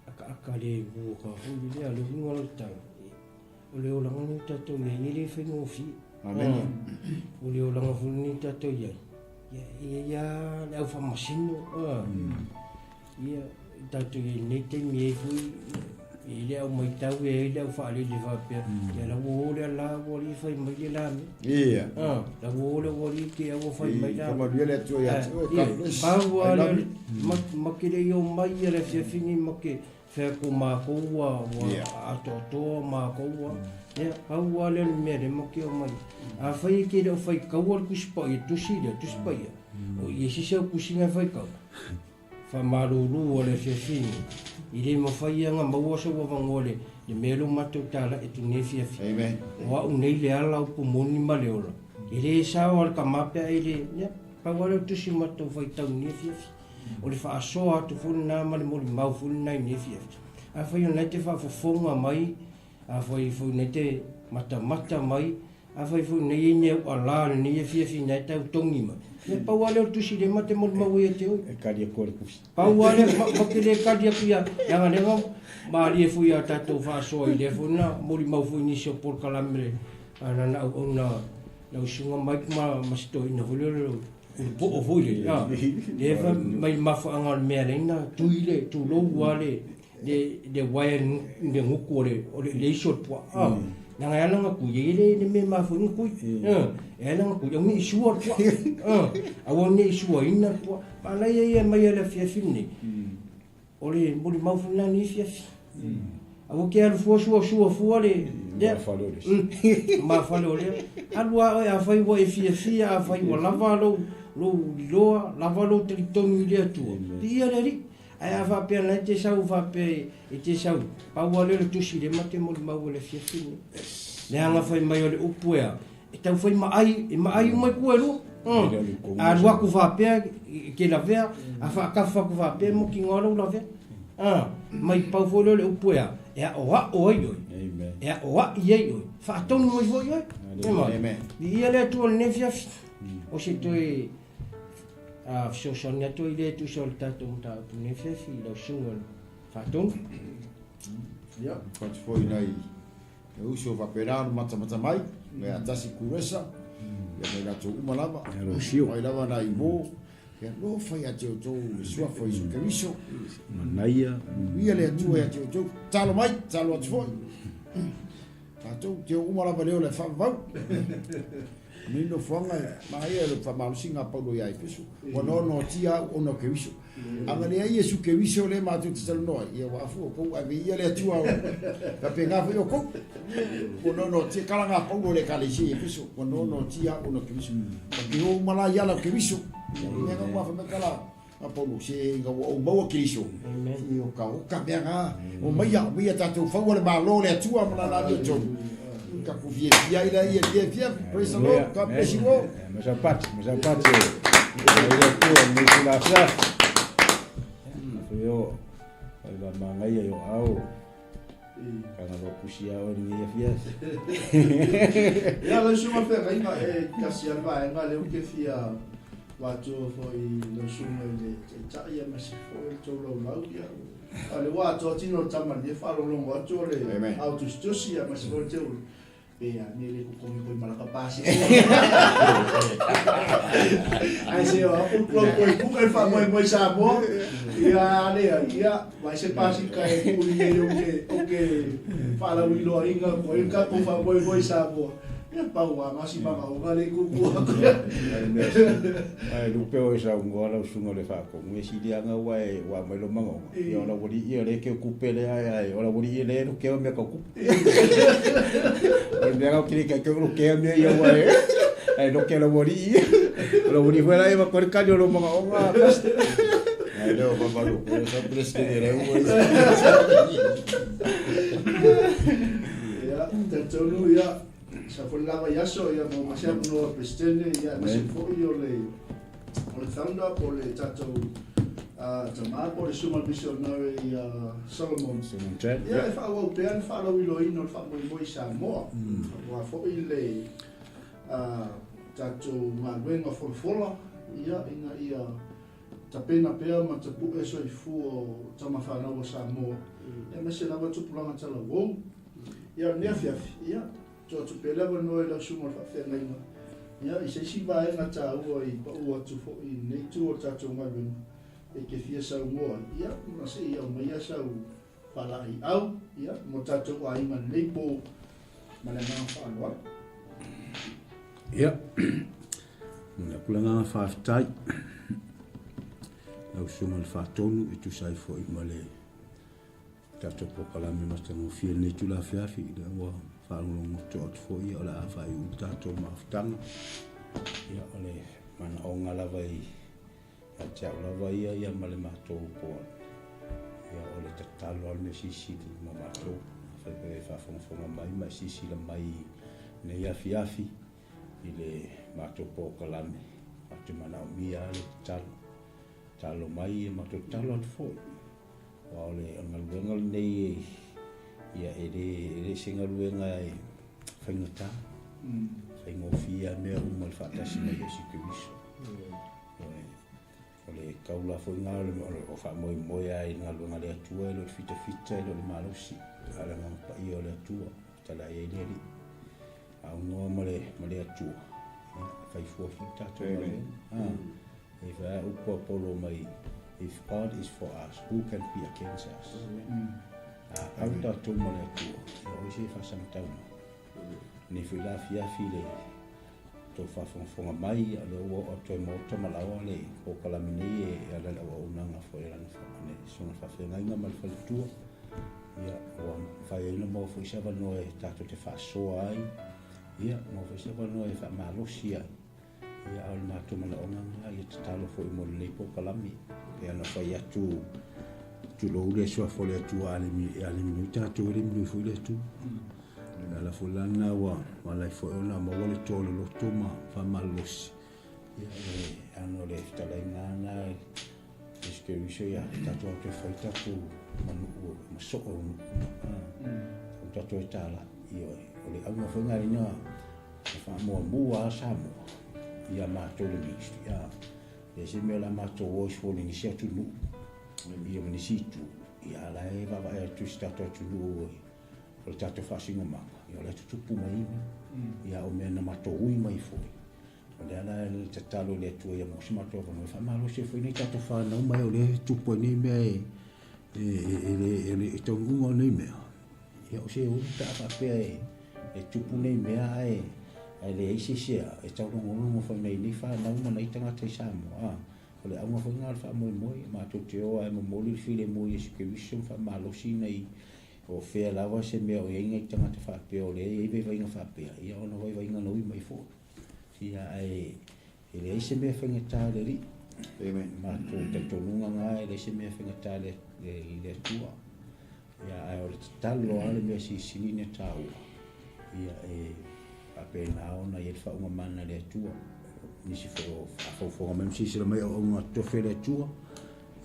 akaaka le bua ka foi le lea le uiga o le tala. O le olaga lenei tatou i ai, e le faigofie. Amen. O le olaga foi lenei tatou i ai, ia e i ai lava le au faamasino. Ia tatou i ai i lenei taimi, e i ai foi e i ai le au maitau, e i ai le au faalele faapea, ia la ua o lea la ua alii fai mai le la mea. Ia. Ah, la ua o lea ua alii te ua fai mai la. Faamanuia le Atua ia te oe. God bless. Pau I lava love lea, you. ma ke le i omai ia le afiafi nei ma ke fai atu o makou ua atoatoa makou ua. Ia, pau lava lea o le mea lea ma ke omai. Afai e te le o faitaua le Tusi Paia, Tusi lea, Tusi Paia, o i ai se isi au tusiga e faitau. Faamalulu o le afiafi nei, i le mafai ia ona maua sou avanoa le le mea lea ua matou talai atu nei afiafi. Amen. O au nei le ala, upu moni ma le ola. E le sao lava le tama pe a e le, ia, pau lava lea o le tusi matou faitau i nei afiafi. O le faasoa atu foi lena ma le molimau foi lena i nei afiafi. Afai o lena e te faafofoga mai, afai foi o lena e te matamata mai, Afai foi nei e nei au ala lenei afiafi na e tau togi mai. Ia pau lava lea o le tusi lea ma te molimau ai ia te oe. E kali atu le tusi. Pau lava lea ma te le kali atu ia leaga lea na malie foi ia tatou faasoa i lea foi na molimau foi nisi o polokalame le na auauna lau susuga Mike ma si toeaina foi lea o le Ulupoo foi lele a. Lea fai mai le mafuaaga o le mea lea na tui le tulou lava le le uaea le gutu o le o le iso o le puaa. Leaga e ala ona tui, e i ai le mea e mafua ai ona tui. E ala ona tui, aua ne i sua le puaa. Aua ne i suaina le puaa. Manaia ia mai le afiafi lenei, o le molimau foi lena i lenei afiafi. Aua ke alu fua sua sua fua le lea. Mafale o lea. Alu lava oe afai ua e fiafia, afai ua lava lou iloa, lava lou talitonu i le Atua, viia le Alii. Ae a faapea na e te sau faapea e te sau, pau lava lea o le tusi lea ma te molimau i le afiafi lenei. Leaga fai mai o le upu e a, e tau fai maai, e maai uma i tua e lua. A alu atu faapea e te lavea, a faatafa atu faapea e mautinoa lou lavea. Mai pau foi lea o le upu e a, e aoao ai oe, e aoai ai oe, faatonu ai foi oe. Viia le Atua i lenei afiafi, o se toe A fesoasoani atu ai lea e tusa o le tatou mataupu nei afiafi i lau susuga i le Faatonu. Ia, fatu foi nai e uso faapena ona matamata mai, mai a tasi kuresa, ia mai latou uma lava, mai lava nai mo, ia no fai a te outou le suafa o Iesu Keriso. Manaia. Ia le Atua ia te outou, talo mai, talo atu foi. Tatou te o uma lava le ola e faavavau. Nei nofoaga e manaia le faamalosiga a Paulo ia Efeso. Ua noanoatia au ona o Keriso. A na leai Iesu Keriso lea matou te talanoa ai, ia ua afu outou ave ia le Atua o faapena foi outou. Ua noanoatia kala nga Paulo le ekalesia i Efeso. Ua noanoatia au ona o Keriso. Ma ke o uma la i ala o Keriso. Mea nga ua fai mai kala a Paulo, se ina ua ou maua Keriso, i o ka oka mea nga, o maia, o maia tatou faua le Malo o le Atua ma lana amiotonu. Tatou fiafia ai laia, fiafia, praise the Lord, God bless you all. Masapati, masapati. Le Atua, le tulafono. Fio, ai la mangaia yo au. Kana lo kusi au ni ia fiafi. Ia lau susuga feagaiga e tasi a le vaega lea ou te fia avatu foi i lau susuga i le Taitai aemaise foi le tou laulau ia. A o lea ua atoa tino o le tama lenei e faalogologo atu o le ao tusitusi aemaise foi le teu Pe a ne le kokogi koi malaka pasi. Ai se o aku klo koi ku e fa moi moi Samoa. Ia ale ia vai se pasi ka e ku i o ke o ke faalauiloa inga ko e ka ko fa moi moi Samoa. Ia pau a masi manga o ngale ku ku aku. Ai lupe o sa ungoa lau susuga o le faatonu e sili anga ua e ua mai lo mangaoga. Ia o la ua li ia le ke kupe le ai ai o la ua li le lo ke o mea ka kupe. O le mea kau kiri kai kau ke mea ia ua e. Ai no ke la ua li ia. O la ua li huela e ma kore kani o lo mangaoga. Ai leo mamalu, ko sa presidente le ua. Ia, talitonu ia, sa foi lava i aso ia mo ma se avanoa Presidente ia aemaise foi o le o le founder po o le tatou tama po o le susuga i le misionare ia Solomon. Ia e faaauau pea le faalauiloaina o le faamoemoe i Samoa aua foi le tatou galuega folafola ia ina ia tapena pea ma tapue soifua o tama fanau a Samoa aemaise lava tupulaga talavou. Ia o lenei afiafi ia Tuu atu pea le avanoa i lau susuga o le faafeagaiga, ia, i se isi vaega taua i pau atu foi i lenei itu o le tatou galuega. e te fia saunoa ai, ia, ma se i aumaia sau faalaeiau, ia, mo tatou aiga i lenei po ma le agaga faaaloalo. Ia, momoli atu le agaga faafetai lau Susuga i le Faatonu e tusa ai foi ma le tatou polokalame matagofie i lenei itula afiafi, lea ua faalogologo totoa atu foi o le a faaiu le tatou mafutaga. Ia, o le manaoga lava i ia te au lava ia ia ma le matou board, ia o le tatalo a le mea silisili mo matou, afai pe e faafogafoga mai ma e silasila mai i lenei afiafi i le matou polokalame, matou te manaomia lava le tatalo, tatalo mai ia matou tatalo atu foi. Aua o le galuega lenei ia e le e le se galuega e faigata, faigofie lava mea uma i le faatasi mai o Iesu Keriso. O le taula foi lena o le o faamoemoe lava i le galuega a le Atua e le o le fitafita e le o le malosi, a o le Agaga Paia o le Atua e talai ai le Alii. Aunoa ma le ma le Atua, ia, fai fua foi le tatou galuega. Ah, e fai a upu a Polo mai, if God is for us, who can be against us? A au tatou ma le Atua, ia o ai se faasagatau mai. Nei foi la afiafi le tou faafogafoga mai, o lea ua oo atu ai Maota ma Laoa le polokalame nei e ala i le auaunaga foi a lana le Susuga Faafeagaiga ma le Faletua. Ia, ua mafai ai ona maua foi se avanoa e tatou te faasoa ai, ia, maua foi se avanoa e faamalosi ai. Ia, a o le matou manaoga lena, ia tatalo foi mo lenei polokalame. Pei ona fai atu, tulou le suafa o le Atua, a le minoi tatou, e le minoi foi le Atua. O le ala foi la lena ua ala ai foi ona maua le toa o le loto ma faamalolosi. Ia, e ano le fetalaiga lena Iesu Keriso, ia tatou atu e fai tatou manuu ma soo o nuu. O tatou e tala, ioe, o le auga foi lena ina faamuamua a Samoa ia matou le ministry. A, le se mea la matou o ifo le nisi atunuu, ia ma nisi itu, ia la e vaavaai atu i se tatou atunuu o le tatou faasinomaga, ia o la e tutupu mai mea. Ia o mea na matou ui mai foi. O le ala le tatalo i le Atua ia maua se matou avanoa e faamalosi ai foi nei tatou fanau mai o lea e tupu ai nei mea e e e le e le e taunuuga o nei mea. Ia o se uli pe a faapea e e tupu nei mea ae ae leai se isi e taulogologo foi nai nei fanau ma nai tagata i Samoa. O le auga foi lena o le faamoemoe, matou te o lava e momoli le filemu i Iesu Keriso ma faamalosi nai o fea lava se mea o i ai nai tagata faapea o lea e i ai vaivaiga faapea, ia ona vaivaiga na ui mai foi. Ia, ae e leai se mea faigata i le Alii. Amen. Matou talitonuga na e leai se mea faigata i le Atua. Ia, ae o le tatalo lava le mea silisili ona taua. Ia, e faapena ona i ai le faauuga mana a le Atua. Nisi foi o faafogafoga mai ma silasila mai auauna totofi a le Atua,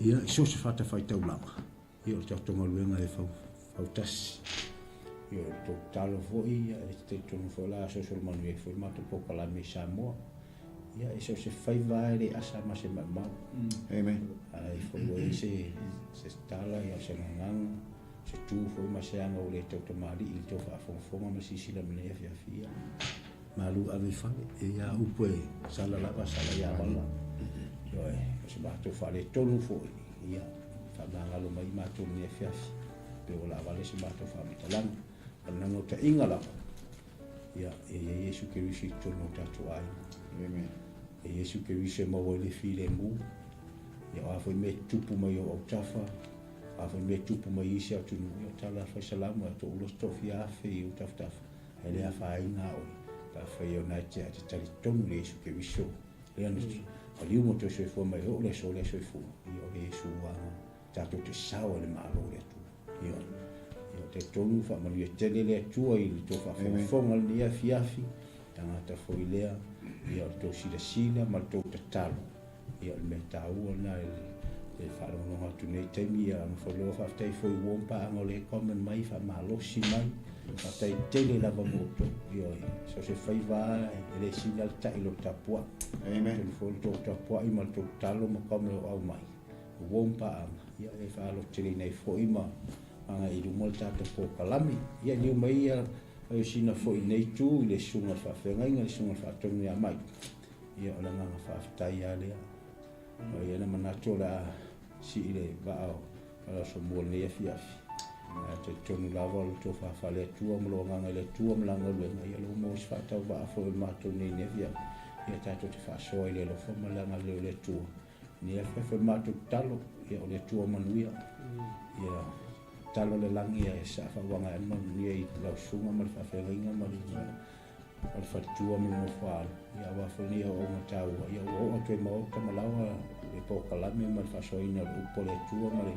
ia, i so o se fatafaitaulaga. Ia, o le tatou galuega e fau, fautasi. Ia, o le tou tatalo foi, ia, e te talitonu foi o le a soso le manuia ai foi le matou polokalame i Samoa. Ia, e so o se faiva lava e le asa ma se maumau. Amen. Ae foi ua i ai se, se tala, ia, o se gagana, se tu foi ma se aga ua le tautamalii i le tou faafogafoga ma silasila mai nei afiafi, ia, malu ave i fale. E ia upu e sala lava, sala ia vala. Ioe, o se matou faaletonu foi, ia, faamagalo mai matou i lenei afiafi, pe ua laavale se matou faamatalaga. O le naunautaiga lava, ia, ia i ai Iesu Keriso i totonu o tatou aiga. Amen. Ia Iesu Keriso e maua ai le filemu, ia o a foi mea e tutupu mai ou autafa, o a foi mea e tutupu mai i isi atunuu, ia o tala a Faisalama, e toaulo se toafia afe i ou tafatafa, ae le afaina oe, pe afai o lena e te talitonu i le Iesu Keriso, lea na maliu ma toe soifua mai e oo le aso lea soifua, ia o le Iesu lava tatou te sao ai le Malo o le Atua. Ia, ia talitonu faamanuia tele le Atua i le tou faafogafoga i lenei afiafi, tagata foi lea, ia o le tou silasila ma le tou tatalo, ia o le mea taua lena i le faalogologo atu i lenei taimi, ia ona foi loa faafetai foi i uo ma paaga o lea e comment mai, faamalosi mai, faafetai tele lava mo outou. Ioe, so o se faiva lava e le sili lava le ta'i i lo tapuai. Amen. Talitonu foi le tou tapuai ma le tou tatalo ma comment o aumai, uo ma paaga, ia e faalototeleina ai foi ma agai i luma le tatou polokalame. Ia liliu mai ia sina foi i lenei itu i le susuga i le faafeagaiga, le susuga i le faatonu ia Mike. Ia o le agaga faafetai lava lea. O i ai le manatu o le a sii le vaa o Faleasomua i lenei afiafi. Ae talitonu lava o le tofa faale-Atua ma lou agaga i le Atua ma lana galuega, ia o lea ua maua se faatauvaa foi o le matou nei i lenei afiafi, ia tatou te faasoa i le alofa ma le agalelei o le Atua. I lenei afiafi o le matou tatalo, ia o le Atua manuia, ia talo le lagi ae saa faauaga ai le manuia i lau susuga ma le faafeagaiga ma le ma le faletua ma le nofoaalo, ia aua foi lenei auauna taua, ia ua oo atu ai maota ma laoa le polokalame ma le faasoaina o le upu a le Atua ma le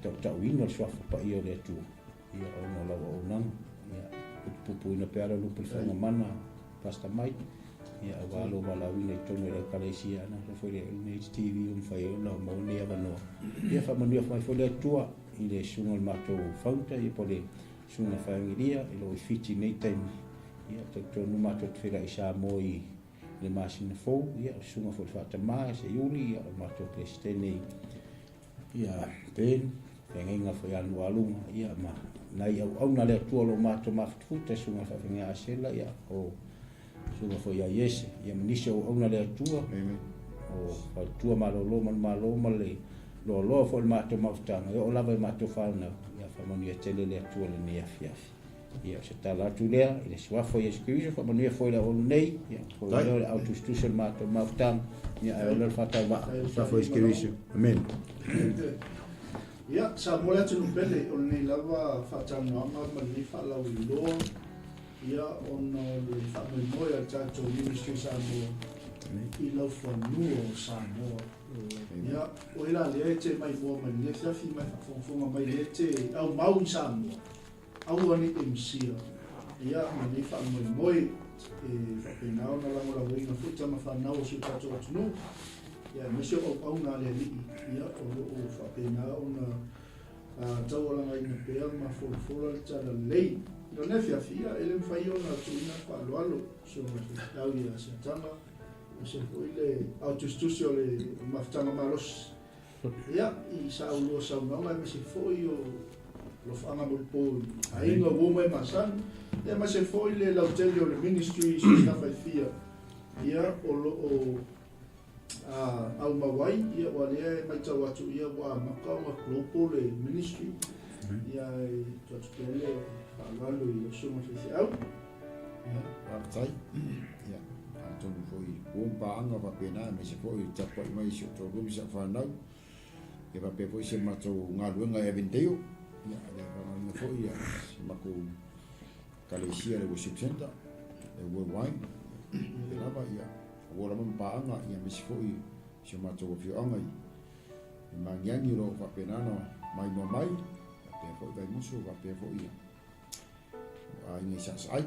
tautauina o le suafa paia o le Atua, ia ona o lau auaunaga, ia pupupuina pea lau lupe le fofoga mana, Pastor Mike, ia aua lou valaauina i totonu o le Ekalesia, na foi le NHTV ua mafai ai ona maua lenei avanoa. Ia faamanuia mai foi le Atua i le susuga o le matou founder, ia po o le Susuga Faegilia i lo i Fiti i nei taimi. Ia, talitonu matou te feiloai i Samoa i le masina fou, ia, o Susuga foi le Faatama, se Iuli, ia, o le matou Peresetene i, ia, Ben, feagaiga foi ia Nuualuga, ia, ma nai auauna a le Atua o lo o matou mafutafuta, Susuga Faafeagaiga Asela, ia, o Susuga foi ia Iese, ia, ma nisi o auauna a le Atua, o Faletua Malolo ma le Malo ma le loaloa foi o le matou mafutaga, e oo lava i matou fanau, ia faamanuia tele le Atua i lenei afiafi. Ia, o se tala atu lea i le suafa o Iesu Keriso, faamanuia foi le auauna nei, ia, foi lea o le autusitusi o le matou mafutaga, ia, ae o lea o le faatauvaa, suafa o Iesu Keriso. Amene. Ia, sa mo le atunuu pele o lenei lava faatalanoaga ma lenei faalauiloa, ia, ona o le faamoemoe a le tatou Ministry Samoa i laufanua o Samoa. Ia, o oe la lea e te maimoa mai lenei afiafi ma e faafogafoga mai lea e te aumau i Samoa, aua ne i e misia, ia, ma lenei faamoemoe e faapena ona lagolagoina foi tama fanau o si o tatou atunuu, ia, aemaise o auauna a le Alii, ia, o lo o faapena ona taualagaina pea ma folafola le talalelei. I lona afiafi, ia, e le mafai ona tuuina le faaaloalo, Susuga i le Faifeau ia Siataga, aemaise foi le aotusitusi o le mafutaga malosi. Ia, i sa ulua saunoaga aemaise foi o alofaaga molipo i aiga ua omai masani, ia, aemaise foi le lautele o le ministry i so o se tafa e fia, ia, o lo o aumau ai, ia, ua lea e matau atu, ia, ua amata ona global le ministry, ia, e tuu atu pea le faaaloalo i lau susuga i le faifeau. Ia, faafetai. Ia, atonu foi ua ma paaga faapena, aemaise foi le tapuai mai si o toalua ma si au fanau. Ia faapea foi si a matou galuega i Avondale. Ia, le faagaluega foi ia si matou ekalesia le worship center, le worldwide. Ia lava, ia, ua lava ma paaga, ia aemaise foi si o matou afioaga i i Magiagi o lo o faapena ona maimoa mai, faapea foi Vaimoso, faapea foi ia o aiga i Saasaai.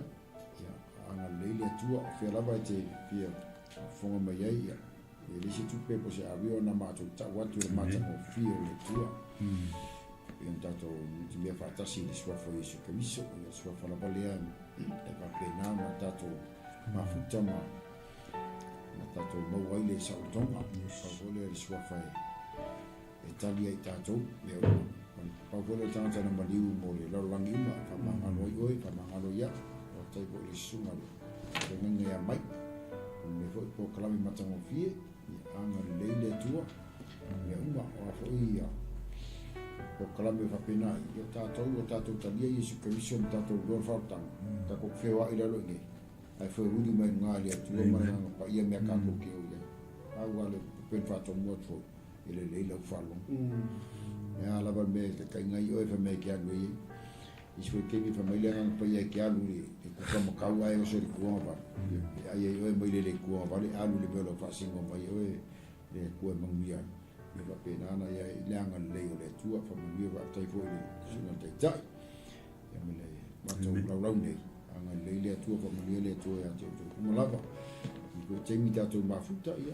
Ia, agalelei le Atua, o fea lava e te fia fofoga mai ai, ia, e leai se tupe po o se avio ona matou tau atu i le matagofie o le Atua. E pei ona tatou nutimea faatasi i le suafa o Iesu Keriso, ia le suafa lava lea e faapena ona tatou mafuta ma ma tatou maua ai le saolotoga. Pau foi lea le suafa e e tali ai i tatou mea uma. Pau foi lea o le tagata na maliu mo le lalolagi uma, e faamagalo ai oe, faamagalo ai au. Faafetai foi i le susuga le feagaiga ia Mike. O lenei foi polokalame matagofie, ia agalelei le Atua i mea uma. O a foi ia polokalame faapena, ia tatou ua tatou talia Iesu Keriso ma tatou iloa le faaolataga, tatou feoai i lalo i inei, ae feululi mai luga i le Atua ma le Agaga Paia mea tatou te o i ai. Pau lava le pepelo faatomua atu foi, e lelei lau faalogo. E a lava le mea e taitaiga ai oe fai mai e te alu ai. Isi foi taimi fai mai le Agaga Paia e te alu i le kuka makau ae oso i le tuagavale. E ai ai oe mai le le tuagavale alu i le mea o lo o faasino mai oe le Atua e manuia ai. Ia faapena ona ia i le agalelei o le Atua, faamanuia faafetai foi i le Susuga i le Taitai. Ia ma le matou laulau nei, agalelei le Atua, faamanuia le Atua ia te outou uma lava. I ko taimi tatou mafuta, ia,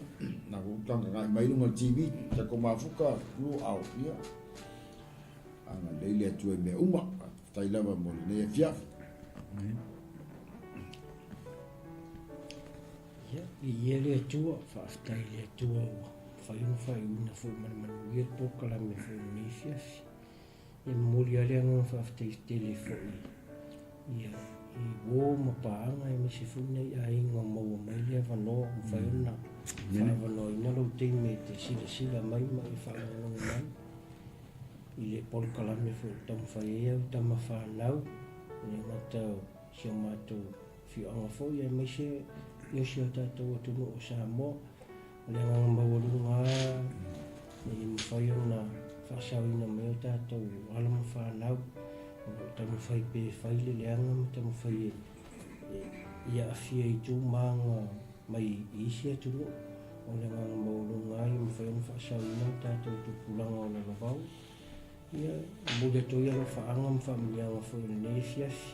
na ko utanga ngai mai lunga le TV, tatou mafuta, lu au, ia. Agalelei le Atua i mea uma, faafetai lava mo lenei afiafi. Ia, viia le Atua, faafetai i le Atua ua mafai ona faaiuina foi ma le manuia le polokalame foi i lenei afiafi. E momoli lava le agaga faafetai tele foi ia, i uo ma paaga aemaise foi nai aiga ua maua mai le avanoa ua mafai ona faaavanoaina lou taimi e te silasila mai ma e faalogologo mai. i le polokalame foi o lo o taumafai ai au tama fanau, e le gata o si o matou afioaga foi aemaise i si o tatou atunuu o Samoa. O le agaga maualuga lava ina ia mafai ona faasaoina mai o tatou alo ma fanau o lo o taumafai pea e fai le leaga ma taumafai e ia aafia i tu ma aga mai i isi atunuu. O le agaga maualuga lava ia mafai ona faasaoina o tatou tupulaga o lalovaoa. Ia, e momoli atu ai alofaaga ma faamanuiaga foi o lenei afiafi.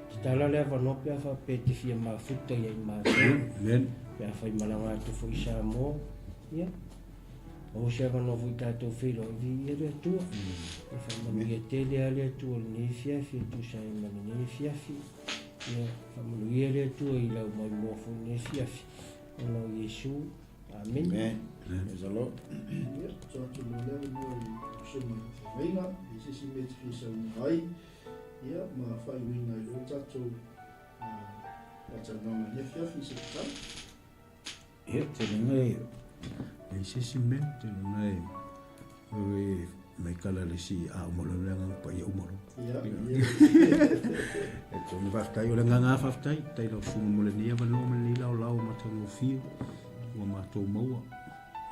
Tatala le avanoa pe a faapea e te fia mafuta ia i matou. Amen. Pe afai malaga atu foi i Samoa, ia, maua se avanoa foi tatou feiloai viia le Atua. Ia faamanuia tele lava le Atua i lenei afiafi e tusa ai ma lenei afiafi. Ia faamanuia le Atua i lau maimoa foi i lenei afiafi. Ona o Iesu. Amene. Amen. Praise the Lord. Ia, tuu atu loa le avanoa i susuga feagaiga, i se isi mea e te fia saunoa ai, ia, ma faaiuina ai loa le tatou faatalanoaga i lenei afiafi i se tatalo. Ia, tele ngai, e se isi mea, tele ngai, e mai kala le si a uma loa le agaga paia uma loa. Ia, ia. E tonu faafetai o le agaga faafetai, tai lau susuga mo lenei avanoa ma lenei laolao matagofie ua matou maua.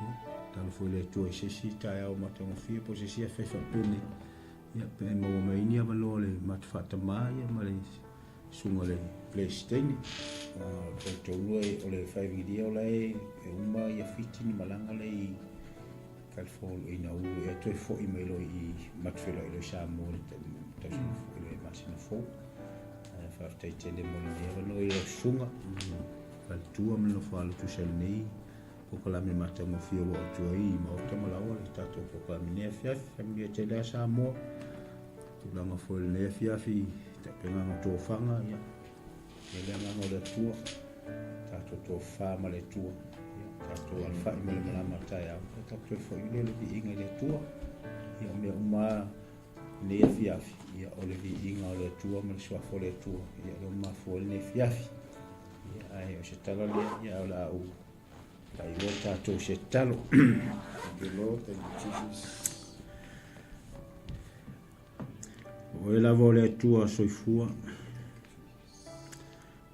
Ia, tatalo foi le Atua i se isi taeao matagofie po o se isi afiafi faapenei. Ia, pe maua mai ai ni avanoa o le matou faatamā ia ma le susuga i le Peresetene. Talitonu o le faevilia o la e uma ia Fiti ni malaga la i California i Nauru ea toe foi mai loa i matou feiloai loa i Samoa i le tausaga i le masina fou. Faafetai tele mo lenei avanoa i lau susuga faletua ma le nofoalo tusa i lenei polokalame matagofie ua oo atu ai i Maota ma Laoa le tatou polokalame i lenei afiafi. Faamanuia tele lava Samoa. Tulaga foi o lenei afiafi, tapenaga tofaga, ia, ia le agaga o le Atua, tatou tofa ma le Atua, ia, tatou alafai ma le malama taeao, ia tatou toe foi lea le viiga i le Atua. Ia, o mea uma lava lenei afiafi, ia, o le viiga o le Atua ma le suafa o le Atua, ia, lea ua mafua ai lenei afiafi. Ia, ae o se tala lea, ia, o le a ou faailoa tatou se talo. Thank you, Lord. Thank you, Jesus. O oe lava o le Atua soifua.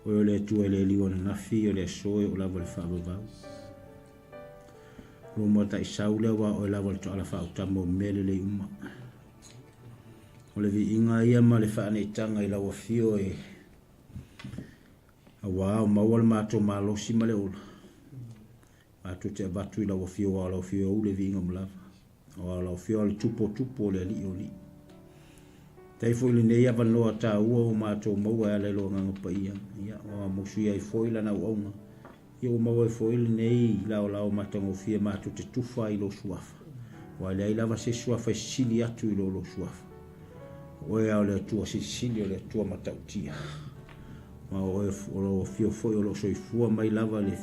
Oe o le Atua e le liu ananafi, o le aso e oo lava i le faavavau. O lou mataisau lea aua o oe lava o le toala faautama o mea lelei uma. O le viiga ia ma le faaneetaga i lau afio e aua o maua le matou malosi ma le ola. Matou te avatu i lau afio aua o lau afio e ou le viiga uma lava. Aua o lau afio o le tupu o tupu o le alii o alii. Faafetai foi i lenei avanoa taua ua matou maua e ala i lou Agaga Paia, ia, ua musuia ai foi lana auauna, ia ua maua ai foi lenei laolao matagofie matou te tufa ai i lou suafa, aua e leai lava se suafa e sili atu i lo lou suafa. O oe lava o le Atua silisili, o le Atua matautia. Ma o oe o lou afio foi o lo o soifua mai lava i le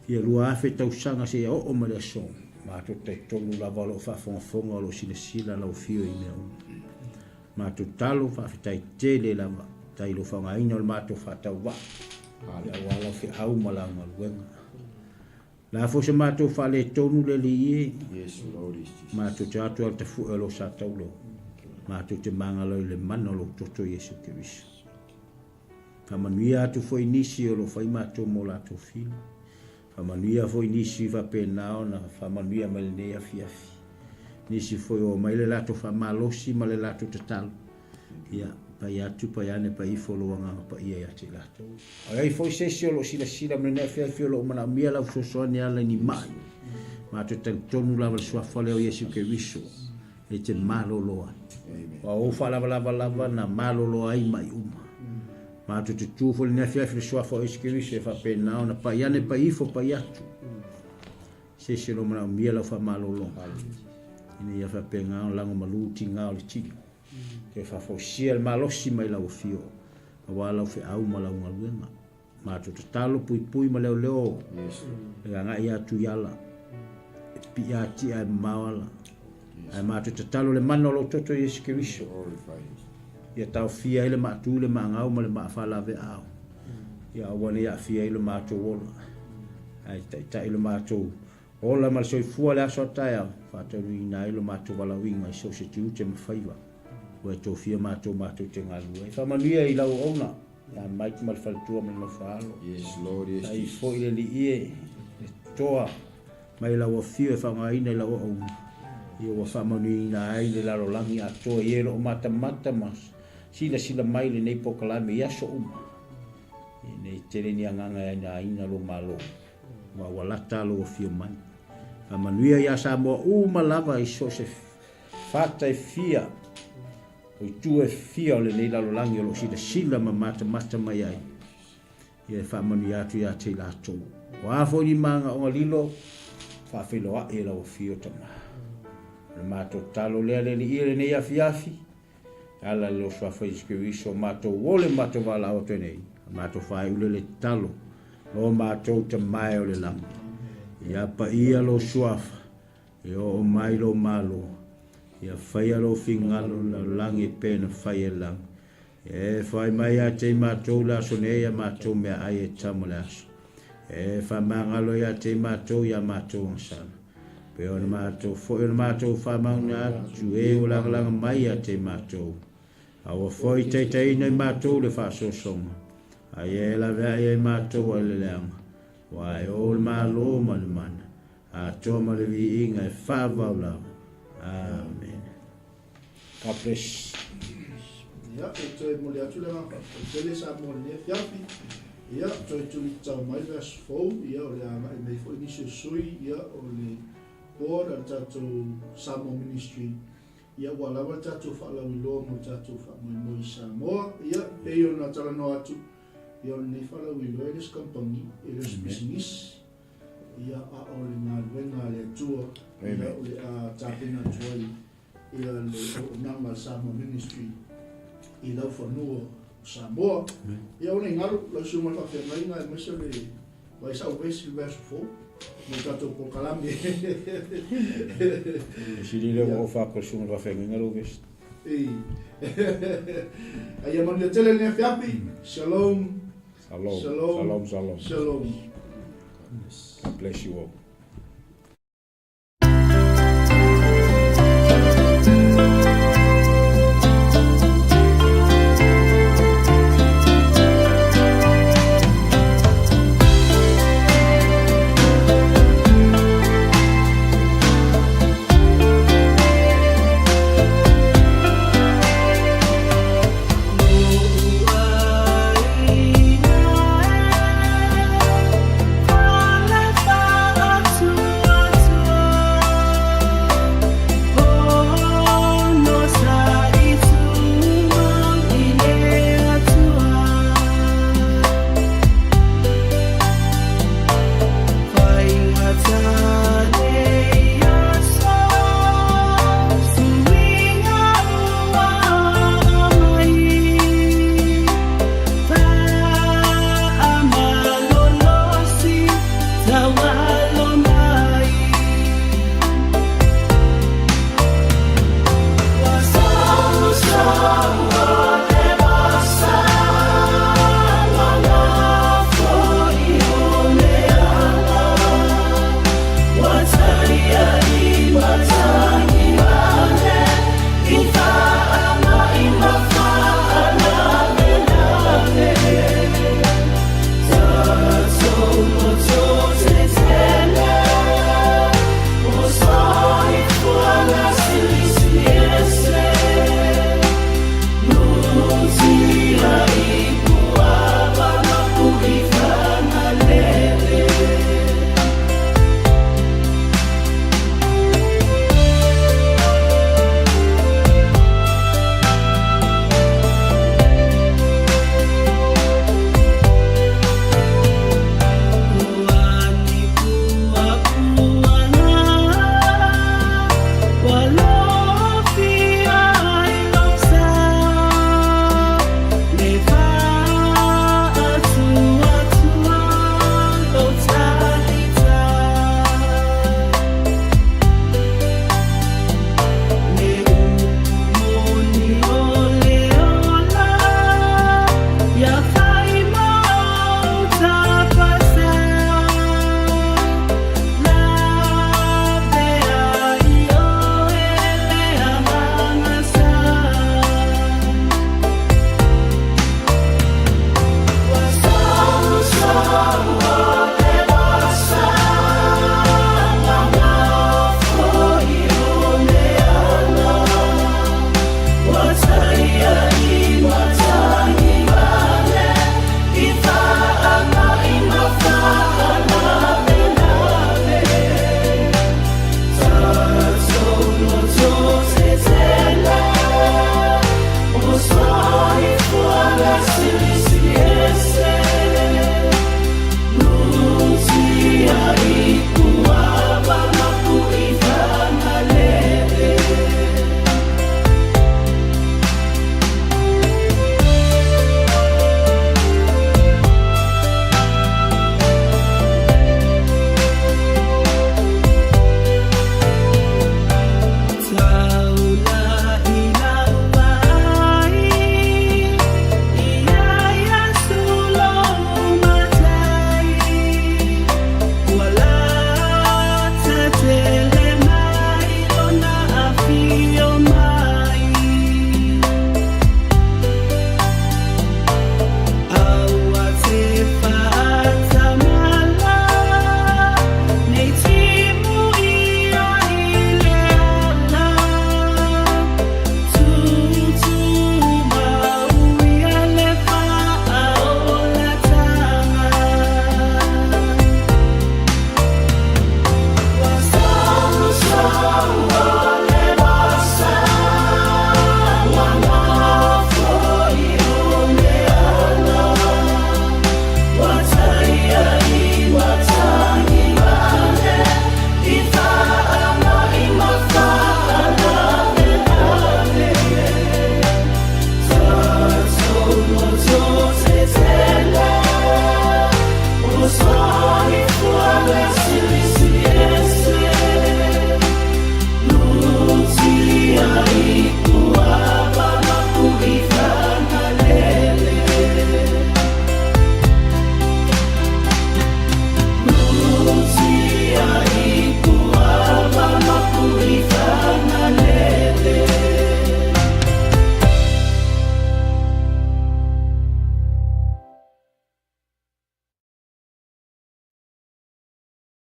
fia 2000 tausaga seia oo mai le aso, matou te talitonu lava o lo o faafogafoga, o lo o silasila lau afio i mea uma. Matou talo, faafetai tele lava, faafetai i lou faaaogaina o le matou faatauvaa, aua lau feau ma lau galuega. O le a foi se matou faaletonu le Alii e, matou te o atu lava i le tafue o lou sa taulo, matou te magalo i le mana o lou toto Iesu Keriso. Faamanuia atu foi nisi o lo o fai matou mo latou fili. Faamanuia foi nisi faapena ona faamanuia mai lenei afiafi. Nisi foi o omai le latou faamalosi ma le latou tatalo. Ia, pai atu, pai ane, pai ifo lou Agaga Paia ia te i latou. A i ai foi se isi o lo o silasila mai lenei afiafi o lo o manaomia lau fesoasoani e ala i ni ma'i, matou talitonu lava i le Suafa lea o Iesu Keriso e te malolo ai. Aua o ou faalavalava lava na malolo ai ma'i uma. Matou te tu foi i lenei afiafi i le Suafa o Iesu Keriso e faapena ona pai ane, pai ifo, pai atu se isi o lo o manaomia lau faamalologa, ina ia faapena ona lagomalu tiga o le tino. Toe faafoisia le malosi mai lau afio aua lau feau ma lau galuega. Matou tatalo, puipui ma leoleo e agai atu i ala, e pipii atia e mamao ala. Ae matou tatalo le mana o lou toto Iesu Keriso, ia taofia ai le maatu, le maagau ma le maa faalaveaau. Ia aua ne i aafia ai lo matou ola, ae taitai lo matou ola ma le soifua le aso a taeao. faataunuuina ai lo matou valaauina i so o se tiute ma faiva ua e tofia matou matou te galulue ai. Faamanuia i lau auauna ia Mike ma le faletua ma le nofo-a-alo. Yes, Lord, yes, Ai Jesus. foi le Alii e, le toa mai lau afio e faaaogaina i lau auauna, ia ua faamanuiaina ai le lalolagi atoa i e o lo o matamata ma silasila mai i lenei polokalame i aso uma. Ia nei tele ni agaga e ainaina lou Malo, aua ua lata lou afio mai. Faamanuia ia Samoa uma lava i so o se fata e fia, o itu e fia o lenei lalolagi o lo o silasila ma matamata mai ai. Ia e faamanuia atu ia te i latou. O a foi ni magaoga lilo, faafeiloai e lau afio Tama. O le matou tatalo lea le Alii i lenei afiafi, E ala i le Suafa Iesu Keriso, matou ole ma matou valaau atu ai nei, a matou faaiule le tatalo, lo matou Tama e o le lagi. Ia paia lou Suafa, ia oo mai lou Malo, ia faia lou finagalo i le lalolagi e pei ona fai e le lagi. E fai mai ia te i matou le aso nei a matou meaai e tama le aso. E faamagalo ia te i matou ia matou agasala. Pei ona matou foi ona matou faamauna atu e ua lagalaga mai ia te i matou. A ua foi taitaiina i matou le faasoasoga. A ia e laveai ai matou ai le leaga. Ua e o le Malo ma le mana, atoa ma le viiga e faavavau lava. Amene. God bless. Ia, e toe momoli atu le agaga faafetai tele Samoa i lenei afiafi. Ia, toe tulitau mai le aso fou, ia, o le a agai mai foi nisi o sui, ia, o le board a le tatou Samoa Ministry, ia, ua lava le tatou faalauiloa mo le tatou faamoemoe i Samoa. Ia, pei ona talanoa atu, ia, o lenei faalauiloa e le o se kamupani, e le o se pisinisi. Ia, a o le galuega a le Atua, ia, o le a tapena atu ai ia le auaunaga a le Samoa Ministry i laufanua o Samoa. Ia, o nei galu, lau susuga i le faafeagaiga aemaise o le vaisau vesi i le vaiaso fou mo le tatou polokalame. E sili lea ua ofa atu e le susuga i le faafeagaiga lou vesi. Ei. Aia manuia tele lenei afiafi. Shalom. Shalom. Shalom. Shalom, shalom. Shalom. God bless you all.